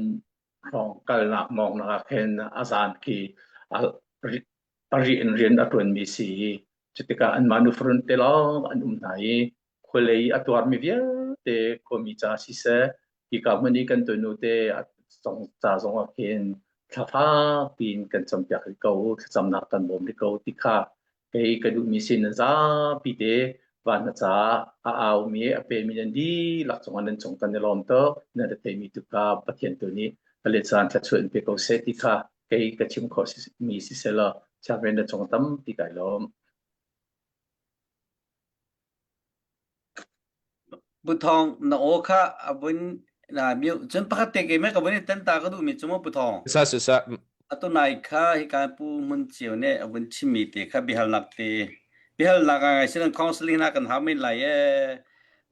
hrawng kalnak mawngnak ah khin a zan khi a ri in rian a ṭuanmi si i cutikah anmah nufarun te lawng an um hna i khualei a tuarmi vialte khuami ca siseh hika hmun i kan tunu te a zong ca zong ah khin thla fak piin kan campiak rih ko thlacamnak kan bawm rih ko ti kha kei ka duhmi sin nan zapi te van na caah a aumi a pemi nan dihlak cungah nan cung kan i lawm tuk nan ra theimi tu kha Pathian tu nih palet caan thluachuah in pe ko seh ti kha kei ka chim khawh mi si selaw chairman na cung tampi kai lawm. Pu Thawng na aw kha a vun na mute cun pakhat te ke me ka vun i tan ta ka duh mi cu mu Pu Thawng. Sa sa sa. Atu nai kha hika Pu Hmun Cio nih a vun chimmi te kha biahalnak te biahalnak a ngai sinan counseling na kan hau men lai ee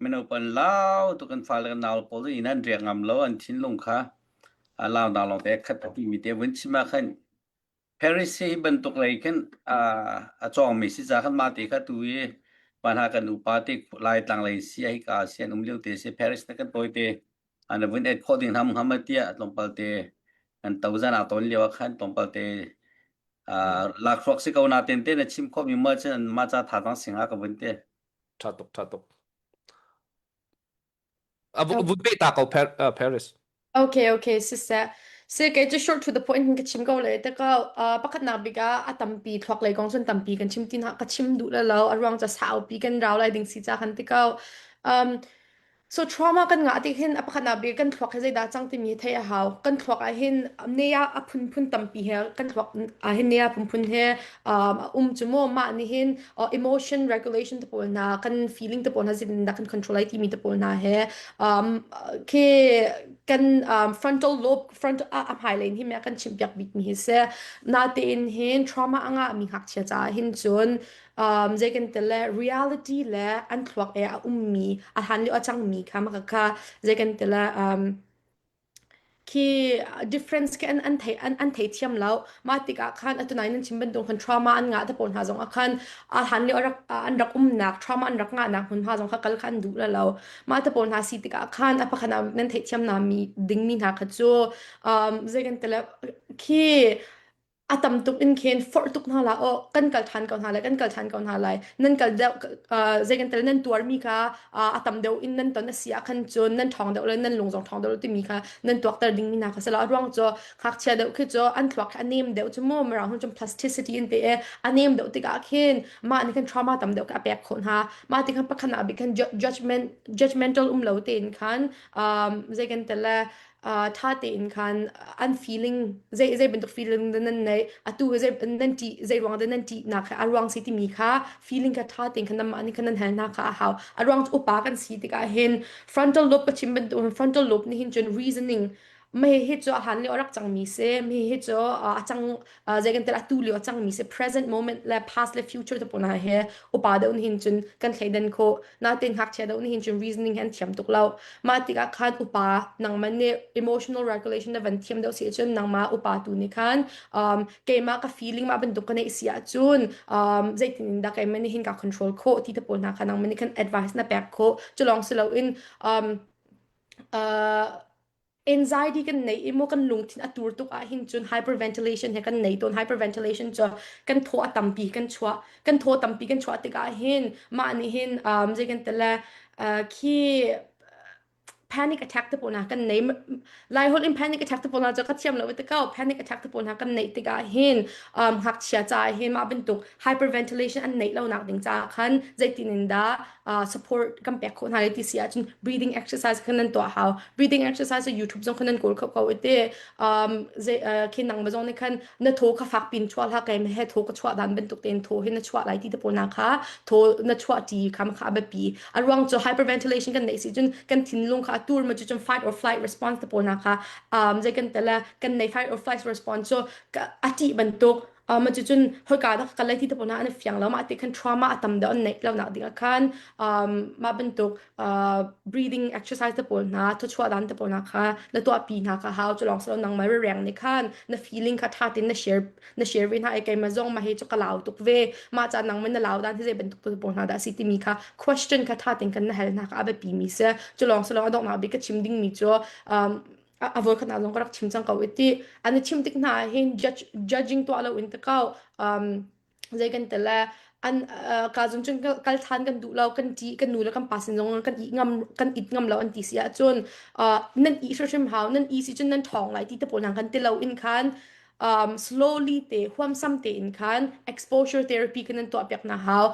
mino pan lau tu kan fale kan nau pawl in an riak ngam lo an thinlung kha a lau na lawng te khat a timi te vun chim ah khan Paris hi bantuk lei khin a cawngmi si ca khan mah te kha tu i hna kan upa te Laitlang lei si a hika si an um lio te si Paris na kan tawi te an vun et khawh ding ham ham tiah tlawmpal te kan to zan a ton lio ah khan tlawmpal te lakhruak si ko na ten te na chim khawh mi ma cun ma ca tha tang singa ka vun te Tha tuk tha tuk. A vun pe ta ko Paris. Okay, okay, siseh. Se kei cu short to the point hin ka chim ko le te ka pakhatnak bik ah a tampi thluak lei kong cun tampi kan chim ti hna ka chim duh le lo a ruang ca saupi kan rau lai ding si ca kan ti ko. Um, so trauma kan ngah tik hin a pakhatnak bik kan thluak he zeidah cang timi thei a hau. Kan thluak ah hin ne ah a phunphun tampi he kan thluak ah hin ne a phunphun he um, a um cu mu mah nih hin uh, emotion regulation te pawl hna kan feeling te pawl hna zeitindah kan control ai timi te pawl hna he um, khi kan um, frontal lobe front a a hmai lei hi me kan chim piak bik mi hi se na tein hin trauma anga mi ngakchia ca hin cun um, zei kan tele reality le an thluak e a ummi a han lio a cang mi kha ma kha zei kan tele um, Khi difference khi an an thei an an thei thiam lo. Mah tikah khan atu nai nan chim bantuk khan trauma an ngah te pawl hna zong ah khan a hlan lio a rak an rak umnak trauma an rak ngahnak hmunhma zong kha kal kha an duh la lo. Mah te pawl hna si tikah khan a pakhat ah nan theihthiam na mi dingmi hna kha cu um, zei kan ti le khi a tam tuk in khin forh tuk hna la aw kan kal ṭhan ko hna lai kan kal ṭhan ko hna lai nan kal deuh uh, zei kan tel nan tuarmi kha uh, a tam deuh in nan ton a si ah khan cun nan ṭhawng deuh le nan lung zong ṭhawng deuh timi kha nan tuakter dingmi hna kha si lo a ruang cu ngakchia deuh khi cu an thluak kha a nem deuh cu mu mirang hun cun plasticity in pe e a nem deuh tikah khin mah nih khan trauma tam deuh kha a pek khawh hna mah ti khan pakhat ah bik khan judgment judgmental um lo tein khan um, zei kan tel le ṭha tein khan an feeling zei zei bantuk feeling dah nan neih atu hi zei nan ṭih zei ruang dah nan ṭihnak hi a ruang si timi kha feeling kha ṭha tein khan nanmah nih khan nan hal hna kha a hau a ruang cu upa kan si tikah hin frontal lobe ka chim bantuk frontal lobe nih hin cun reasoning. Mah hi cu a hlan lio a rak cangmi si. Mi hi cu a cang zei kan tel atu lio a cangmi si. Present moment le past le future te pawl hna hi upa deuh nih hin cun kan thleidan khawh. Natin ngakchia deuh nih hin cun reasoning hi an thiam tuk lo. Mah tikah khan upa nangmah nih emotional regulation na van thiam deuh si ahcun nangmah upa tu nih khan um, keimah ka feeling mah bantuk ka neih si ahcun um, zeitin in dah keimah nih hin ka control khawh ti te pawl hna kha nangmah nih khan advice na pek khawh. Cu lawng si loin um, uh, anxiety kan nei i maw kan lungthin a tur tuk ah hin cun hyperventilation he kan nei tawn hyperventilation cu kan thaw a tampi kan chuah kan thaw tampi kan chuah tikah hin mah nih hin um, zei kan tele uh, khi panic attack te pawl hna kan nei lai holh in panic attack te pawl hna cu ka thiam lo te ko panic attack te pawl hna kan neih tikah hin um, ngakchia ca hin mah bantuk hyperventilation an neih lo nak ding caah khan zeitin in dah uh, support kan pek khawh hna lai ti si ahcun breathing exercise khan nan tuah hau breathing exercise YouTube zong khan nan kawl kho ko ite um ze uh, khi nang ma zong nih khan na thaw kha fak pin chuah hlah kai he thaw ka chuah dan bantuk tein thaw hi na chuah lai ti te pawl na kha thaw na chuah ti kha ma kha a biapi a ruang cu hyperventilation kan neih si cun kan thinlung kha a tur ma cu cun fight or flight response te pawl na kha um zei kan tele kan nei fight or flight response cu a ṭih bantuk Um, cucun hawika dah ka kal lai ti te pawl hna an i fiang lo. Mah ti khan trauma a tam deuh an neih lo nak ding ah khan um, mah bantuk uh, breathing exercise te pawl hna, thawchuah dan te pawl hna kha na tuahpi hna kha hau. Cu lawng si lo nangmah reng nih khan na feeling kha ṭha tein na share na share ve hna. Ai keimah zong mah hi cu ka lau tuk ve. Mah ca nangmah na lau dan hi zei bantuk te pawl hna dah a si timi kha question kha ṭha tein kan na hal hna kha a biapi mi si. Cu lawng si lo a donghnak bik ka chim ding mi cu um, a voikhat ah zong ka rak chim cang ko i ti an i chim tik hna ah hin judge judging tuah lo in te ko um zei kan te le an ka zun cun kal than kan duh lo kan ti kan nu le kan pa sin zong kan i ngam kan it ngam lo an ti si ahcun nan i hrimhrim hau nan i si cun nan ṭhawng lai ti te pawl hna kan ti lo in khan um, slowly te huamsam te in khan exposure therapy kan nan tuah piak na hau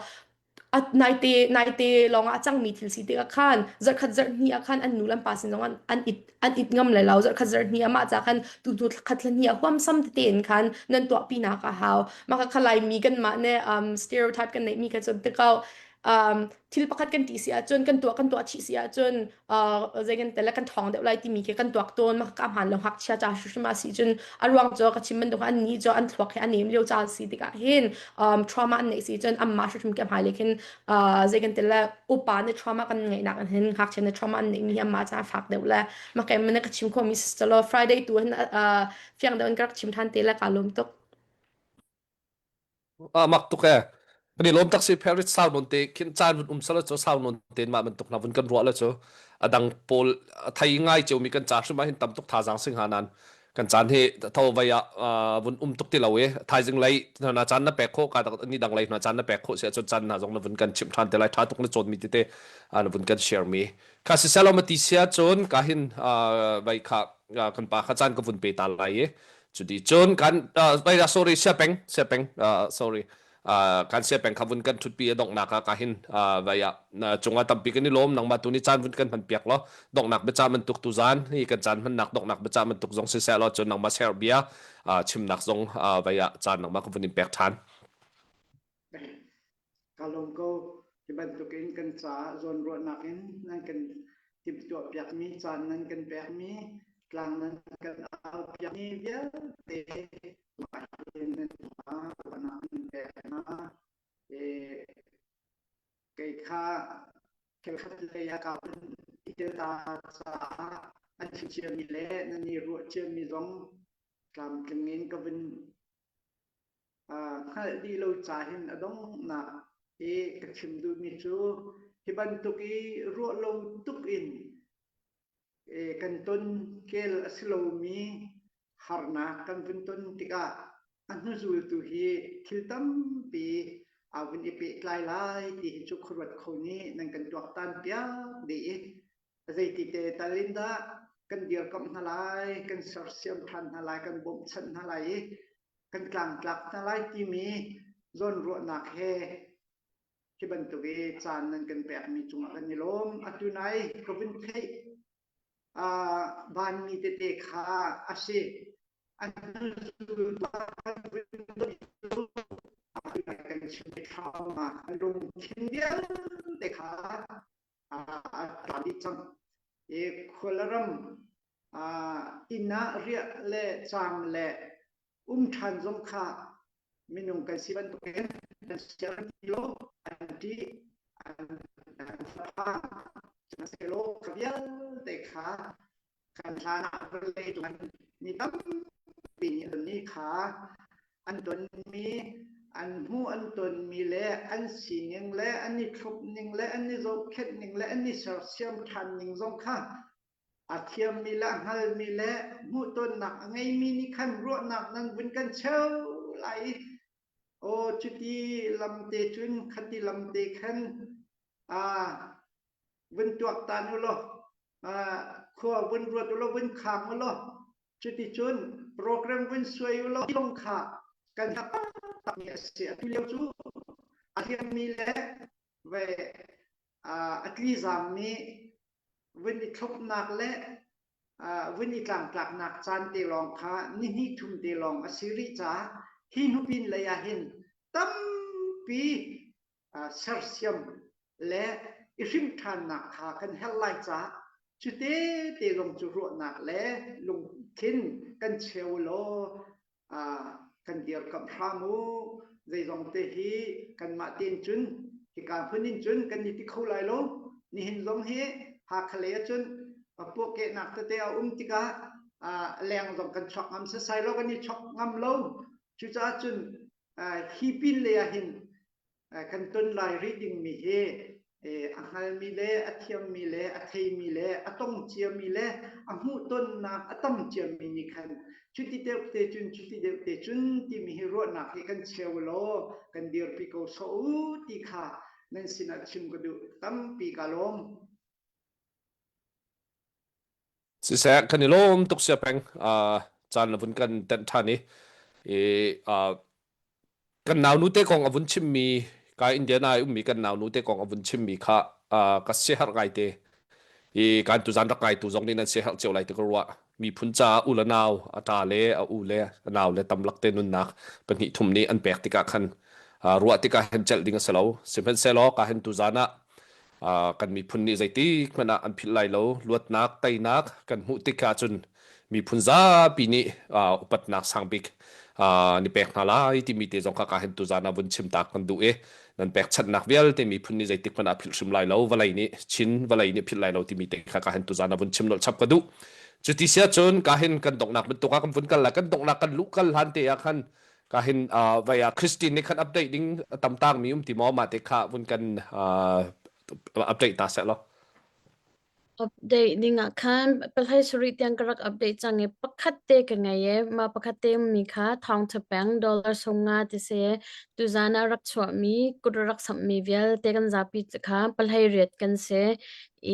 naite naite lawngah a cangmi thil si tikah khan zarhkhat zarhhnih ah khan an nu le an pa sin zong an an it an it ngam lai lo zarhkhat zarhhnih ah mah ca khan tu hnu khat thla hnih ah huamsam tete in khan nan tuahpi nak a hau mah kha kha Laimi kanmah ne um, stereotype kan neihmi kha cu tikau um, thil pakhat kan ti si ahcun kan tuah kan tuah chih si ahcun uh, zei kan tel kan ṭhawng deuh lai timi khi kan tuak tawn mah ka hmaan lo ngakchia ca hrimhrim ah si cun a ruang cu ka chim bantuk an ni cu an thluak hi a nem lio ca si tikah hin um, trauma an neih si cun anmah hrimhrim ke hmailei khin uh, zei kan tel le upa nih trauma kan ngeihnak in hin ngakchia nih trauma an neihmi hi anmah ca fak deuh le mah kai man ka chim khawhmi sister lo Friday tu hin uh, fiang deuh in ka rak chim ṭhan te le ka lawm tuk Ah mak tuk ee. Kan i lawm tak si Paris sau non te khin caan vun um sala cu sau non te mah bantuk na vun kan ruah la cu a dang pawl a thei ngai ceu mi kan ca hrim ah hin tam tuk thazaang sing ha nan kan caan hi tho vai ah vun um tuk ti lo i thaizing lei na caan na pek khawh ka ni dang lei na caan na pek khawh si ahcun caan na zong na vun kan chimh ṭhan te lai ṭha tuk na cawn mi tete na vun kan share mi kha si selo ma ti sia cun ka hin vai kha kan pa kha caan ka vun pe ta lai i Cuti cun kan uh, sorry siapeng siapeng uh, sorry uh, kan siapeng kha vun kan thutpi a donghnak ah ka hin uh, vai ah cungah tampi kan i lawm nangmah tu ni caan vun kan hman piak lo donghnak biaca man tuk tu zan hi kan caan hmannak donghnak biaca man tuk zong siseh lo cun nangmah share bia uh, chimnak zong uh, vai ah caan nangmah ka vun in pek than Ka lawm ko. Hi bantukin kan caah zawnruahnak in nan kan timhtuahpiakmi, caan nan kan pekmi, tlang nan kan aupiakmi vialte nan ruahnak nan pek hna. Kei kha khelkhat lei ah kaa vun i tel ta caah an chim ciami le nan i ruah ciami zong tlamtling in ka vun hngalh dih lo ca hin a donghnak i ka chim duhmi cu hi bantuk i ruah lo tuk in kan ton kel a si lomi harnak kan vun ton tikah a hnuzultu hi thil tampi aa vun i pehtlai lai ti hi cu khuaruat kho nih nan kan tuaktan piak dih i zeiti te tal in dah kan dirkamh hna lai kan sersiam ṭhan hna lai kan bawmhchanh hna lai i kan tlangtlak hna lai timi zawnruahnak he hi bantuk i caan nan kan pekmi cungah kan i lawm. Atu nai ka vun theih vanmi tete kha a si. An kan chim trauma lungthin vialte kha a tla dih cang. I khualaram inn ah. le caam le um ṭhan zong kha minung kan si bantukin kan sian ti lo an ṭih an phang sihmanhsehlaw kha vialte kha kan hlan ah vawlei cung mi tampi nih an nih kha an tonmi an hmuh an tonmi le an sining le an i thlop ning le an i zohkhenh ning le an i sersiam ṭhan ning zong kha a thiammi le a hngalmi le hmuhtonnak a ngeimi nih khan ruahnak nan vun kan cheu lai i aw cuti lamte cun khati lamte khan vun tuaktan u law khua vun ruat u law vun khang u law cuticun program vun suai u law lung kha kan takmi a si. Atu lio cu a hliammi le ve a tlizammi vun i thlopnak le vun i tlangtlaknak caan te lawng kha nihnih thum te lawng a si rih caah hi hnupin lei ah hin tampi sersiam le i hrimhṭhannak kha kan herh lai caah cute te zong cu ruahnak le lungthin kan cheu law kan dirkamh hram u. Zeizong te hi kanmah tein cun hika hmun in cun kan i ti kho lai lo. Nihin zong hi Hakha lei ahcun puakehnak tete a um tikah leng zong kan chuak ngam sasai lo, kan i chok ngam lo. Cucaah cun hi pin lei ah hin kan ton lai rih dingmi hi a hngalmi le a thiammi le a theimi le a tong ciami le a hmuhtonnak a tam ciami nih khan cuti deuh te cun cuti deuh te cun timi hi ruahnak hi kan cheu law kan dirpi ko sawh u ti kha nan sinah chim ka duh tampi ka lawm. Siseh kan i lawm tuk sia peng caan na vun kan tenh ṭhan i i kan naunu te kong a vun chimmi ka Indiana i ummi kan naunu te kong a vun chimmi kha ka siaherh ngai te i kan tuzan rak ngaitu zong nih nan siaherh cio lai ti ka ruah miphun caah u le nau a ṭa le a u le a nau le tamlak te nunnak pahnih thum nih an pek tikah khan ruah tikah hin celh ding a si lo sihmanhsehlaw ka hin tuzan ah kan miphun nih zeitik hmanh ah an philh lai lo luatnak teinak kan hmuh tik ahcun miphun zapi nih upatnak sangbik ni pek hna lai timi te zong kha ka hin tuzan ah vun chim ta kan duh i nan pekchanhnak vialte miphun nih zeitik hmanh ah philh hrim lai lo vawlei nih Chin vawlei nih philh lai lo timi te kha ka hin tuzan ah vun chim nolh chap ka duh cuti sia cun ka hin kan donghnak bantuk ah kan vun kal lai kan donghnak kan luh kal hlan te ah khan ka hin vai ah Christine nih khan update ding tam tang mi um ti maw mah te kha vun kan update ta seh law Update ding ah khan palhai sarih tiang ka rak update cang i pakhat te ka ngei i mah pakhat te mi kha thawngtha peng dollar 50 ti si tuzan ah rak chuahmi kut rak samhmi vialte kan zapi kha palhai riat kan si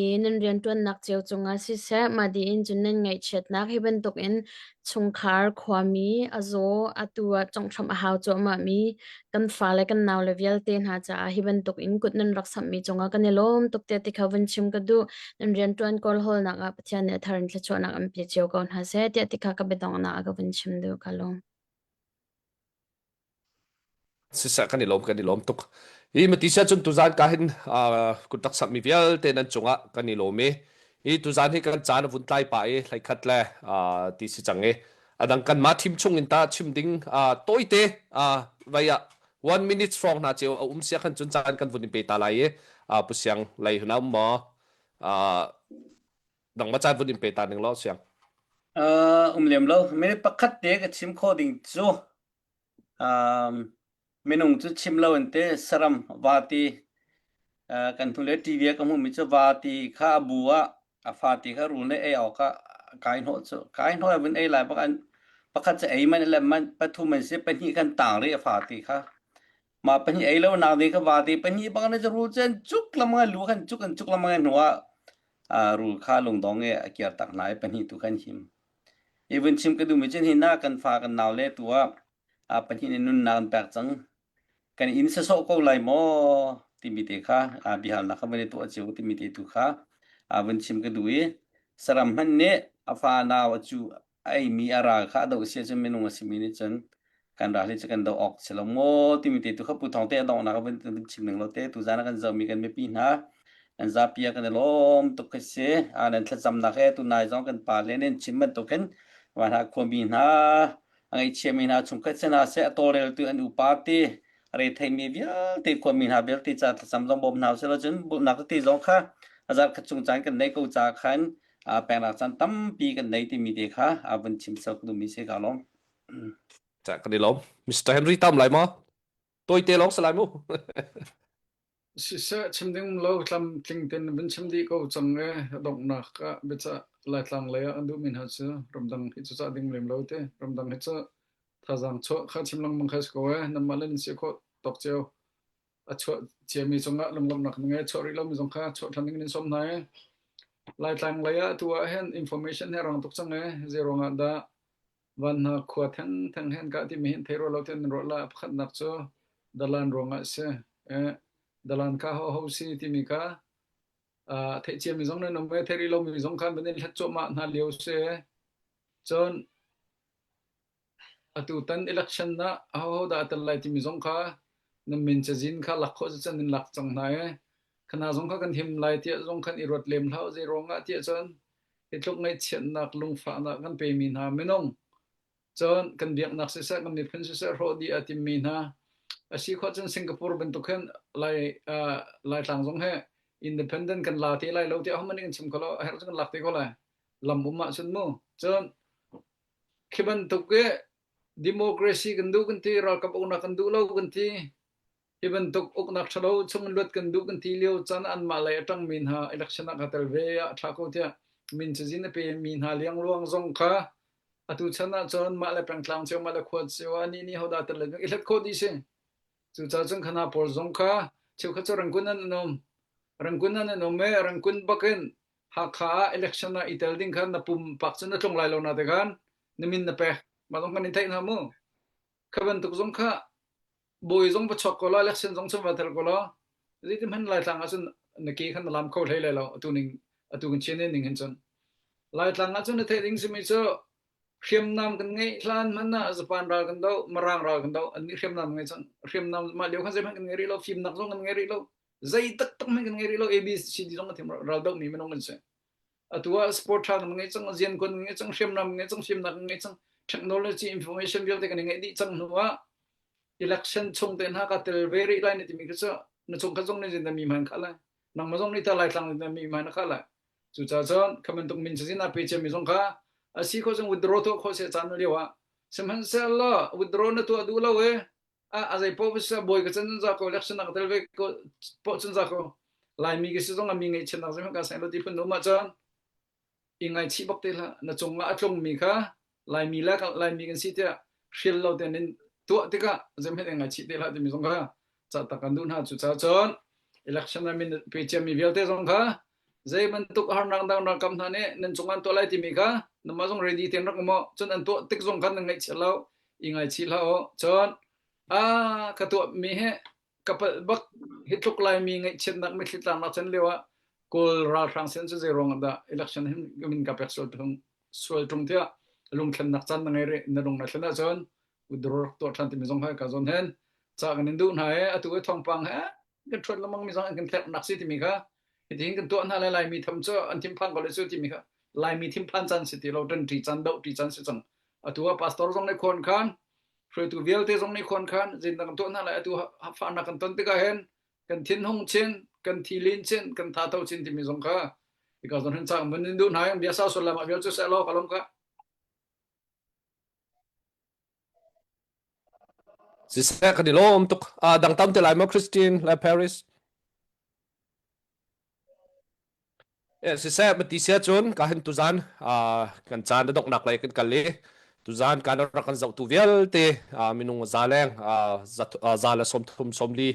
i nan rianṭuannak cio cungah siseh mah diin cun nan ngaihchiatnak hi bantukin chungkhar khuami a zaw atu ah conghhramh a hau cuahmahmi kan fale kan naule vialte hna caah hi bantuk in kut nan rak samhmi cungah kan i lawm tuk tiah ti kha vun chim ka duh. Nan rianṭuan kawlhawlnak ah Pathian nih a thar in thluachuahnak an pe cio ko hna seh tiah ti kha ka biadonghnak ah ka vun chim duh ka lawm. Siseh kan i lawm kan i lawm tuk. Hi mati sia cun tuzan ka hin kut rak samhmi vialte nan cungah kan i lawm i hi tuzan hi kan caan a vun tlai pah i hleikhat le ti si cang i adang kanmah thim chung in ta chim ding tawite vai ah one minute hrawng hna ceu a um sia khan cun caan kan vun in pe ta lai i pu siang lei hun um maw dang ma caan vun in pe ta ning lo siang um lem lo minute pakhat te ka chim kho ding cu um Minung cu chim lo in te saram vati kan hnulei TV ah ka hmuhmi cu vati kha a bu ah a fati kha rul nih ei awk ah kai hnawh cu kai hnawh i vun ei lai bak an pakhat cu ei man le man pathum an si pahnih kan tang rih a fati kha mah pahnih ei lo nak ding kha vati pahnih bang ne cu rul cu an cuk lamang lu khan cuk an cuk lamang hnu ah rul kha lungdong i a kiar tak hna i pahnih tu khan him i vun chim ka duhmi cun hi na kan fa kan nau le tu ah pahnih nih nunnak an pek cang. Kan inn sasawh ko lai maw timi te kha biahalnak kha van i tuah cio timi te tu kha vun chim ka duh i saram hmanh nih a fa nau a cu a eimi a ral kha a doh si ahcun minung a simi nih cun kan ral hi cu kan doh awk si lo maw timi te tu kha Pu Thawng te a donghnak vun chim ning lo te tuzan ah kan zohmi kan mipi hna nan zapi ah kan i lawm tuk khi si. Nan thlacamnak he tunai zong kan pa le nan chim bantukin. Vanha khuami hna a ngaihchiami hna chungkhat si hna seh a tawlreltu an upa te a retheimi vialte khuami hna vialte ca thlacam zong bawm hna usih law cun bawmhnak tete zong kha a zarh khat chung caan kan neih ko ca khan peknak caan tampi kan nei timi te kha a vun chim sel ka duhmi si ka lawm. Ca kan i lawm. Mr. Henry tam lai maw? Tawite lawng si lai mu. Siseh chim ding um lo tlamtling tein vun chim dih ko cang e a donghnak ah biacah Laitlang lei ah an duhmi hna cu ramdang hi cu cah ding lem lo te ramdang hi cu thazaang chuah kha chim lengmang kha si ko e nanmah le nan si khawh tawk cio a chuah ciami cungah lunglawmhnak na ngei chuah rih lomi zong kha chuah ṭhan ding in sawm hna e Laitlang lei ah tu ah hin information he rang tuk cang e zei ruangah dah Van hna khua thengtheng he an kah timi hi an thei rua lo tiah nan ruah la. Pakhatnak cu dalan ruangah a si. Eh, dalan kha ho si timi kha uh, theih ciami zong nan um ve, theih rih lomi zong kha van in hlat cuahmah hna lio si. Cun atu tan election ah aho dah a tel lai timi zong kha nan min cazin kha lak khawh cu nan lak cang hna i khana zong kha kan him lai tiah zong khan i ruat lem hlah zei ruangah tiah cun hi tluk ngaihchiatnak lungfahnak kan pemi hna minung cun kan biaknak siseh kan miphun siseh hrawh dih a timmi hna a si khawh cun Singapore bantuk hin Lai uh, Laitlang zong he independent kan la te lai lo tiah ahohmanh nih kan chim kho lo a herh cun kan lak te ko lai lam um ahcun mu cun khi bantuk i democracy kan duh kan ti ralkap uknak kan duh lo kan ti Hi bantuk uknak ṭhalo chung luat kan duh kan ti lio caan ah anmah lei a ṭangmi hna election ah ka tel ve ah a ṭha ko tiah min cazin a pemi hna liangluang zong kha atu chan ah cun mah le pengtlang cio mah le khua cio ah nih nih hodah tel le i hlat khawh dih si. Cucaah cun khana pawl zong kha cheukhat cu Rangoon an um. Rangoon an um i Rangoon bakin Hakha ah election ah i tel ding khan na pumpak cun na tlung lai lo na te khan na min na pek. Mah zong kan in theih hna mu. Kha bantuk zong kha bawi zong va chuak ko law election zong cun va tel ko law zeitin hmanh Laitlang ahcun na ke khan na lam kho hlei lai lo atu ning atu kan chian ning hin cun Laitlang ahcun na theih ding simi cu hriamnam kan ngeih hlan hmanh ah Japan ral kan do Mirang ral kan do an nih hriamnam ngei cang hriamnam mah lio khan zeihmanh kan ngei rih lo fimnak zong kan ngei rih lo zei taktak hmanh kan ngei rih lo ABCD zong kan thiam ral do mi minung kan si atu ah sport tha kan ngei cang zian kun ngei cang hriamnam ngei cang fimnak ngei cang technology information vialte kan ngeih dih cang hnu ah election chung te hna ka tel ve rih lai na timi kha cu na chung kha zong nih na mi hman kha lai nangmah zong nih ta lai tlang na mi hman kha lai cucaah cun kha bantuk min cazin a pe ciami zong kha a si kho cun withdraw tuah khawh se caan lio ah sihmanhsehlaw withdraw na tuah duh lo e a a zei poh sa bawi ka chan za ko election nak tel ve ko poh cun za ko laimi ka si zong a mi ngaihchiatnak zeihmanh ka sang lo ti phun no ma cun i ngaichih bak te hlah na cungah a tlungmi kha Laimi le Laimi kan si tiah hrial lo tein in tuah tikah zeihmanh in ngaichih te hlah timi zong kha cah tak kan duh hna cucaah cun election ah min pe ciami vialte zong kha zei bantuk harnak dang ralkap hna nih nan cung an tuah lai timi kha namah zong ready tein rak um u cun an tuah tik zong kha nan ngaihchia lo i ngaichih hlah u cun a ka tuah mi hi ka palh bak hi tluk laimi ngaihchiatnak mitthli tlangnak chan lio ah Kawl ralhrang sin cu zei ruang dah election hin min ka pek sual tung sual tung tiah lungthlennak caan na ngei rih na lung na thlen ahcun withdraw rak tuah ṭhan timi zong hai ka zawn hen ca kan in duh hna i atu i thawngpang he kan ṭhuat lengmang mi zong an kan tlerhnak si timi kha hitihin kan tuah hna lai laimi tham cu an thinphan ko le cu timi kha laimi thinphan caan si ti lo ṭan ṭi caan doh ṭi caan si cang atu ah pastor zong nih khuan khan hruaitu vialte zong nih khuan khan zeitindah kan tuah hna lai atu fahnak kan ton tikah hin kan thinhung chin kan thilin chin kan thatho chin timi zong kha hika zon hin chang mun in duh hna bia sau sual lam ah vial cu seh law ka lom ka Siseh kan i lawm tuk. Uh, dang tam te lai maw Christine le Paris? Siseh mati sia cun ka hin tuzan kan caan a donghnak lei kan kal i tuzan kan rak kan zohtu vialte minung za leng za le 30 sawmli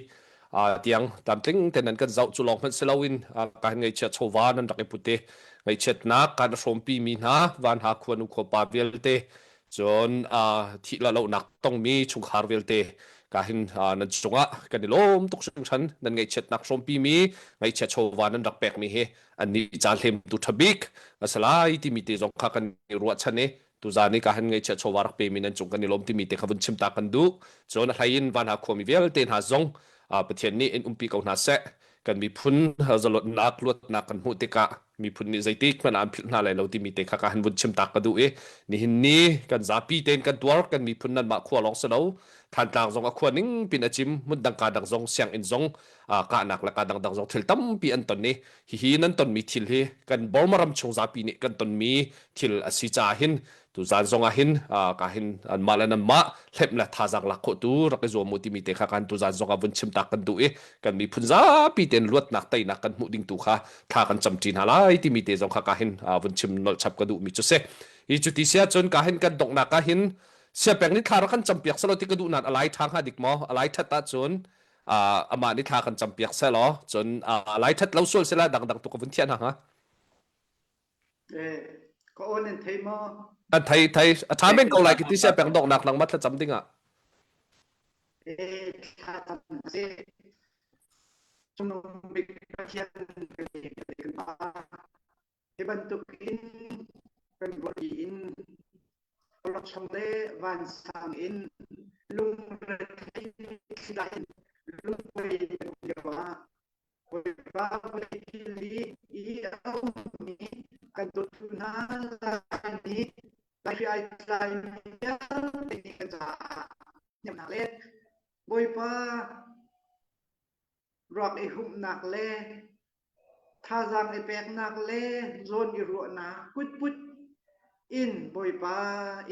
tiang tlamtling ten an kan zoh cu lawng hmanh si loin ka hin ngaihchiat chawva nan rak i put i ngaihchiatnak kan hrawmpi mi hna van ha khuanu khuapa vialte cun thih la lohnak tongmi chungkhar vialte ka hin nan cungah kan i lawm tuk hringhran nan ngaihchiatnak hrawmpi mi ngaihchiat chawva nan rak pekmi hi annih ca hlemtu ṭha bik a si lai timi te zong kha kan i ruahchan i tuzaan i ka han ngaihchiat chawva rak pemi nan cung kan i lawm timi te kha vun chim ta kan duh cun a hlei in van ha khuami vialte hna zong Pathian nih in umpi ko hna seh kan miphun zalonnak luatnak kan hmuh tikah. Miphun nih zeitik hmanh ah an philh hna lai lo timi te kha ka han vun chim tak ka duh i nihin ni kan zapi tein kan tuar kan miphun nan mah khua lawng si lo Thantlang zong a khua ning pin a cim hmun dang ka dang zong sianginn zong kahnak le ka dangdang zong thil tampi an ton i hihi nan tonmi thil hi kan Burma ram chung zapi nih kan tonmi thil a si caah hin tuzan zong ah hin ka hin anmah le nanmah hlep le thazaang lak khawh tu rak i zuam u timi te kha kan tuzan zong ah vun chim tak kan duh i kan miphun zapi tein luatnak teinak kan hmuh ding tu kha thla kan camṭi hna lai timi te zong kha ka hin vun chim nolh chap ka duh mi cu si hi cu ti sia cun ka hin kan donghnak ah hin siapeng nih thla rak kan campiak selaw ti ka duh nan alai ṭha hnga dik maw alai ṭhat ahcun amah nih thla kan campiak selaw cun alai ṭhat lo sual sela dangdang tu ka vun thiah hna hnga Eh, ka aw nan thei maw? An thei thei a ṭha men ko lai ki ti sia peng donghnak nangmah thlacam ding ah. Eh, thla cam si. Cungnung bik Pathian kan pa. Hi bantuk in kan ruahpi in awlokchong le vansang in lungrethei thli in lungkuai kan um lio ah Bawipa vawlei thil i a ummi kan dawttu hna lai nih lai ai tlaimi vialte nih kan caah hnemhnak le Bawipa ruak i humhnak le thazaang i peknak le zawn i ruahnak kutput in Bawipa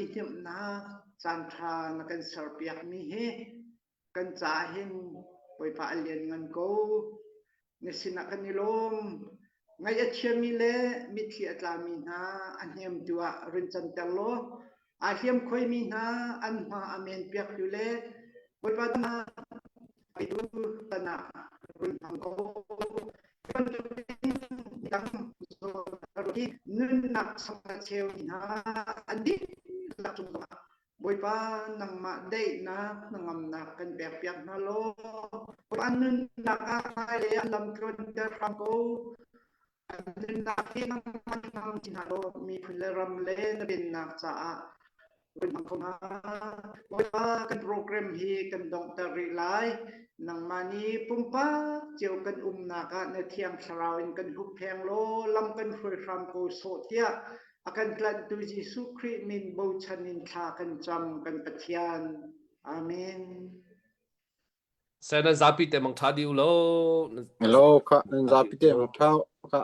i hnemhnak caanṭha na kan serpiakmi hi kan caah hin Bawipa a lianngan ko. Na sinah kan i lawm. Ngaih a chiami le mitthli a tlami hna a hnemtu ah run canter law aa hliamkhuaimi hna an hma a menpiaktu le Bawipa hna tu tan ah run hmang ko. Dang nunnak sang a cheu hna an dihlak cung zongah Bawipa nangmah daihnak hnangamnak kan pekpiak hna law Bawipa nunnak ah hmailei ah lam tluanter hram ko. An nunnak hi nangmah hmang ti hna law miphun le ram le na pennak caah run hmang kho hna. Bawipa kan program hi kan donghter rih lai. Nangmah nih pumpak cio kan umnak ah na thiang thlarau in kan huppheng law lam kan hruai hram ko sawh tiah A kan tlanhtu Jesuh Khrih min bochan in thla kan cam kan Pathian. Amen. Sen nan zapi te mang tha di u lo. Hello, kha nan zapi te mang tha ka.